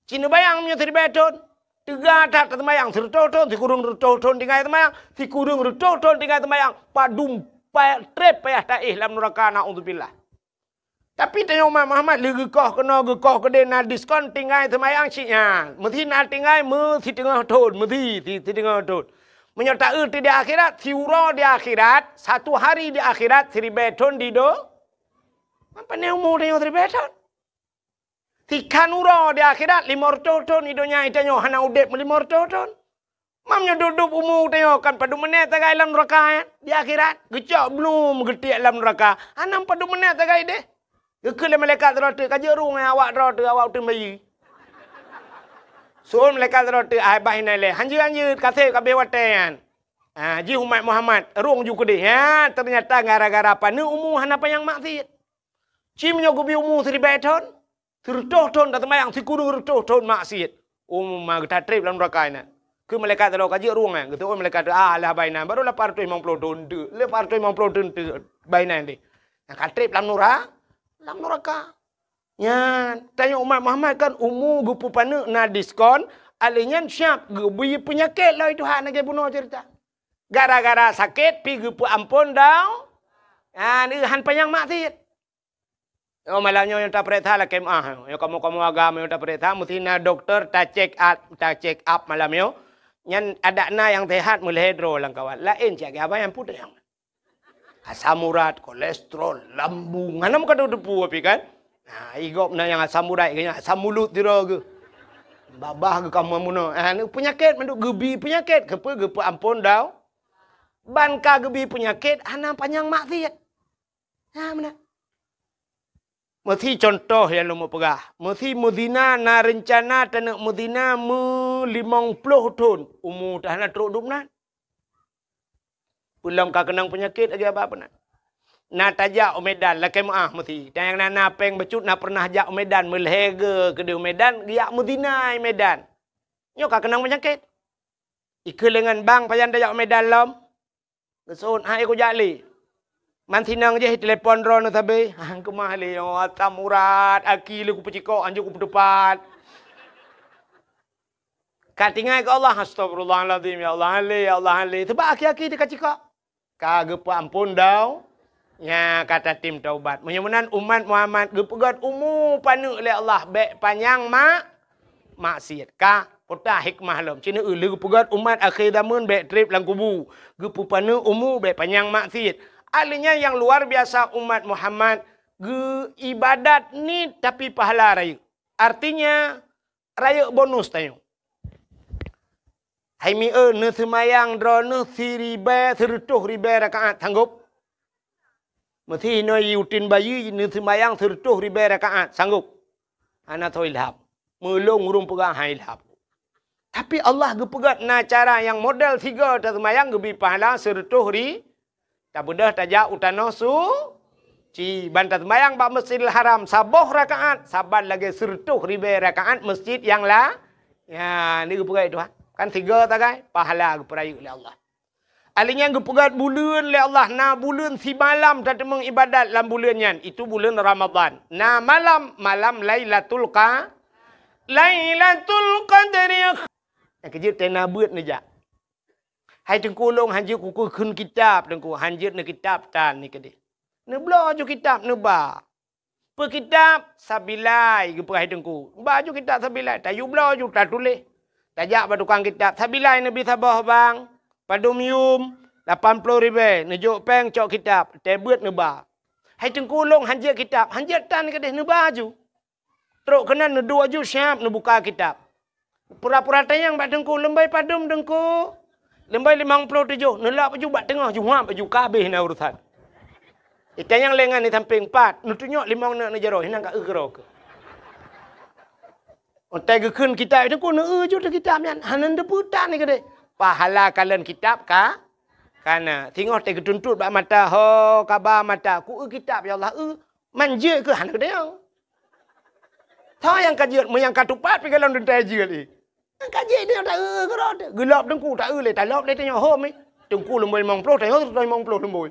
Ci neubayang meunyoe siribée thon, teuga that teuseumayang, sireutôh thon, sikureueng reutôh thon tinggai seumayang, sikureueng reutôh thon tinggai seumayang, padum pa-, treb payah taéh lam nuraka, naudzubillah. Tapi tanyoe umat Muhammad lé geukoh keunoe geukoh keudeh na diskon tinggai seumayang cit nyan. Meusti na tinggai meusiteungoh thon, meusti si-, siteungoh thon. Meunyoe taeu di akhirat, siuroe di akhirat, satu hari di akhirat siribée thon di do-, apa ni umu tanyoe siribée thon? Sikhan uroe di akhirat, limong reutôh thon di donya tanyoe hana udeb meulimong reutôh thon. Mam nyoe dub-dub umu tanyoe kan padum menét sagai lam nuraka, eh? Di akhirat, geucok blum geutiek lam nuraka. Hana padum menét sagai deh. Geukheun lé malaikat sidroe teuk, ka jeuet rueng awak droe teuk, awak uteuen bayi. Seuôn malaikat sidroe teuk, "Ai bah inan lé, hanjeuet-hanjeuet, ka seb ka abéh watée nyan." Ha, jih umat Muhammad, rueng ju keudeh. Ha, teunyata gara-gara paneuk umu hana panyang maksiet. Ci meunyoe geubi umu siribée thon, sireutôh thon taseumayang, sikureueng reutôh thon maksiet. Umu ma geutatreb lam nuraka inan. Keu malaikat sidroe ka jeuet rueng nyan, geuteu'oh malaikat teuk, "Ah, lah bah inan, barô lapan reutôh limong ploh thon teuk, lapan reutôh limong ploh thon teuk bah inan deh." Ka treb lam nura-, lam nuraka. Nyan, tanyoe umat Muhammad kan umu geupeupaneuk na diskon, alèh nyan siab geubri peunyakét lom Tuhan lagèe bunoe ceurita. Gara-gara sakét pi geupeuamphon dau-, nyan, han panyang maksiet. Oh, malam nyoe nyang tapareksa lakèe meu'ah. Nyoe kamoe-kamoe agama nyang tapareksa, meusti na dokto ta-check up, ta-check up malam nyoe. Nyan adak na nyang sehat meulhèe droe lam kawan. Laén cit, abang nyang peue nyang. Asam urat, kolesterol, lambung. Hana meukato teupeue pih kan? Nah, i gob na nyang asam urat, i gob na asam mulut sidroe geuh. Babah geuh kamoe bunoe. Ah, ni peunyakét mandum geubri peunyakét. Keupeue geupeuamphon dau-, ban ka geubri peunyakét, hana panyang maksiet. Ha, meunan. Meusi contoh nyang lôn peugah. Meusi meuzina na reuncana taneuk meuzina meu limong ploh thon. Umu teuh hana trok dum nan. Peulom ka keunong peunyakét lagèe abah peunan. Na tajak u Medan, lakèe meu'ah meusi. Dan nyang na, na péng bacut na pernah jak u Medan, meulhèe geuh keudeh u Medan, geujak meuzina i Medan. Nyoe ka keunong peunyakét. Ikheun lé ngon bang, pajan tajak u Medan lom. Geuseuôt, hai kujak lé. Man sinong jih telepon droeneuh sabe. Hang keumah lé, oh, asam urat, aki lé kupeucikok, hanjeuet kupeuteupat. Ka tinggai keu Allah, astagfirullahalazim, ya Allah, han lé, ya Allah, han lé. Sabab aki-aki teuka cikok. Ka geupeuamphon dau-, nya ka tatem taubat. Meunyoe meunan umat Muhammad geupeugöt umu paneuk lé Allah, bèk panyang mak-, maksiet. Ka peugah hikmah lom. Cit neu lheueh geupeugöt umat akhé zamon bèk treb lam kubu. Geupeupaneuk umu bèk panyang maksiet. Ahli nyan nyang luar biasa umat Muhammad geu ibadat niet tapi pahala rayeuk. Artinya, rayeuk bonus tanyoe. Hai mieu, neuseumayang droeneuh siribèe, sireutôh ribèe rakaat, sanggob? Meusi inoe yue uteuen bayeue neuseumayang sireutôh ribèe rakaat, sanggob? Hana soe ilham. Meulôn ureueng peugah han ilham. Tapi Allah geupeugah na cara nyang model sigoe taseumayang geubri pahala sireutôh ri-, Tabeudôh tajak u tanoh suci, ban taseumayang bak Masjidil Haram saboh rakaat, saban lagèe sireutôh ribèe rakaat masjid nyang la-, ya, ni geupeugah Tuhan. Kan sigoe sagai, pahala geupeurayeuk lé Allah. Ahli nyan geupeugah buleuen lé Allah, na buleuen simalam tateumeung ibadat lam buleuen nyan, itu buleuen Ramadhan. Na malam, malam Lailatul Qa-, Lailatul Qadri. Nyang keujeuet tena beuet neujak. Hai Teungku, lôn hanjeuet kukheun kitab, Teungku, hanjeuet neukitab tan ni keudeh. Neubloe ju kitab neuba. Peu kitab? Sabilai, geupeugah hai Teungku. Ba ju kitab sabilai, tayue bloe ju tatuléh. Tajak bak tukang kitab, sabilai neubri saboh bang, padum yum, lapan ploh ribèe, neujok péng cok kitab, teuh beuet neuba. Hai Teungku, lôn hanjeuet kitab, hanjeuet tan ni keudeh, neuba ju. Trok keunan neuduek ju siab neubuka kitab. Pura-pura tanyong bak Teungku, "Leumbai padum, Teungku?" "Leumbai limong ploh tujoh." Neulak bak ju bak teungoh, ju huab bak ju, ka habéh na urusan. Itanyong lé ngon di sampéng, "Pat?" Neutunyok limong neuk neujaroe, hinan ka eu keudroe keuh. Watèe geukheun kitab, "Teungku, neueu ju teuh kitab nyan." Hana neuteupeue tan ni keudeh. Pahala kalon kitab ka, ka na. Singoh teuh geutuntot bak mata, ho, kaba mata, "Ku eu kitab, ya Allah, eu." Man jeuet keuh hana geutanyong. Soe nyang ka jeuet, meunyo nyang ka tupat pih gohlom teuntèe jeuet, eh. Nyang ka jeuet nyoe ta eu keudroe teuh. Geulop Teungku ta eu lé, talop lé tanyoe hom, eh. Teungku leumoi limong ploh, tanyoe limong ploh leumoi.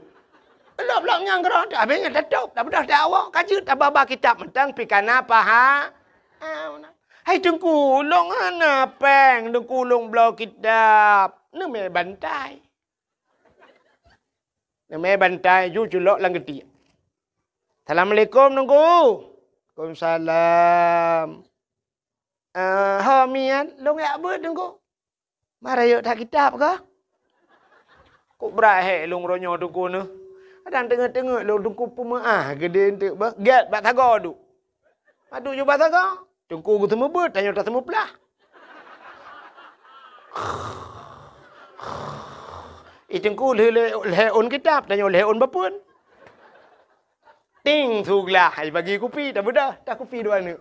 Geulop-lop nyang keudroe teuh, abéh nyan tatôb, tabeudôh teuh awak, ka jeuet tababa kitab mantong pih ka na paha-, ah, hai Teungku, lôn hana péng, Teungku lôn bloe kitab. Neumè bantai. Neumè bantai ju culok lam geutiek. "Assalamualaikum, Teungku." "Waalaikumsalam." "Eh, ho miet, lôn jak beuet, Teungku." "Ma rayeuk that kitab kah?" "Kok brat hék lôn uroe nyoe, Teungku, neuh. Kadang teungeut-teungeut lôn, Teungku, peumeu'ah geudeh eunteuk beuh. Gèt bak sagoe duek." Padub ju bak sagoe. Teungku geuseumeubeuet, tanyoe taseumeuplah. Ih, Teungku lheueh lhèe ôn kitab, tanyoe lhèe ôn bapeuen. Ting, su glah, ai bagi kupi, tabeudôh, ta kupi dua neuk.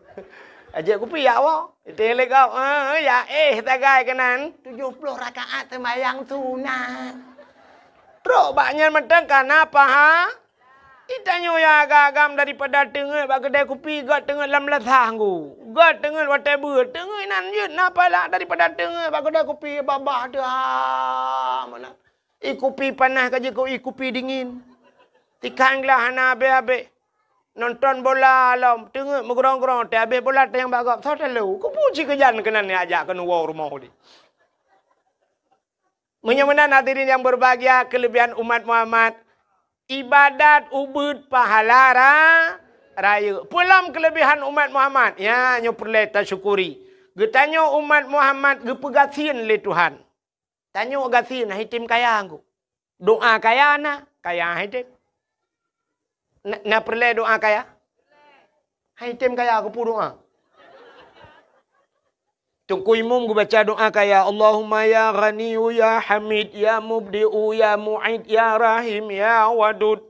Ajak kupi jak woe. Iteng lé gob, eh, ya éh sagai keunan. Tujoh ploh rakaat seumayang sunat. Trok bak nyan mantong ka na paha-, Itanyoe nyang agam-agam daripada teungeut bak keudè kupi, göt teungeut lam lasah ngku. Göt teungeut watèe beuet. Teungeut inan jeuet na pahala daripada teungeut bak keudè kupi babah teuh, ha, meunan. Ih kupi panas ka jeuet keu ih kupi dingin. Tikhan glah hana abéh-abéh. Nonton bola lom, teungeut meugrong-grong, teuh abéh bola teuh nyang bak gob, soe talo. Keupeue cit keujan keunan jak keuneuk woe rumoh di. Meunyoe meunan hadirin yang berbahagia, kelebihan umat Muhammad, ibadat ubit pahala ra-, rayeuk. Peue lom kelebihan umat Muhammad? Ya, nyoe peureulée tasyukuri. Geutanyoe umat Muhammad geupeugasien lé Tuhan. Tanyoe gasien, han item kaya engko. Doa kaya na, kaya han item. Na, na peureulée doa kaya? Han item kaya, keupeue doa? Teungku Imum geubaca doa kaya, "Allahumma ya Ghaniyyu ya Hamid, ya Mubdi'u ya Mu'id, ya Rahim ya Wadud."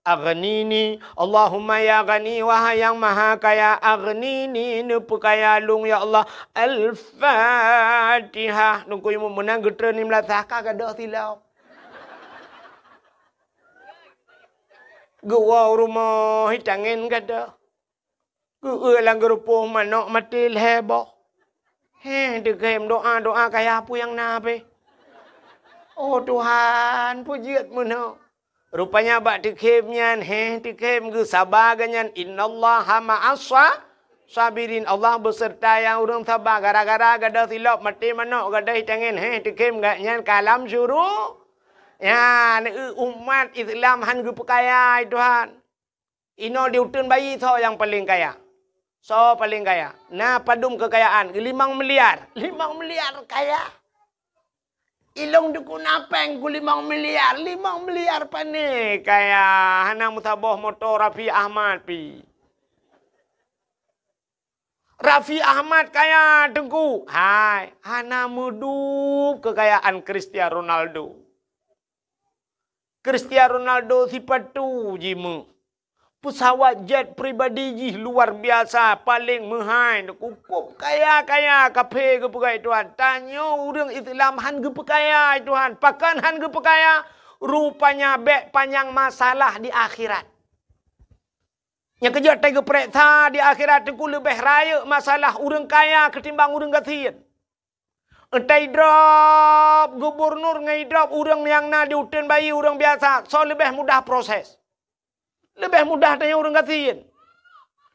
Aghnini, Allahumma ya Ghani, wahai Yang Maha Kaya, aghnini, neupeukaya lôn, ya Allah. Al-Fatihah. Teungku Imum meunan geutreun limong blah sah ka gadôh silop. Geuwoe u rumoh, hi tangen gadôh. Geuék lam geurupoh manok maté lhée boh. Heh, teukhem doa-doa kaya peue nyang na pih. Oh Tuhan, peue jeuet meunoe. Rupanya bak teukhem nyan, heh, teukhem geusaba geuh nyan, "Innallaha ma'as sa-, sabirin." Allah beuseurta nyang ureuëng saba. Gara-gara gadôh silop maté manok gadôh tangen, heh, teukhem geuh nyan ka lam syuru-, nyan, eu, umat Islam han geupeukaya, hai Tuhan. Inoe di uteuen bayi soe nyang paleng kaya? Soe paleng kaya? Na padum keukayaan? Limong miliar. Limong miliar kaya. Ilong dukun apeng ku limong miliar. Limong miliar pane kaya. Hana meusaboh moto Raffi Ahmad pi. Raffi Ahmad kaya, Teungku. Hai, hana meudup keukayaan Cristiano Ronaldo. Cristiano Ronaldo sipatu jimeuh. Peusawat jet pribadi jih luar biasa, paleng meuhai, cukôp kaya-kaya, kaphé geupeugah Tuhan. Tanyoe ureuëng Islam han geupeukaya, Tuhan. Pakon han geupeukaya? Rupanya bék panyang masalah di akhirat. Nyang keujeuet tageupeureksa di akhirat teungku leubeh rayeuk masalah ureuëng kaya keutimbang ureuëng gasien. Entah idrop gubunur ngon idrop ureuëng nyang na di uteuen bayi ureuëng biasa, soe leubeh mudah proses? Leubeh mudah tanyoe ureuëng gasien.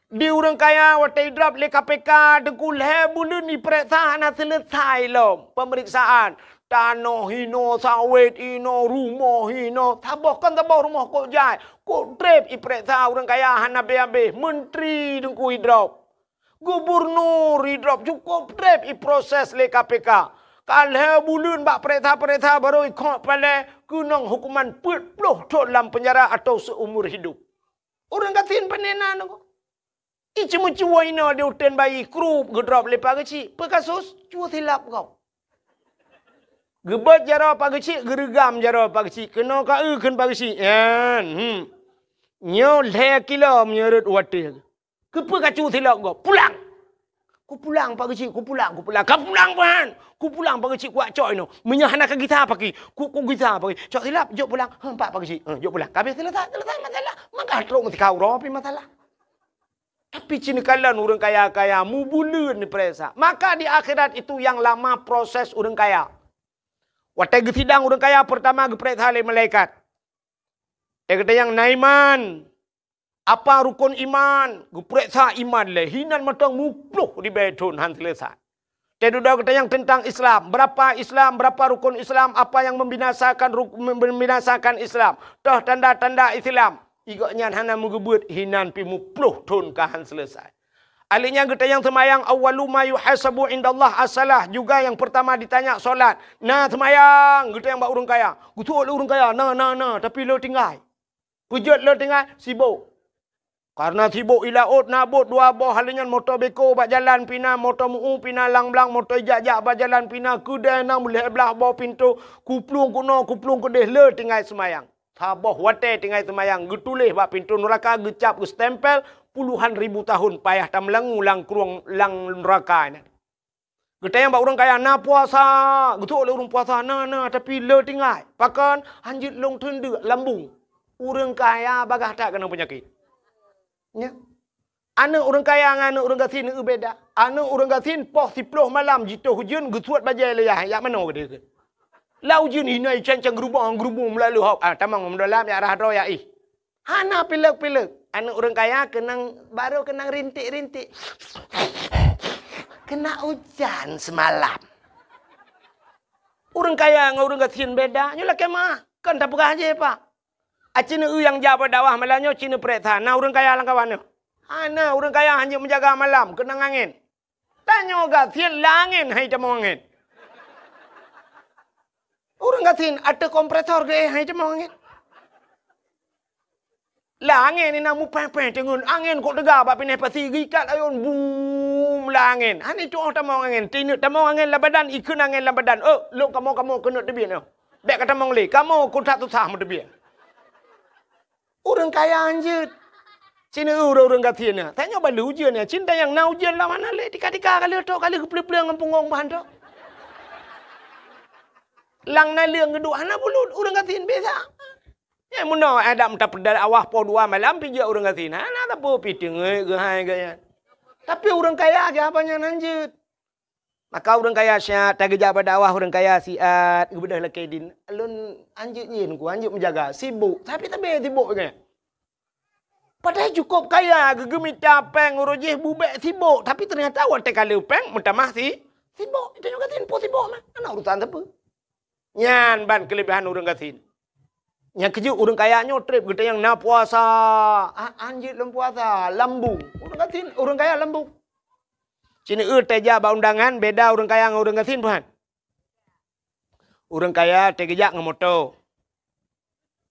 Di ureuëng kaya watée idrop lé K P K teungku lhée buleuen ipeureksa hana seuleusoe lom peumeriksaan. Tanoh hinoe, sawét hinoe, rumoh hinoe. Saboh kon saboh rumoh kok jai. Kok treb ipeureksa ureuëng kaya hana abéh-abéh. Menteri teungku idrop. Gubunur idrop cukôp treb iproses lé K P K. Ka lhée buleuen bak peureksa-peureksa barô ikhok palée keunong hukuman peuet ploh thon lam peunjara atau seumur hidup. Ureuëng gasien pane na nyoe. Iceumeucue inoe di uteuen bayi krup geudrop lé Pak Geuchik. Peue kasus? Cue silap gob. Geubeuet jaroe Pak Geuchik, geureugam jaroe Pak Geuchik. Keunoe ka eu kheun Pak Geuchik. Nyan, hmm. Nyoe lhée kilo meunyoe rot watée. Keupeue kacue silop gob? Pulang! Kupulang Pak Geuchik, kupulang, kupulang. Ka pulang ban! Kupulang Pak Geuchik kuwak cok inoe. Meunyoe hana kagisa paki, ku, kugisa paki. Cok silop, jok pulang. Heuh, empat Pak Geuchik. Heuh, jok pulang. Ka abéh seuleusoe, seuleusoe masalah. Maka trok meusikau uroe pi masalah. Tapi cit neukalon ureuëng kaya-kaya mubuleuen neupeuresa. Maka di akhirat itu yang lama proses ureuëng kaya. Watée geusidang ureuëng kaya peurtama geupeuresa lé malaikat. Teugeutanyong na iman. Apa rukon iman? Geupeuresa iman lé. Hinan mantong muploh ribée thon han seuleusoe. Teududoe geutanyong teuntang Islam. Berapa Islam? Berapa rukon Islam? Apa yang membinasakan ruk-, membinasakan Islam? Toh tanda-tanda Islam. Igok nyan hana meugeubeuet hinan pi muploh thon ka han seuleusoe. Alèh nyan geutanyong seumayang, awwalu ma yuhasabu indallah as-salah. Juga yang pertama ditanya solat. Na seumayang, geutanyong bak ureuëng kaya. Geutuok lé ureuëng kaya, na, na, na, tapi le tinggai. Peujeuet le tinggai, sibok. Karena sibok i laôt na bot dua boh, alèh nyan moto beko bak jalan pih na, moto meu pih na, lang blang moto ijak-jak bak jalan pih na, keudè na meulhèe blaih boh pintoe, kuplueng keunoe, kuplueng keudeh, le tinggai seumayang. Saboh watèe tinggai seumayang, geutuléh bak pintoe nuraka, geucap, geustempel, puluhan ribu tahun payah tameulangue lam krueng lam nuraka nyan. Geutanyong bak ureuëng kaya, na puasa? Geutuok lé ureuëng puasa, na, na, tapi le tinggai. Pakon? Hanjeuet lôn teundeuk lambung. Ureuëng kaya bagaih that keunong peunyakét. Nya. Aneuëk ureuëng kaya ngon aneuëk ureuëng gasien eu beda. Aneuëk ureuëng gasien poh siploh malam jitoh ujeuen geusuet bajèe lé yah, jak manoe geudeh. Lam ujeuen inan ican-can geurubong-geurubong meulalu hok. Ah, tamong meudôlam jak rhah droe jak éh. Hana pilek-pilek. Aneuk ureueng kaya keunong, barô keunong rintik-rintik. Keuneuk ujan seumalam. Ureueng kaya ngon ureueng gasien beda. Nyoe lakée meu'ah. Kon tapeugah jih, Pak. Aci neu nyang jak bak dakwah malam nyoe, ci neupareksa na ureueng kaya lam kawan nyoe. Hana, ureueng kaya hana meujaga malam, keunong angén. Tanyoe gasien lam angén hai tamong angén. Ureueng gasien ateueh kompresor geuéh hai tamong angén. Lam angén inan mupéh-péh teungeut, angén kok teuga bak binéh pasi geuikat ayôn, bum, lam angén. Hana tu'oh tamong angén, tineuk tamong angén lam badan, ikheun angén lam badan. Oh, lôn kamoe-kamoe keuneuk teubiet nyoe. Bék ka tamong lé, kamoe kuthat susah meuteubiet. Ureueng kaya hanjeuet. Ci neu ureueng-ureueng gasien nyan. Tanyoe ban lheueh ujeuen nyan. Ci neu nyang na ujeuen lam hana lé. Tika-tika ka lheueh trok, ka lheueh geupleueng-pleueng ngon punggong ban trok. Lam naleueng geuduek hana bulut. Ureueng gasien biasa. Nyan meunoe adak meuteupeudakwah poh dua malam pih jeuet ureueng gasien. Hana sapeue pih teungeut geuhai geuh nyan. Tapi ureueng kaya geuh haba nyan hanjeuet. Maka ureueng kaya siat, tageujak bak dakwah ureueng kaya siat, geubeudôh lakée dien. Lôn hanjeuet nyan ku, hanjeuet meujaga, sibok, tapi sabe sibok nyan. Padahai cukôp kaya, geugeumita péng uroe jih bubek sibok, tapi teunyata watée ka lheueh péng meutamah si, sibok. Tanyoe gasien peue sibok mah, hana urusan sapeue. Nyan ban keuleubehan ureueng gasien. Nyang keujeuet ureueng kaya nyoe treb geutanyong na puasa. Ah, hanjeuet lom puasa, lambung. Ureueng gasien, ureueng kaya lambung. Ci neu tajak bak undangan beda ureueng kaya ngon ureueng gasien, peuhan. Ureueng kaya tageujak ngon moto.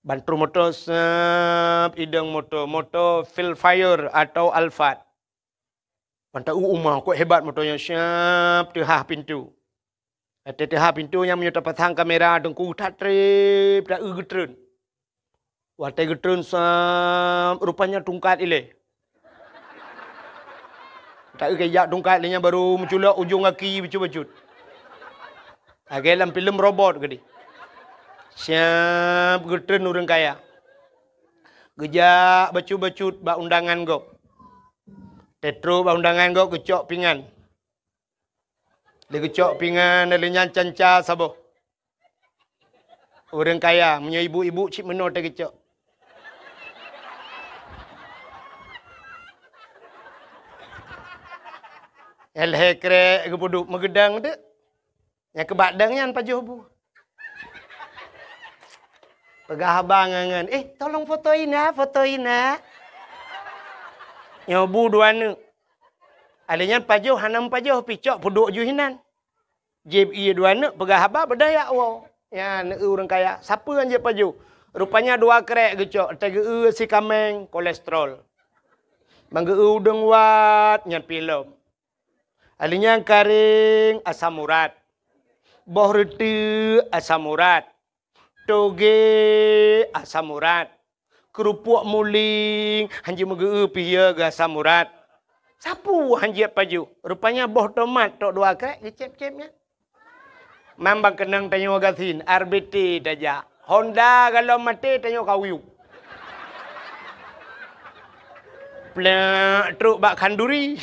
Ban trôh moto seup idong moto, moto Vellfire atau Alphard. Mantap, uh, uma, kok hebat moto nyan, siap teuhah pintoe. Watée teuhah pintoe nyan meunyoe tapasang kamera teungku that treb, taeu geutreun. Watée geutreun sam, rupanya tungkat ilée. Taeu keu jak tungkat lé nyan baru meuculok ujong gaki bacut-bacut. Lagée lam filem robot keudeh. Siap geutreun ureueng kaya. Geujak bacut-bacut bak undangan gob. Teutreuk bak undangan gob geucok pingan. Lé geucok pingan, lé nyan canca saboh. Ureueng kaya, meunyoe ibu-ibu cit meunoe teugeucok. Lhée krek geupeuduek meugeudang teuk. Nyang keubak dang nyan pajoh bu. Peugah abang ngon, "Eh, tolong foto ina, foto ina." Nyoe bu dua neuk. Alé nyan pajoh hana meupajoh pih cok peuduek ju hinan. Jieb ié dua neuk peugah haba beudaya woe. Nyan neu ureueng kaya. Sapeue nyang jieb pajoh? Rupanya dua krek geucok, teugeu-eu si kaméng kolesterol. Manggeu-eu udeueng wat nyan pih lom. Alé nyan karéng asam urat. Boh reuteuek asam urat. Toge asam urat. Keurupuk muling hanjeuet meugeu-eu pih geu asam urat. Sapeue hanjeuet pajoh? Rupanya boh tomat tok dua krek geucép-cép nyan. Mambang keunong tanyoe gasien, R B T tajak. Honda galom maté tanyoe kawiu. Plek trok bak khanduri.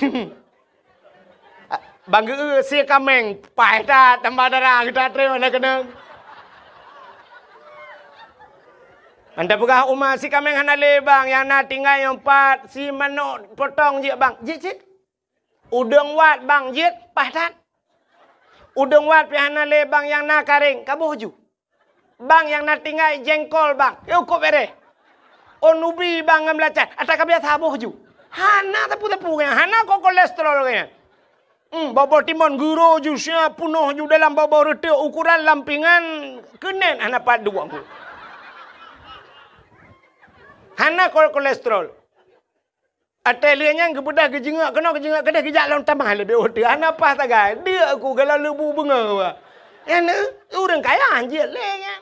Bang geu-eu sie kaméng, paih that tambah dara geuta treun na keunong. Anda peugah uma si kaméng hana lé bang, nyang na tinggai nyoe pat si manok potong jeuet bang. Jeuet cit. Udeueng wat bang jeuet paih that. Udeueng wat pih hana lé bang nyang na karéng, kaboh ju. Bang nyang na tinggai jengkol bang, yôh kok bereh. Oh nubi bang ngon beulacan, ata ka biasa boh ju. Hana teupeu-teupeu nyan, hana kok kolesterol nyan. Hmm, boh-boh timon guro ju sia punoh ju dalam boh-boh reuteuek ukuran lampingan keunen hana pat duek. Hana kok kolesterol. Até lheueh nyan geubeudôh geujeungok keunoe geujeungok keudeh geujak lom tamah leubeh ueh teuh hana paih sagai. Deuk ku galak leubu beungoh. Nyan ureueng kaya hanjeuet lé nyan.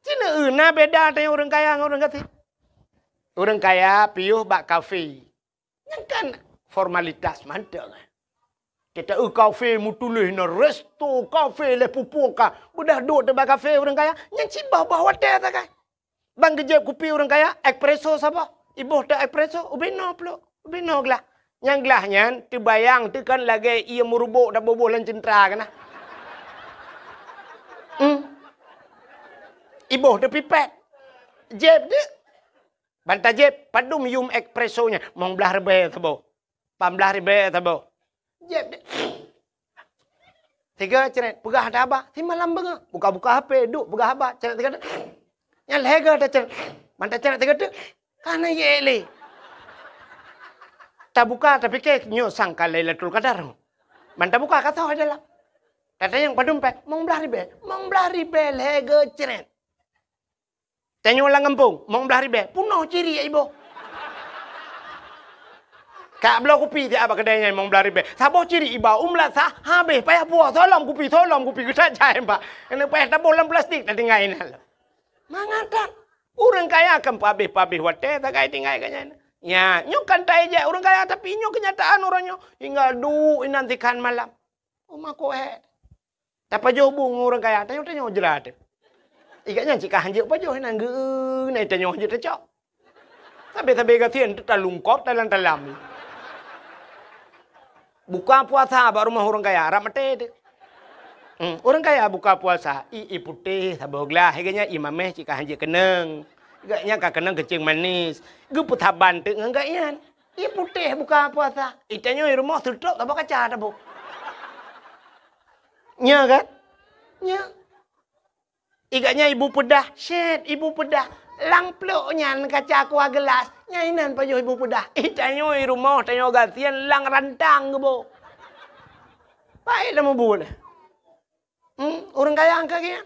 Cina na beda teuh ureueng kaya ngon ureueng gasien. Ureueng kaya piôh bak kafe. Nyan kan formalitas mantong. Kita eu kafe meutuléh na resto kafe lé pupuk ka. Beudah duek teuh bak kafe ureueng kaya. Nyan cit boh-boh watèe sagai. Bang geujép kupi ureueng kaya, espresso saboh. Iboh teuh espresso, ubé noe plôk, ubé noe glah. Nyang glah nyan teubayang teuh kan lagèe ié meuruboh taboh-boh lam ceuntra kana. Hmm. Iboh teuh pipet. Jép deuh. Ban tajép, padum yum espresso nyan, mong blaih ribèe saboh. Pamblaih ribèe saboh. Jép deh. Siga cret, peugah ata abah, simalam beungoh. Buka-buka H P, duek peugah abah, cret siga teuk. Nyan lhèe ga tacret. Ban tacret siga teuk, ka na yek lé. Tabuka, tapike, nyoe sangka Lailatul Qadar. Ban tabuka, ka soe dalam. Tatanyong padum pèng, mong blaih ribèe. Mong blaih ribèe lhèe ga cret. Tanyoe lam gampông, mong blaih ribèe, peunoh ciri iboh. Ka bloe kupi siat bak keudè nyan mong blaih ribèe. Saboh ciri iba u meulasah, habéh payah puwoe, soe lom kupi, soe lom kupi, geutat jai bak. Keuneuk payah taboh lam plastik, tatinggai inan lom. Mangat that. Ureueng kaya kan peuhabéh-peuhabéh watèe sagai tinggai geuh nyan. Nya, nyoe kan taéjek ureueng kaya, tapi nyoe keunyataan uroe nyoe. Hingga duek inan sikhan malam. Uma koh hèk. Tapajoh bu ngon ureueng kaya, tanyoe-tanyoe jrat. Ikat nyan cit ka hanjeuet pajoh, inan geu-, na tanyoe hanjeuet tacok. Sabe-sabe gasien teutalungkop talam-talam. Buka puasa bak rumoh ureueng kaya, rab maté teuh. Hmm, ureueng kaya buka puasa, i, i putéh saboh glah, ikat nyan i mamèh cit ka hanjeuet keunong. Ikat nyan ka keunong keuceung manis. Geupeusaban teuk ngon gobnyan. Ie putéh buka puasa. Itanyoe i rumoh seutôt saboh kaca taboh. Nya kan? Nya. Ikat nyan ibu peudah, syèt ibu peudah. Lam plôk nyan kaca kuah geulas. Nyan inan pajoh ibu peudah. Itanyoe i rumoh tanyoe gasien lam rantang geuboh. Paét lam mubu nyan. Hmm, ureueng kaya angka geuh nyan.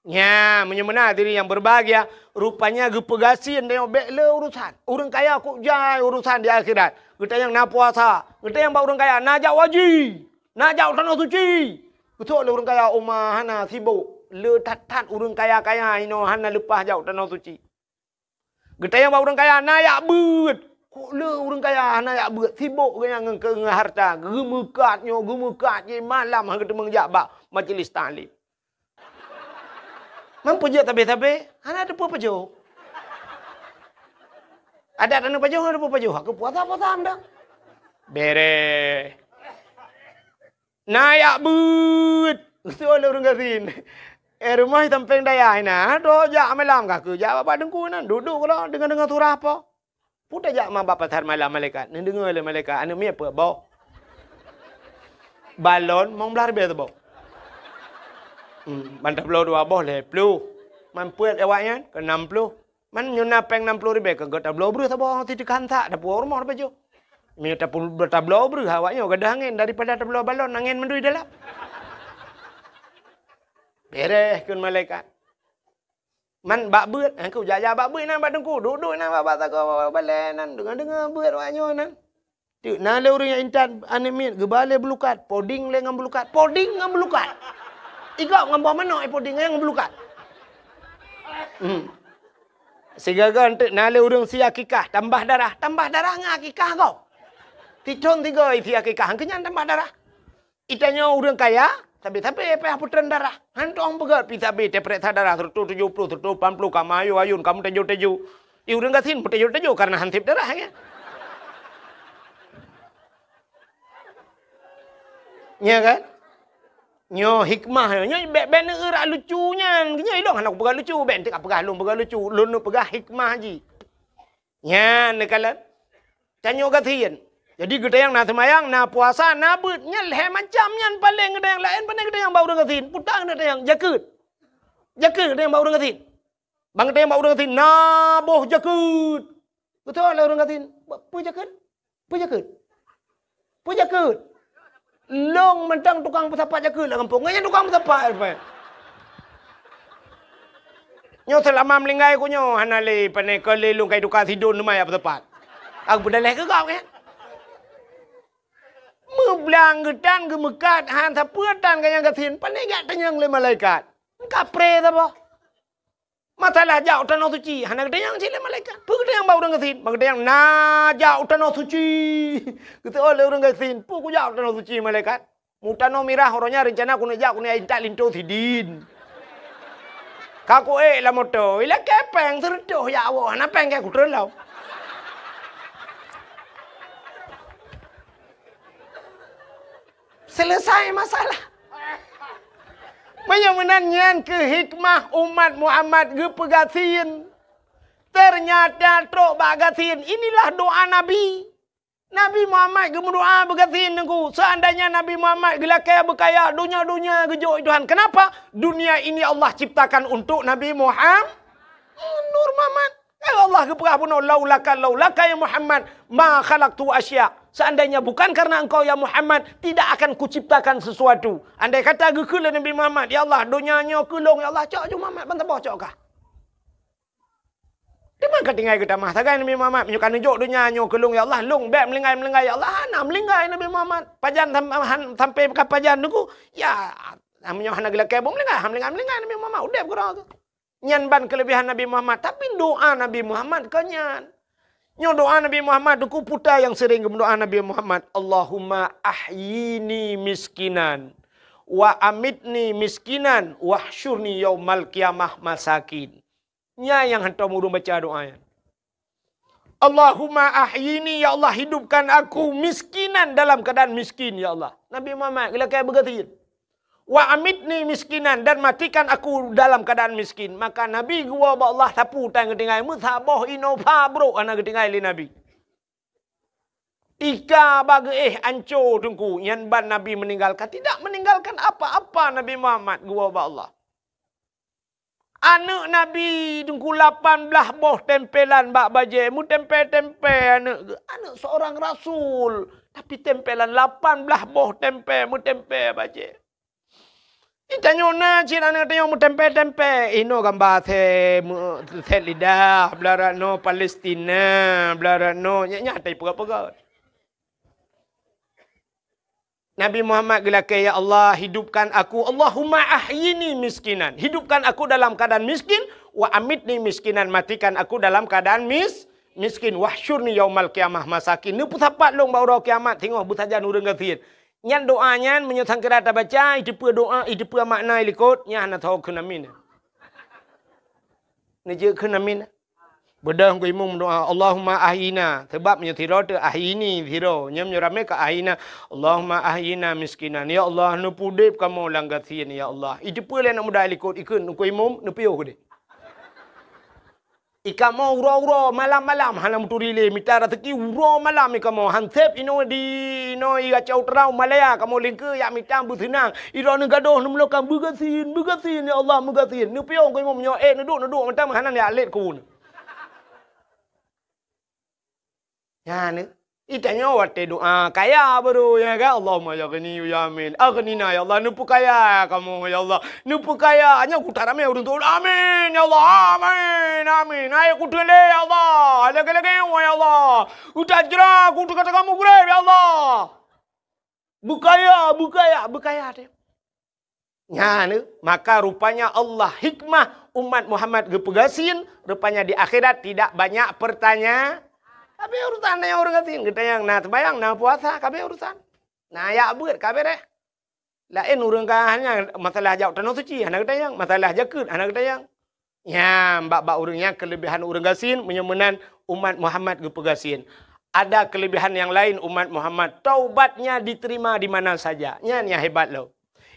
Nya, meunyoe meunan hadirin yang berbahagia, rupanya geupeugasien tanyoe bèk le urusan. Ureueng kaya kok jai urusan di akhirat. Geutanyong na puasa, geutanyong bak ureueng kaya na jak haji, na jak tanoh suci. Geusok lé ureueng kaya uma hana sibok, le that-that ureueng kaya-kaya inoe hana leupah jak tanoh suci. Geutanyong bak ureueng kaya na jak beuet. Kok le ureueng kaya hana jak beuet, sibok geuh nyan ngon, ngon harta, geumeukat nyoe, geumeukat jih, malam han geuteumeung jak bak majelis taklim. Man peujeuet sabe-sabe, hana teupeu pajoh. Adak taneuk pajoh, hana teupeu pajoh. Aku puasa-puasa meudah. Bereh. Na jak beuet. Geusok lé ureueng gasien. Eh, rumoh sampéng dayah inan. Droe jak malam ka keu jak bak teungku nyan. Duek-duek keudroe deungoe-deungoe surah po. Peue tajak ma bak pasar malam malaikat? Neudeungoe lé malaikat, aneuk miet peuet boh. Balon mong blaih ribèe saboh. Hmm, ban tabloe dua boh lhèe ploh. Man peuet awaknyan keu nam ploh. Man nyoe na pèng nam ploh ribèe keu gèt tabloe breuh saboh, ti teukan sak tapuwoe rumoh tapajoh. Meunyoe tapu-, tabloe breuh awaknyoe gadôh angèn daripada tabloe balon angèn mandum dalam. Bereh kheun malaikat. Man bak beuet, eh, keu jak-jak bak beuet inan bak teungku, duek-duek inan bak, bak sagoe balèe nan, deungoe-deungoe beuet awaknyoe nan. Teuk na lé ureueng nyang intat aneuk miet geuba lé beulukat, poding lé ngon beulukat, poding ngon beulukat. Igob ngon boh manok, eh, poding ngon beulukat. Hmm. Sigoe-goe teuk na lé ureueng sie akikah, tambah darah, tambah darah ngon akikah gob. Sithon sigoe sie akikah, keu nyan tambah darah. Itanyoe ureueng kaya, sabe-sabe payah peutreun darah. Han tueng peugèt pih sabe tapeuriksa darah seratus tujuh puluh, seratus lapan puluh, ka meuayôn-ayôn, ka meuteujô-teujô. Di ureueng gasien meuteujô-teujô kareuna han sép darah, ya. Nya kan? Nyoe hikmah, nyoe bèk, bèk neueu lucu nyan. Nyoe ilôn hana kupeugah lucu, bèk enteuk kapeugah lôn peugah lucu. Lôn neupeugah hikmah jih. Nyan neukalon. Tanyoe gasien. Jadi geutanyong na seumayang, na puasa, na beuet. Nyan lhèe macam nyan paleng geutanyong, laén pane geutanyong bak ureueng gasien. Peue ta geutanyong, jakeuet. Jakeuet geutanyong bak ureueng gasien. Ban geutanyong bak ureueng gasien, na boh jakeuet. Geutanyong lé ureueng gasien, peue jakeuet? Peue jakeuet? Peue jakeuet? Lôn mantong tukang peusapat jakeuet lam gampông. Nyan tukang peusapat, Pak. Nyoe seulama meuninggai ku nyoe hana lé pane keu lé lôn kai tukang sidon teuma jak peusapat. Aku peudaleh keu gob nyan. Meublang geutan geumeukat han sapeue tan ganyang gasien, pane jak tanyong lé malaikat. Kapré saboh. Masalah jak u tanoh suci, hana geutanyong cit lé malaikat. Peue geutanyong bak ureueng gasien? Ban geutanyong na jak u tanoh suci. Geuteuôt lé ureueng gasien, peue kujak u tanoh suci malaikat? Meutanoh mirah uroe nyan reuncana keuneuk jak keuneuk intat linto sidin. Ka kuék lam moto, ilakèe péng seureutôh jak woe, hana péng keu kutreun lom. Selesai masalah. Meunyoe meunan nyan keuh hikmah umat Muhammad geupeugasien. Ternyata trok bak gasien. Inilah doa Nabi. Nabi Muhammad geumeudoa beugasien, Teungku. Seandainya Nabi Muhammad geulakée beukaya, donya-donya geujok Tuhan. Kenapa? Dunia ini Allah ciptakan untuk Nabi Muhammad. Nur Muhammad. Kan Allah geupeugah bunoe, "Laulaka, laulaka ya Muhammad, ma khalaqtu asya." Seandainya bukan karena engkau ya Muhammad, tidak akan kuciptakan sesuatu. Andai kata geukheun lé Nabi Muhammad, "Ya Allah, donya nyoe keu lôn, ya Allah," cok ju Muhammad ban saboh cok kah. Teuma ka tinggai geutamah sagai Nabi Muhammad, "Meunyoe ka neujok donya nyoe keu lôn, ya Allah, lôn bék meulinggai-meulinggai, ya Allah." Hana meulinggai Nabi Muhammad. Pajan sam-, han-, sampai ka pajan Teungku, ya, meunyoe hana geulakée buet meulinggai, han meulinggai-meulinggai Nabi Muhammad, udeb keudroe geuh. Nyan ban keuleubehan Nabi Muhammad, tapi doa Nabi Muhammad kon nyan. Nyoe doa Nabi Muhammad, Teungku, peue nyang sering geumeudoa Nabi Muhammad, "Allahumma ahyini miskinan, wa amitni miskinan, wahsyurni yaumal qiyamah masakin." Nyan nyang hantom ureuëng baca doa nyan. "Allahumma ahyini, ya Allah, hidupkan aku miskinan, dalam keadaan miskin, ya Allah." Nabi Muhammad geulakée beugasien. "Wa amitni miskinan, dan matikan aku dalam keadaan miskin." Maka Nabi geuwoe bak Allah, sapeue nyang geutinggai, meusaboh inoe pha brok hana geutinggai lé Nabi. Ika bak geuéh anco Teungku, nyan ban Nabi meninggalkan, tidak meninggalkan apa-apa Nabi Muhammad geuwoe bak Allah. Aneuëk Nabi Teungku lapan blaih boh tempelan bak bajée, meutempé-tempé aneuëk geuh. Aneuëk seorang rasul, tapi tempelan lapan blaih boh tempé, meutempé bajée. Di tanyoe na cit aneuëk tanyoe meutempé-tempé, inoe gamba sét, sét lidah, beularat noe Palestina, beularat noe, nyan, nyan tai peugét-peugét. Nabi Muhammad geulakée, "Ya Allah, hidupkan aku, Allahumma ahyini miskinan." Hidupkan aku dalam keadaan miskin, "wa amitni miskinan." Matikan aku dalam keadaan mis-, miskin. "Wahsyurni yaumal qiyamah masakin." Neupeusapat lôn bak uroe kiamat singoh beusajan ureuëng gasien. Nyan doa nyan, meunyoe sangkira tabaca, iteupeue doa, iteupeue makna likot, nyan hana soe kheun amin. Neujeuet kheun amin. Beudôh Teungku Imum doa, "Allahumma ahyina." Sabab meunyoe sidroe teuh, "Ahyini" sidroe. Nyan meunyoe ramé ka "ahyina." "Allahumma ahyina miskinan." Ya Allah, neupeudeb kamoe lam gasien, ya Allah. Iteupeue lé aneuk muda likot ikheun Teungku Imum, neupiôh keudeh. Ikamoe uroe-uroe, malam-malam, hana meuturi lé, mita raseuki uroe malam ikamoe. Hanseb inoe di, inoe i Gacau Terau, Malaya, kamoe lingkeue jak mita beuseunang. Droeneuh gadôh neumeulokam, "Beugasien, beugasien, ya Allah, beugasien." Neupiôh Teungku Imum nyoe, eh, neuduek, neuduek mantong hana jak lét keu uneuen. Nyan, eh. Itanyoe watée doa kaya baru, ya kan? Allahumma ya ghani ya amin. Aghnina ya Allah, neupeukaya kamoe ya Allah. Neupeukaya. Nyoe kuta ramé ureuëng tuan. Amin ya Allah. Amin. Amin. Hai kuteulé ya Allah. Lagée-lagée ya Allah. Utajra kutu kata kamu gurée ya Allah. Beukaya, beukaya, beukaya teuh. Nyan, maka rupanya Allah hikmah umat Muhammad geupeugasien, rupanya di akhirat tidak banyak pertanya-, tapi urusan na ureuëng gasien, geutanyong na seumayang, na puasa, kabe urusan. Na yak beuet, kabe deh. Laén ureuëng ka hanya masalah jak tanoh suci, hana geutanyong, masalah jakeuet, hana geutanyong. Nyan, bak-bak ureuëng nyan keulebihan ureuëng gasien, meunyoe meunan umat Muhammad geupeugasien. Ada kelebihan yang lain umat Muhammad, taubatnya diterima di mana saja. Nyan nyang hebat lom.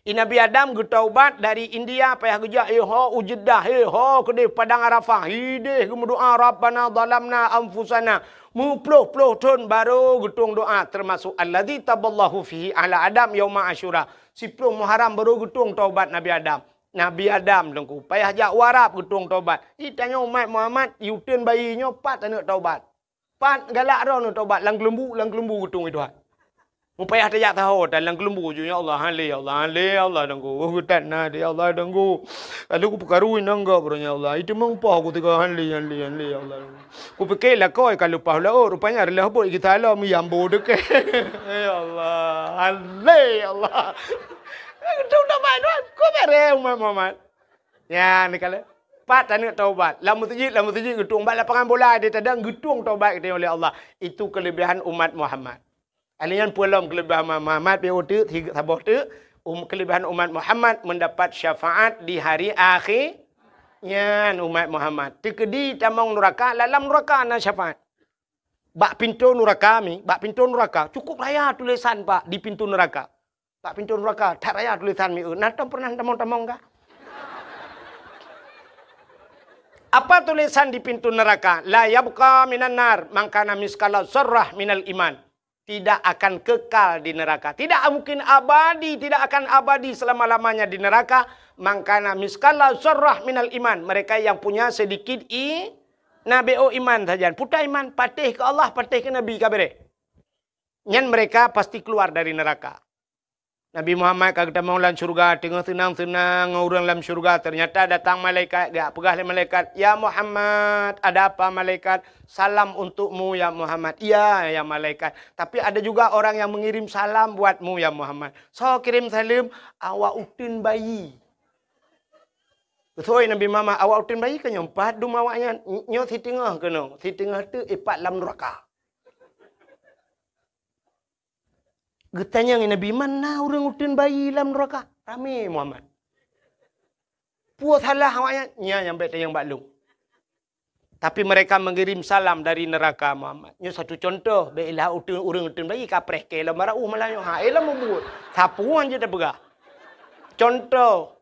I Nabi Adam geutaubat dari India, payah geujak, eh, ho u Jeddah, eh, ho keudeh Padang Arafah, ideh geumeudoa, "Rabbana zalamna anfusana." Meuploh-ploh thon baru geutueng doa, termasuk alladzi taballahu fihi ala Adam yauma Asyura. Siploh Muharram baru geutueng taubat Nabi Adam. Nabi Adam Teungku, payah jak u Arab geutueng tobat. Itanyoe umat Muhammad, i uteuen bayi nyoe pat aneuk tobat. Pat galak droeneuh tobat, lam keulumbu, lam keulumbu geutueng i Tuhan. Mupayah tajak saho tan lam keulumbu ju, "Ya Allah, han lé, ya Allah, han lé, ya Allah, Teungku. Oh, geutat na, ya Allah, Teungku. Lalu kupeukaru inong gob, ya Allah. Itu meupoh ku tiga, han lé, han lé, han lé, ya Allah." Kupike lakoe ka leupah laôt, rupanya reuloh bot geusalom nyang bo deukée. Ya Allah, alé ya Allah. Geutueng tobat, Tuhan. Kok bareh umat Muhammad? Nyan kala. Pat aneuk tobat. Lam meuseujid, lam meuseujid geutueng. Bak lapangan bola di tadang geutueng tobat geutanyoe lé Allah. Itu kelebihan umat Muhammad. Alèh nyan peue lom kelebihan Muhammad, pi uteuk, saboh teuk, um, kelebihan umat Muhammad mendapat syafaat di hari akhir. Nyan umat Muhammad. Teukeudi tamong nuraka, lam nuraka na syafaat. Bak pintoe nuraka mi, bak pintoe nuraka, cukup raya tulisan, Pak, di pintoe nuraka. Bak pintoe nuraka, that raya tulisan mi, eh, na tom pernah tamong-tamong kah? Apa tulisan di pintu neraka? La yabqa minan nar man kana miskala zarrah minal iman. Tidak akan kekal di neraka. Tidak mungkin abadi, tidak akan abadi selama-lamanya di neraka. Man kana miskala zarrah minal iman. Mereka yang punya sedikit i, na B O iman saja. Puta iman, patéh ke Allah, patéh ke Nabi, ka beres. Nyan mereka pasti keluar dari neraka. Nabi Muhammad ka geutamong lam syurga, teungoh seunang-seunang ngon ureuëng lam syurga, ternyata datang malaikat, geujak peugah lé malaikat, "Ya Muhammad, ada apa malaikat? Salam untukmu ya Muhammad." "Iya, ya malaikat. Tapi ada juga orang yang mengirim salam buatmu ya Muhammad." "Soe kirim saleuem?" "Awak uteuen bayi." Beutôi Nabi Muhammad, "Awak uteuen bayi keuh nyoe pat dum awaknyan, nyoe siteungoh keunoe, siteungoh teuk ipat lam nuraka." Geutanyong Nabi, "Man na ureuëng uteuen bayi lam nuraka?" Ramé Muhammad. "Peue salah awaknyan?" "Nyan nyang bék tanyong bak lôn. Tapi mereka mengirim salam dari neraka Muhammad." Nyoe satu contoh, bék ilah uteuen, ureuëng uteuen bayi kapreh keu lom barauh malah nyoe. Ha, eh lom mubuet. Sapeue han jeuet tapeugah. Contoh,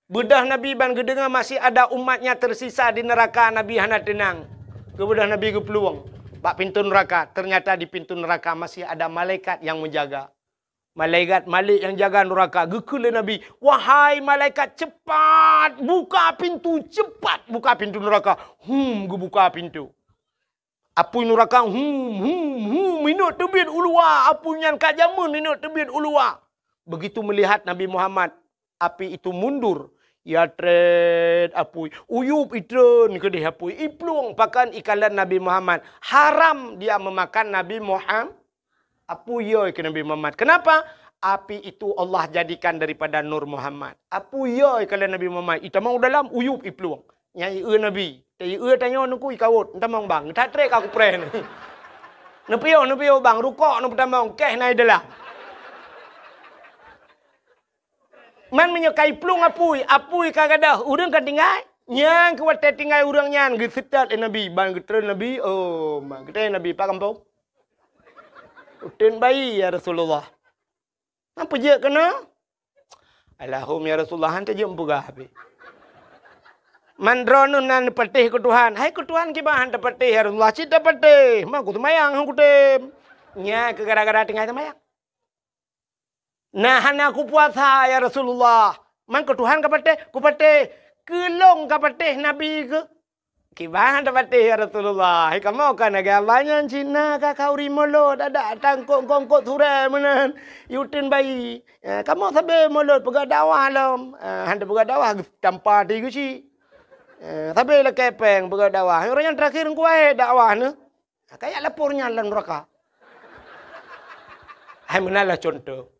Beudôh Nabi ban geudeungoe masih ada umatnya tersisa di neraka, Nabi hana teunang. Keubeudoh Nabi geuplueng bak pintoe neuraka, ternyata di pintoe neuraka masih ada malaikat nyang meujaga. Malaikat Malik nyang jaga neuraka, geukheun lé Nabi, "Wahai malaikat, cepat buka pintu, cepat buka pintu neuraka." Hum, geubuka pintu. Apui neuraka, hum, hum, hum, inok teubiet u luwa, apui nyan ka jameun inok teubiet u luwa. Begitu melihat Nabi Muhammad, api itu mundur, ya trét apui, uyup itreun keudeh apui, iplueng pakan ikalon Nabi Muhammad. Haram dia memakan Nabi Muhammad. Apui yoi keu Nabi Muhammad. Kenapa? Api itu Allah jadikan daripada Nur Muhammad. Apui yoi keu Nabi Muhammad. Itamong u dalam uyup iplueng. Nyang ieu Nabi. Teu ieu tanyoe nuku ikawot. Entamong bang. That trek aku preh ni. Neupiôh, neupiôh bang. Rukok neupeutamong. Keh na i dalam. Man meunyoe ka iplueng apui, apui ka gadôh, ureuëng ka tinggai. Nyang keu watée tinggai ureuëng nyan geuseutôt lé Nabi, ban geutreun Nabi, oh, ma geutreun Nabi, "Pak kampung, uteuen bayi, ya Rasulullah." "Apa jeuet keunoe?" "Alahum, ya Rasulullah, han teujeuet peugah habéh. Man droeneuh na neupatéh keu Tuhan." "Hai keu Tuhan kiban han tapatéh, ya Rasulullah?" "Cit tapatéh, ma kuseumayang han kutem." Nya keu gara-gara tinggai seumayang. "Na hana kupuasa, ya Rasulullah." "Man keu Tuhan kapatéh?" "Kupatéh." "Keu lôn kapatéh Nabi keuh?" "Kiban tapatéh, ya Rasulullah. Hai kamoe ka lagée abah nyan cit na ka khauri mulod, adak tangkok-kongkot surée meunan, uteuen bayi. Eh, kamoe sabe mulod peugah dakwah lom." Eh, han tapeugah dakwah, tampa di geuchik. Eh, sabe lakée péng peugah dakwah. Ureuëng nyang terakhir ngkuahe dakwah neuh. Kaya lapor nyan lam neuraka. Hai meunan lah contoh.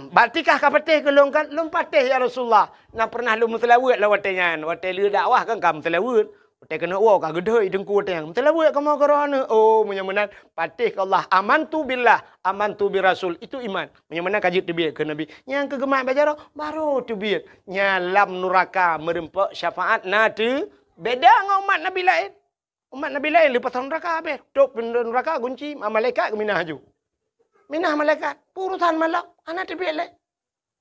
Bak tikah kapatéh keu lôn kan? "Lôn patéh, ya Rasulullah. Na pernah lôn meuseulaweuet lam watée nyan. Watée lheueh dakwah kan ka meuseulaweuet. Watée keuneuk woe ka geudhôi teungku watée nyan. Meuseulaweuet kamoe keu droeneuh." "Oh, meunyoe meunan, patéh keu Allah. Amantu billah, amantu bir Rasul." Itu iman. Meunyoe meunan ka jeuet teubiet keu Nabi. Nyang keu geumat bak jaroe, baru teubiet. Nyan lam neuraka meureumpok syafaat na teu beda ngon umat Nabi laén. Umat Nabi laén leupah neuraka habéh. Tôp pintoe neuraka gunci, ma-, malaikat geuminah laju. Minah malaikat, urusan malak, hana teubiet lé.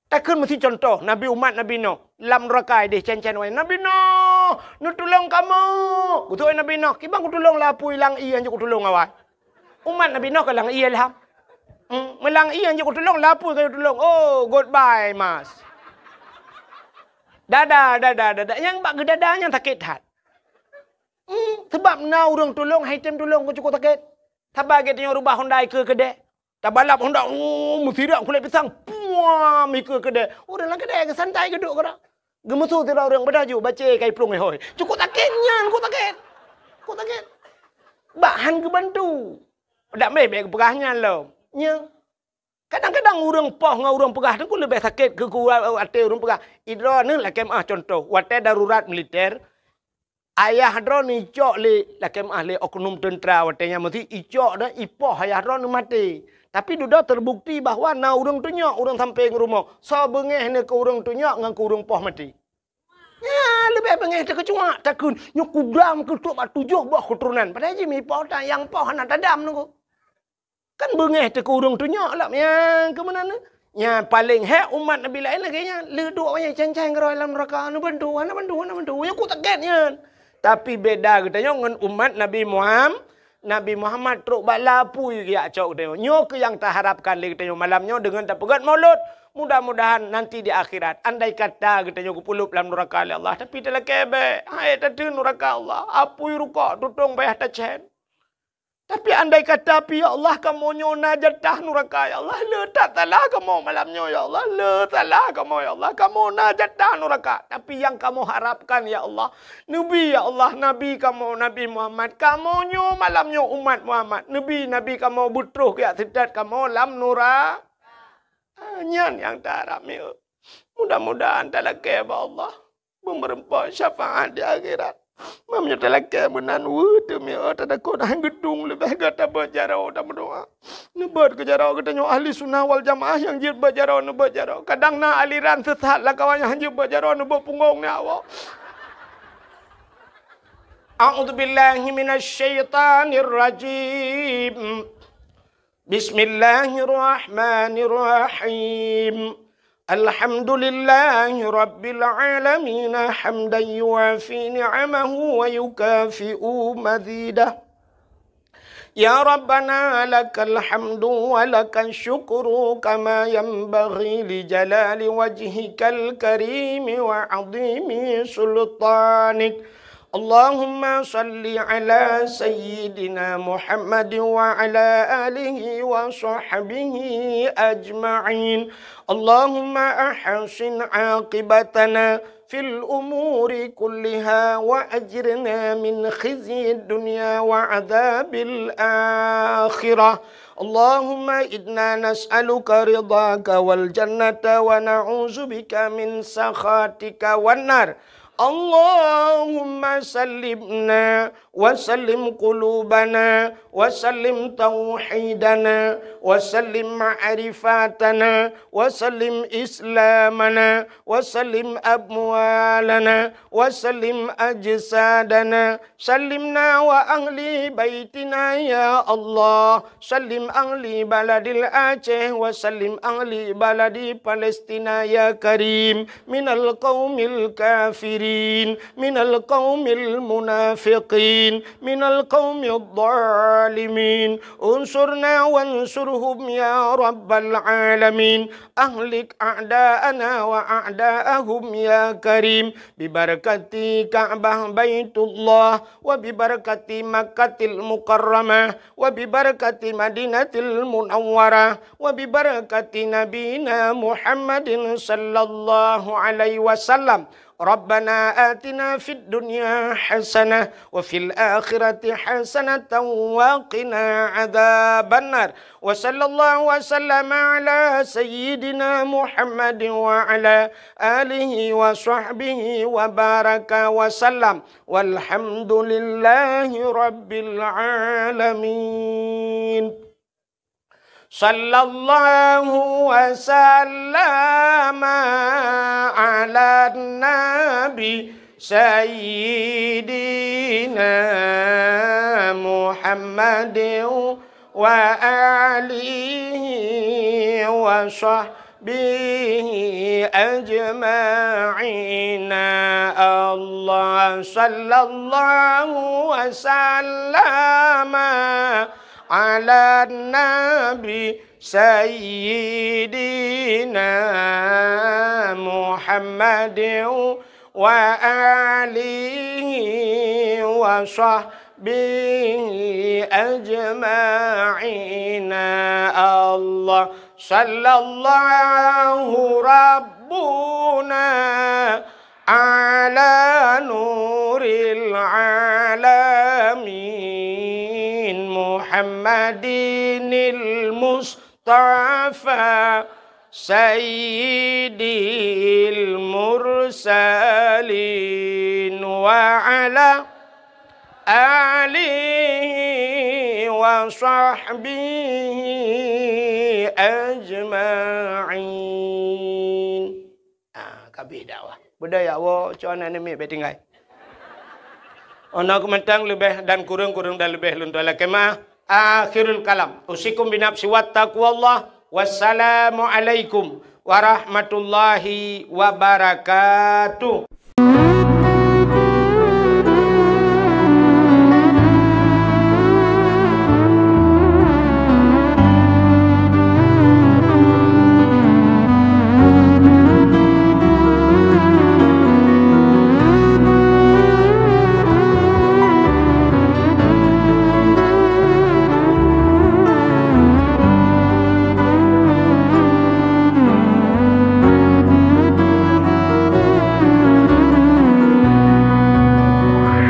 Takheun meusi contoh, Nabi umat Nabi Nuh, lam neuraka ideh cen-cen awai. "Nabi Nuh, neutulông kamoe!" Geutôk Nabi Nuh, "Kiban kutulông lé apui lam ié, hanjeuet kutulông awai." Umat Nabi Nuh ka lam ié lham. Hmm, meulam ié hanjeuet kutulông, lé apui ka kutulông. Oh, goodbye, Mas. Dadah, dadah, dadah. Nyang bak geudadah nyan sakét that. Hmm, sabab na ureuëng tulông, hai tem tulông keu cukôp sakét. Saban gét tanyoe rubah honda ikeue keudée. Tabalap honda, oh, meusirak kulét pisang, puam, ikeue keudée. Ureuëng lam keudée geusantai geuduek keudroe. Geumeusu sidroe ureuëng, "Beudôh ju, bacé ka iplueng lé hôi." Cukôp sakét nyan, cukôp sakét. Cukôp sakét. Bak han geubantu. Dak meh bék geupeugah nyan lom. Nya. Kadang-kadang ureuëng poh ngon ureuëng peugah teungku leubeh sakét keu, keu até ureuëng peugah. Idroeneuh lakée meuah contoh, watée darurat militer, ayah droeneuh icok lé, lakée meuah lé oknum teuntra watée nyan meusi icok dan ipoh ayah droeneuh maté. Tapi dudoe terbukti bahwa na ureuëng tunyok ureuëng sampéng rumoh, soe beungéh nyoe keu ureuëng tunyok ngon keu ureuëng poh maté. Nya leubeh beungéh teukeucuak, takheun nyoe kudam keu trok bak tujoh boh keuturonan. Padahai jih meuipoh tan nyang poh hana tadam nunggu. Kan beungéh teuh keu ureuëng tunyok lom nyang keu meunan. Nyan paleng hék umat Nabi laén lagée nyan. Le duek awaknyan cen-cen keudroe lam neuraka, hana bantu, hana bantu, hana bantu. Nyan ku sakét nyan. Tapi beda geutanyoe ngon umat Nabi Muham-, Nabi Muhammad trok bak lapui geujak cok geutanyoe. Nyoe keuh nyang taharapkan lé geutanyoe malam nyoe deungon tapeugét maulud. Mudah-mudahan nanti di akhirat, andai kata geutanyoe geupeuleub lam neuraka lé Allah, tapi talakée bék, hai tateun neuraka Allah, apui rukok tutong payah tacén. Tapi andai kata pih, ya Allah, kamoe nyoe na jatah neuraka, ya Allah, le that salah kamoe malam nyoe, ya Allah, le salah kamoe, ya Allah, kamoe na jatah neuraka. Tapi nyang kamoe harapkan, ya Allah, neubi, ya Allah, Nabi kamoe, Nabi Muhammad, kamoe nyoe malam nyoe umat Muhammad, neubi Nabi kamoe beutroh geujak seutôt kamoe lam neura-, Ah, nyan nyang taharap miet. Mudah-mudahan talakée bak Allah. Beumeureumpok syafaat di akhirat. Meunyoe talakée meunan, weueh teumiet, tatakot hana geudong leubeh gata beuet jaroe tameudoá. Neubeuet keu jaroe geutanyoe ahli sunnah wal jamaah nyang jeuet beuet jaroe, neubeuet jaroe. Kadang na aliran sesat lam kawan nyang jeuet beuet jaroe, neubeuet punggong nyan awak. A'udzubillahi minasyaitonirrajim. Bismillahirrahmanirrahim. Alhamdulillahi rabbil alamin, hamdan yuwafi ni'amahu wa yukafi'u mazidah. Ya Rabbana, lakal hamdu wa lakal syukru kama yanbaghi li jalali wajhikal karimi wa azimi sultanik. Allahumma salli ala sayyidina Muhammad wa ala alihi wa sahbihi ajma'in. Allahumma ahsin aqibatana fil umuri kulliha wa ajirna min khizyid dunya wa adzabil akhirah. Allahumma inna nas'aluka ridhaka wal jannata wa na'udzubika min sakhatika wan nar. Allahumma sallimna wa sallim qulubana wa sallim tauhidana wa sallim ma'rifatana wa sallim islamana wa sallim amwalana wa sallim ajsadana. Sallimna wa ahli baitina ya Allah. Sallim ahli baladil Aceh wa sallim ahli baladi Palestina ya Karim. Minal qaumil kafirin, minal qaumil munafiqin, minal qaumid dhalimin. Unsurna wansurhum ya rabbal alamin. Ahlik a'da'ana wa a'da'ahum ya Karim. Bibarakati Ka'bah Baitullah, wa bibarakati Makkatil Mukarramah, wa bibarakati Madinatil Munawwarah, wa bibarakati Nabina Muhammadin sallallahu alaihi wasallam. Rabbana atina fid dunya hasanah wa fil akhirati hasanatan wa qina adzabannar. Wa sallallahu wa sallama ala sayyidina Muhammadin wa ala alihi wa sahbihi wa baraka wa sallam. Walhamdulillahi rabbil alamin. Sallallahu wa sallama ala nabi sayyidina Muhammadin wa alihi wa sahbihi ajma'in. Allah sallallahu wa sallama ala nabi sayyidina Muhammadin wa alihi wa sahbihi ajma'in. Allah sallallahu rabbuna ala nuril alamin Muhammadinil Mustafa sayyidil mursalin wa ala alihi wa sahbihi ajma'in. Ah, kabeh dakwah. Beudaya woe, cok aneuk namiet bék tinggai. Ona keumeutang leubeh dan kureueng, kureueng dan leubeh lôn tuan lakée meu'ah. Akhirul kalam. Usikum binafsi wattaqwallah. Wassalamualaikum warahmatullahi wabarakatuh.